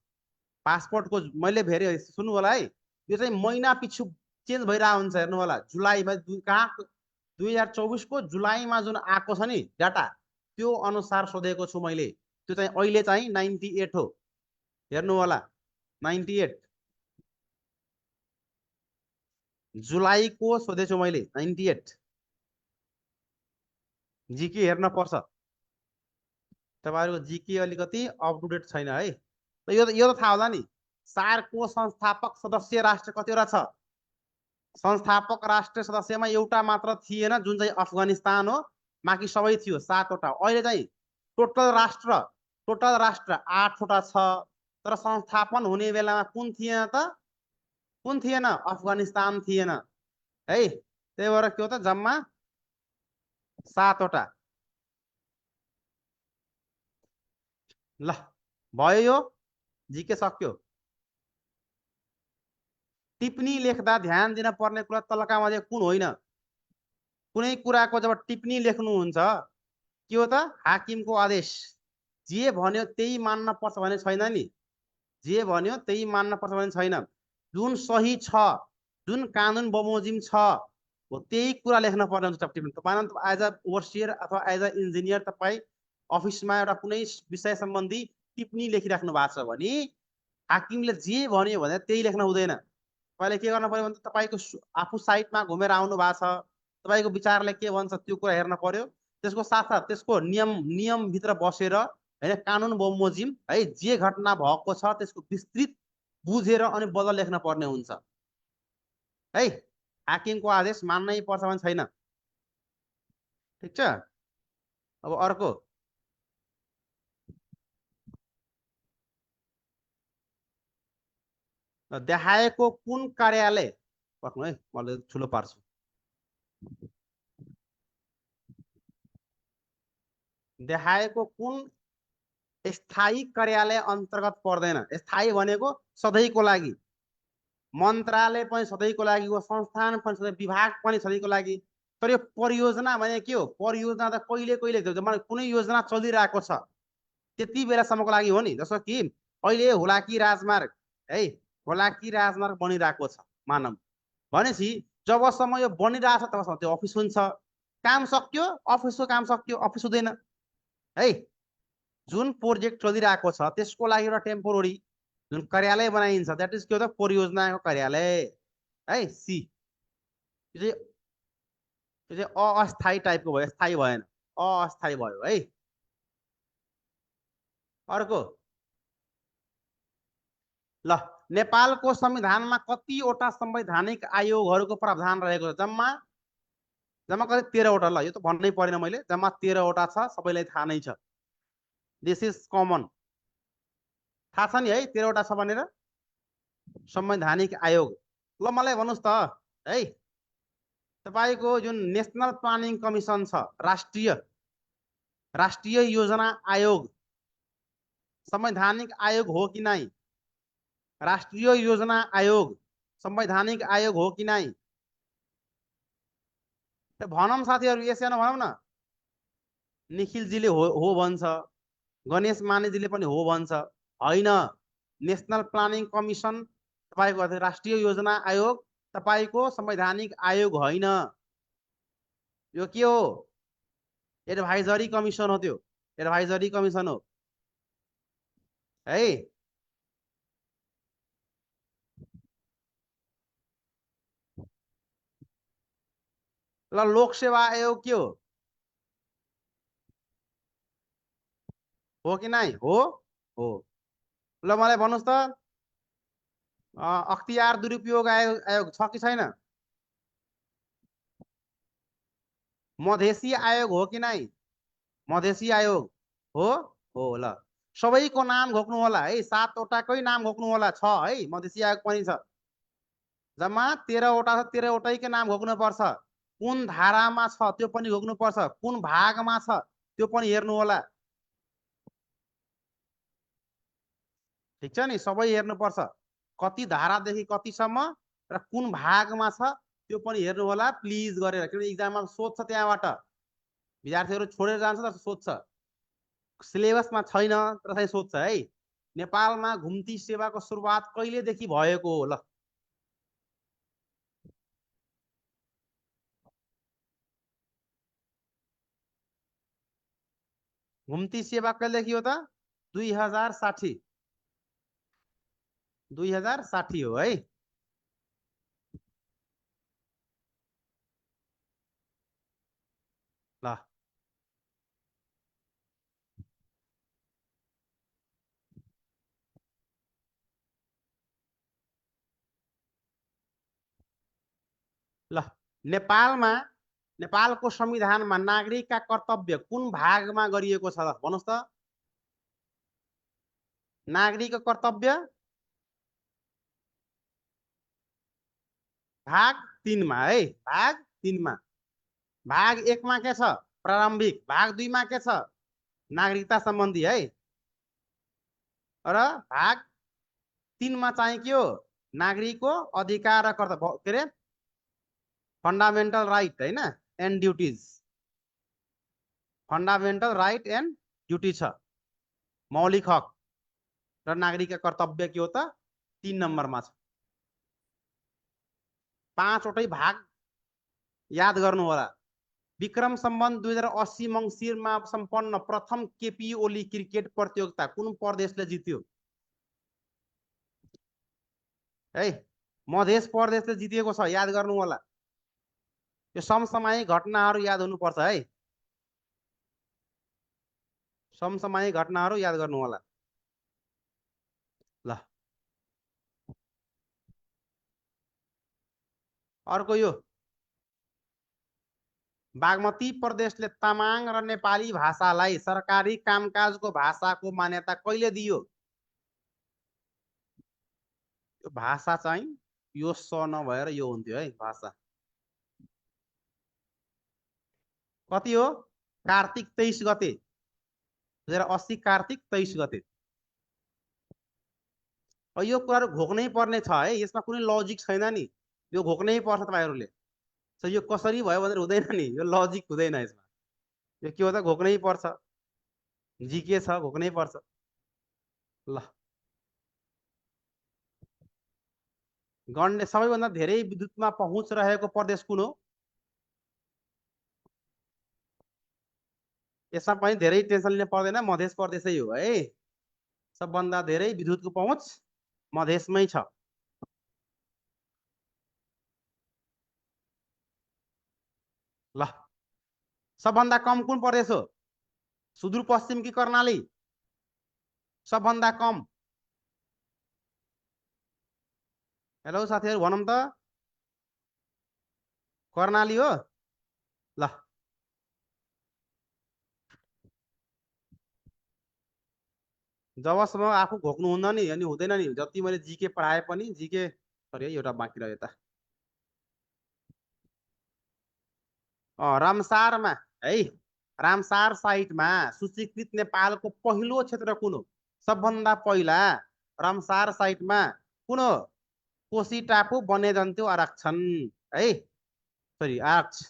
पासपोर्टको? मैले भेरे सुन्नु होला है, यो चाहिँ महिना पछि चेन्ज भइरहेको हुन्छ, हेर्नु होला। जुलाईमा कहाँ 2024को जुलाईमा जुन आएको छ नि डाटा, त्यो अनुसार सोधेको छु मैले। त्यो चाहिँ अहिले चाहिँ 98 हो, हेर्नु होला 98। जुलाईको सोधेछु मैले 98। जिके हेर्न पर्छ, तपाईँहरूको जिके अलिकति अप टु डेट छैन है। यो त थाहा होला नि, सार्कको संस्थापक सदस्य राष्ट्र कतिवटा छ? संस्थापक राष्ट्र सदस्यमा एउटा मात्र थिएन जुन चाहिँ अफगानिस्तान हो, बाँकी सबै थियो 7वटा। अहिले चाहिँ टोटल राष्ट्र 8वटा छ। तर संस्थापन हुने बेलामा कुन थिएन त? कुन थिएन? अफगानिस्तान थिएन है। त्यही भएर के हो त, जम्मा 7वटा। ल भयो, यो जिके सक्यो। टिप्पणी लेख्दा ध्यान दिन पर्ने कुरा तलका मध्ये कुन होइन? कुनै कुराको जब टिप्पणी लेख्नुहुन्छ के हो त? हाकिमको आदेश, जे भन्यो त्यही मान्न पर्छ भने छैन नि, जे भन्यो त्यही मान्न पर्छ भने छैन। जुन सही छ, जुन कानुन बमोजिम छ हो त्यही कुरा लेख्न पर्ने हुन्छ टिप्पणी। तपाईँ एज अ ओभरसियर अथवा एज अ इन्जिनियर तपाईँ अफिसमा एउटा कुनै विषय सम्बन्धी टिप्पणी लेखिराख्नु भएको छ भने हाकिमले जे भन्यो भने त्यही लेख्न हुँदैन। तपाईँले के गर्नु पर्यो भने तपाईँको आफू साइटमा घुमेर आउनु भएको छ, तपाईँको विचारले के भन्छ त्यो कुरा हेर्न पर्यो। त्यसको साथसाथ त्यसको नियमभित्र बसेर होइन, कानुन बमोजिम है, जे घटना भएको छ त्यसको विस्तृत बुझेर अनि बदल लेख्न पर्ने हुन्छ है। हाकिमको आदेश मान्नै पर्छ भने छैन, ठिक छ। अब अर्को, देखाएको कुन कार्यालय, पर्नु है मैले ठुलो पार्छु, देखाएको कुन स्थायी कार्यालय अन्तर्गत पर्दैन? स्थायी भनेको सधैँको लागि, मन्त्रालय पनि सधैँको लागि हो, संस्थान पनि सधैँ, विभाग पनि सधैँको लागि। तर यो परियोजना भने के हो? परियोजना त कहिले कहिले कुनै योजना चलिरहेको छ त्यति बेलासम्मको लागि हो नि। जस्तो कि अहिले हुलाकी राजमार्ग है, हुलाकी राजमार्ग बनिरहेको छ मानव, भनेपछि जबसम्म यो बनिरहेको छ तबसम्म त्यो अफिस हुन्छ। काम सक्यो, अफिसको काम सक्यो, अफिस हुँदैन है। जुन प्रोजेक्ट चलिरहेको छ त्यसको लागि एउटा टेम्पोररी जुन कार्यालय बनाइन्छ द्याट इज के हो त? परियोजनाको कार्यालय है। सी, यो चाहिँ अस्थायी टाइपको भयो, स्थायी भएन, अस्थायी भयो है। अर्को, ल नेपालको संविधानमा कतिवटा संवैधानिक आयोगहरूको प्रावधान रहेको छ? जम्मा जम्मा कति? 13वटा। ल यो त भन्नै परेन मैले, जम्मा 13वटा छ, सबैलाई थाहा नै छ। दिस इज कमन, थाहा छ नि है 13वटा छ भनेर संवैधानिक आयोग। ल मलाई भन्नुहोस् त है, तपाईँको जुन नेसनल प्लानिङ कमिसन छ, राष्ट्रिय योजना आयोग संवैधानिक आयोग हो कि नै? राष्ट्रिय योजना आयोग संवैधानिक आयोग हो कि नै? भनौँ साथीहरू, यस या नो भनौँ न। निखिलजीले हो भन्छ, गणेश मानेजीले पनि हो भन्छ। होइन, नेशनल प्लानिङ कमिसन तपाईँको राष्ट्रिय योजना आयोग तपाईँको संवैधानिक आयोग होइन। यो के हो? एडभाइजरी कमिसन हो। त्यो एडभाइजरी कमिसन हो है। ल, लोक सेवा आयोग के हो कि नै? हो हो। ल, मलाई भन्नुहोस् त, अख्तियार दुरुपयोग आयोग आयोग छ कि छैन? मधेसी आयोग हो कि नै? मधेसी आयोग हो हो। ल, सबैको नाम घोक्नु होला है, 7वटाकै नाम घोक्नु होला। छ है, मधेसी आयोग पनि छ। जम्मा 13वटा छ, 13वटैकै नाम घोक्नु पर्छ। कुन धारामा छ त्यो पनि घोक्नु पर्छ, कुन भागमा छ त्यो पनि हेर्नु होला। ठिक छ नि, सबै हेर्नु पर्छ, कति धारादेखि कतिसम्म र कुन भागमा छ त्यो पनि हेर्नु होला प्लिज गरेर, किनभने इक्जाममा सोध्छ त्यहाँबाट। विद्यार्थीहरू छोडेर जान्छ त सोध्छ, सिलेबसमा छैन तर चाहिँ सोध्छ है। नेपालमा घुम्ती सेवाको सुरुवात कहिलेदेखि भएको हो? ल, घुम्ती सेवा कहिलेदेखि हो त? 2060। 2060 हो है। ल, ल, नेपालमा नेपालको संविधानमा नागरिकका कर्तव्य कुन भागमा गरिएको छ भन्नुहोस् त? नागरिकको कर्तव्य भाग 3 मा है, भाग 3 मा। भाग 1 मा के छ? प्रारम्भिक। भाग 2 मा के छ? नागरिकता सम्बन्धी है। र भाग 3 मा चाहिँ के हो? नागरिकको अधिकार र कर्तव्य, के अरे फन्डामेन्टल राइट होइन, and duties. Fundamental right and duty छ, मौलिक हक र नागरिकका कर्तव्य के हो त? 3 नम्बरमा छ। 5वटै भाग याद गर्नु होला। विक्रम सम्बन्ध 2080 मङ्सिरमा सम्पन्न प्रथम केपी ओली क्रिकेट प्रतियोगिता कुन प्रदेशले जित्यो? है, मधेस प्रदेशले जितेको छ, याद गर्नु होला। यो समसामयिक घटनाहरू याद हुनुपर्छ है, समसामयिक घटनाहरू याद गर्नु होला। ल, अर्को यो बागमती प्रदेशले तामाङ र नेपाली भाषालाई सरकारी कामकाजको भाषाको मान्यता कहिले दियो? यो भाषा चाहिँ यो स नभएर यो हुन्थ्यो है, भाषा। कति हो? कार्तिक 23 गते, 2080 कार्तिक 23 गते। यो कुराहरू घोक्नै पर्ने छ है, यसमा कुनै लजिक छैन नि, यो घोक्नै पर्छ तपाईँहरूले। यो कसरी भयो भनेर हुँदैन नि, यो लजिक हुँदैन यसमा। यो के हो त? घोक्नै पर्छ, जिके छ, घोक्नै पर्छ। ल, गण्य सबैभन्दा धेरै विद्युतमा पहुँच रहेको प्रदेश कुन हो? यसमा पनि धेरै टेन्सन लिन पर्दैन, मध्य प्रदेशै हो है। सबभन्दा धेरै विद्युतको पहुँच मधेसमै छ। ल, सबभन्दा कम कुन प्रदेश हो? सुदूरपश्चिम कि कर्णाली? सबभन्दा कम? हेलो साथीहरू, भनौँ त, कर्णाली हो। ल, जबसम्म आफू घोक्नु हुन्न नि अनि हुँदैन नि, जति मैले जिके पढाए पनि जिके, सरी है, एउटा बाँकी रह्यो त। रामसारमा है, रामसार साइटमा सूचीकृत नेपालको पहिलो क्षेत्र कुन हो? सबभन्दा पहिला रामसार साइटमा कुन हो कोशी टापु वन्यजन्तु आरक्षण है सरी आरक्ष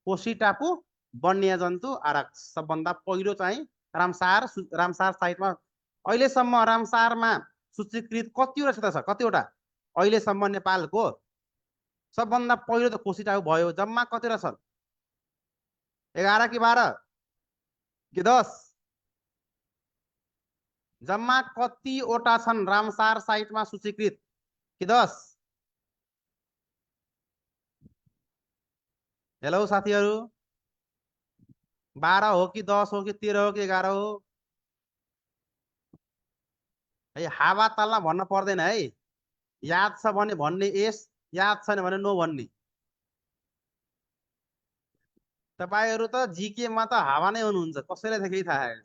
कोशी टापु वन्यजन्तु आरक्ष सबभन्दा पहिलो चाहिँ रामसार साइटमा अहिलेसम्म रामसारमा सूचीकृत कतिवटा क्षेत्र छ कतिवटा अहिलेसम्म नेपालको सबभन्दा पहिलो त कोशी टापु भयो जम्मा कतिवटा छन् 11 कि 12 कि 10 जम्मा कतिवटा छन् रामसार साइटमा सूचीकृत कि 10 हेलो साथीहरू 12 हो कि 10 हो कि 13 हो कि 11 हो है हावा तालमा भन्न पर्दैन है याद छ भने भन्ने यस याद छैन भने नो भन्ने तपाईहरु त जीके मा त हावा नै हुनुहुन्छ कसैलाई त केही थाहा छैन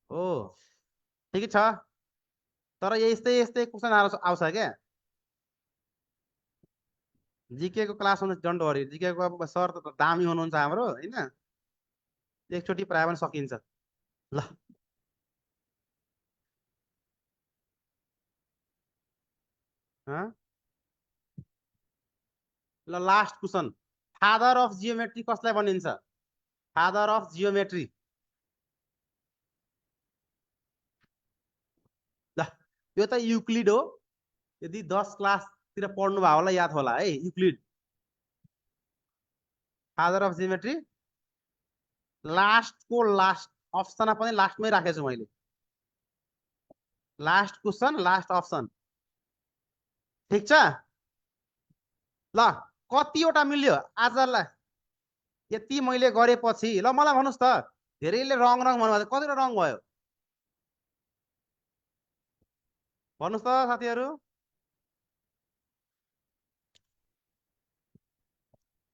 हो ठिकै छ तर यस्तै यस्तै क्वेशन आउँछ क्या जीके को क्लास हुनुहुन्छ डोन्ट वरी जीके को सर त दामी हुनुहुन्छ हाम्रो हैन एकचोटि प्राय पनि सकिन्छ ल ल last question father of geometry कसलाई भनिन्छ फादर अफ जियोमेट्री ल यो त युक्लिड हो यदि 10 क्लासतिर पढ्नु भयो होला याद होला है युक्लिड फादर अफ जियोमेट्री लास्टको लास्ट अप्सनमा पनि लास्टमै राखेको छु मैले लास्ट क्वेशन लास्ट अप्सन ठिक छ ल कतिवटा मिल्यो आजलाई यति मैले गरेपछि ल मलाई भन्नुस् त धेरैले रङ रङ भन्नुभयो कतिवटा रङ भयो भन्नुस् त साथीहरू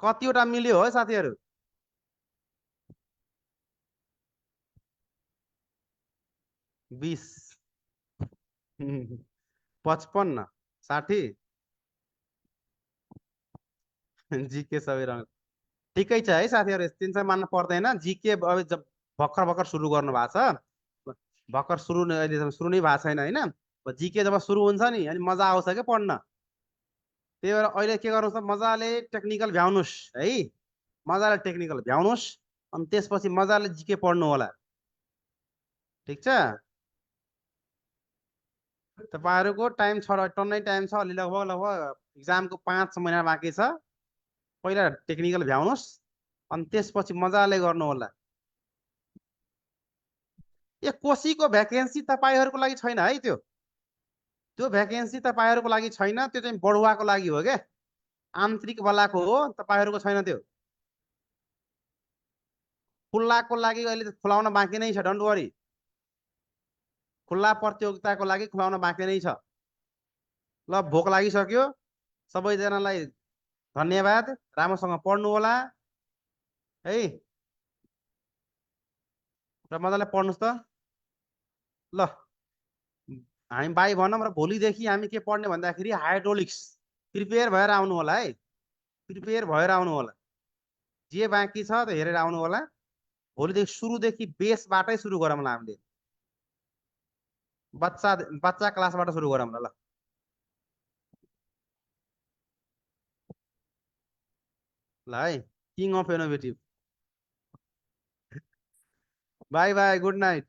कतिवटा मिल्यो है साथीहरू 20 55 60 जीके सबै रङ ठिकै छ है साथीहरू टेन्सन मान्नु पर्दैन जीके अब जब भर्खर भर्खर सुरु गर्नु भएको छ भर्खर सुरु अहिले सुरु नै भएको छैन होइन जीके जब सुरु हुन्छ नि अनि मजा आउँछ क्या पढ्न त्यही भएर अहिले के गर्नुहोस् त मजाले टेक्निकल भ्याउनुहोस् है मजाले टेक्निकल भ्याउनुहोस् अनि त्यसपछि मजाले जीके पढ्नु होला ठिक छ तपाईँहरूको टाइम छ टन्नै टाइम छ अलि लगभग लगभग इक्जामको 5 महिना बाँकी छ पहिला टेक्निकल भ्याउनुहोस् अनि त्यसपछि मजाले गर्नु होला यो कोशीको भ्याकेन्सी तपाईँहरूको लागि छैन है त्यो भ्याकेन्सी तपाईँहरूको लागि छैन त्यो चाहिँ बढुवाको लागि हो क्या आन्तरिक वालाको हो तपाईँहरूको छैन त्यो खुल्लाको लागि अहिले खुलाउन बाँकी नै छ डोन्ट वरी खुल्ला प्रतियोगिताको लागि खुलाउन बाँकी नै छ ल भोक लागिसक्यो सबैजनालाई धन्यवाद राम्रोसँग पढ्नु होला है र मजाले पढ्नुहोस् त ल हामी बाई भनौँ र भोलिदेखि हामी के पढ्ने भन्दाखेरि हाइड्रोलिक्स प्रिपेयर भएर आउनु होला है प्रिपेयर भएर आउनु होला जे बाँकी छ त हेरेर आउनु होला भोलिदेखि सुरुदेखि बेसबाटै सुरु गरौँला हामीले बच्चा बच्चा क्लासबाट सुरु गरौँला ल ल है king of innovative by by good night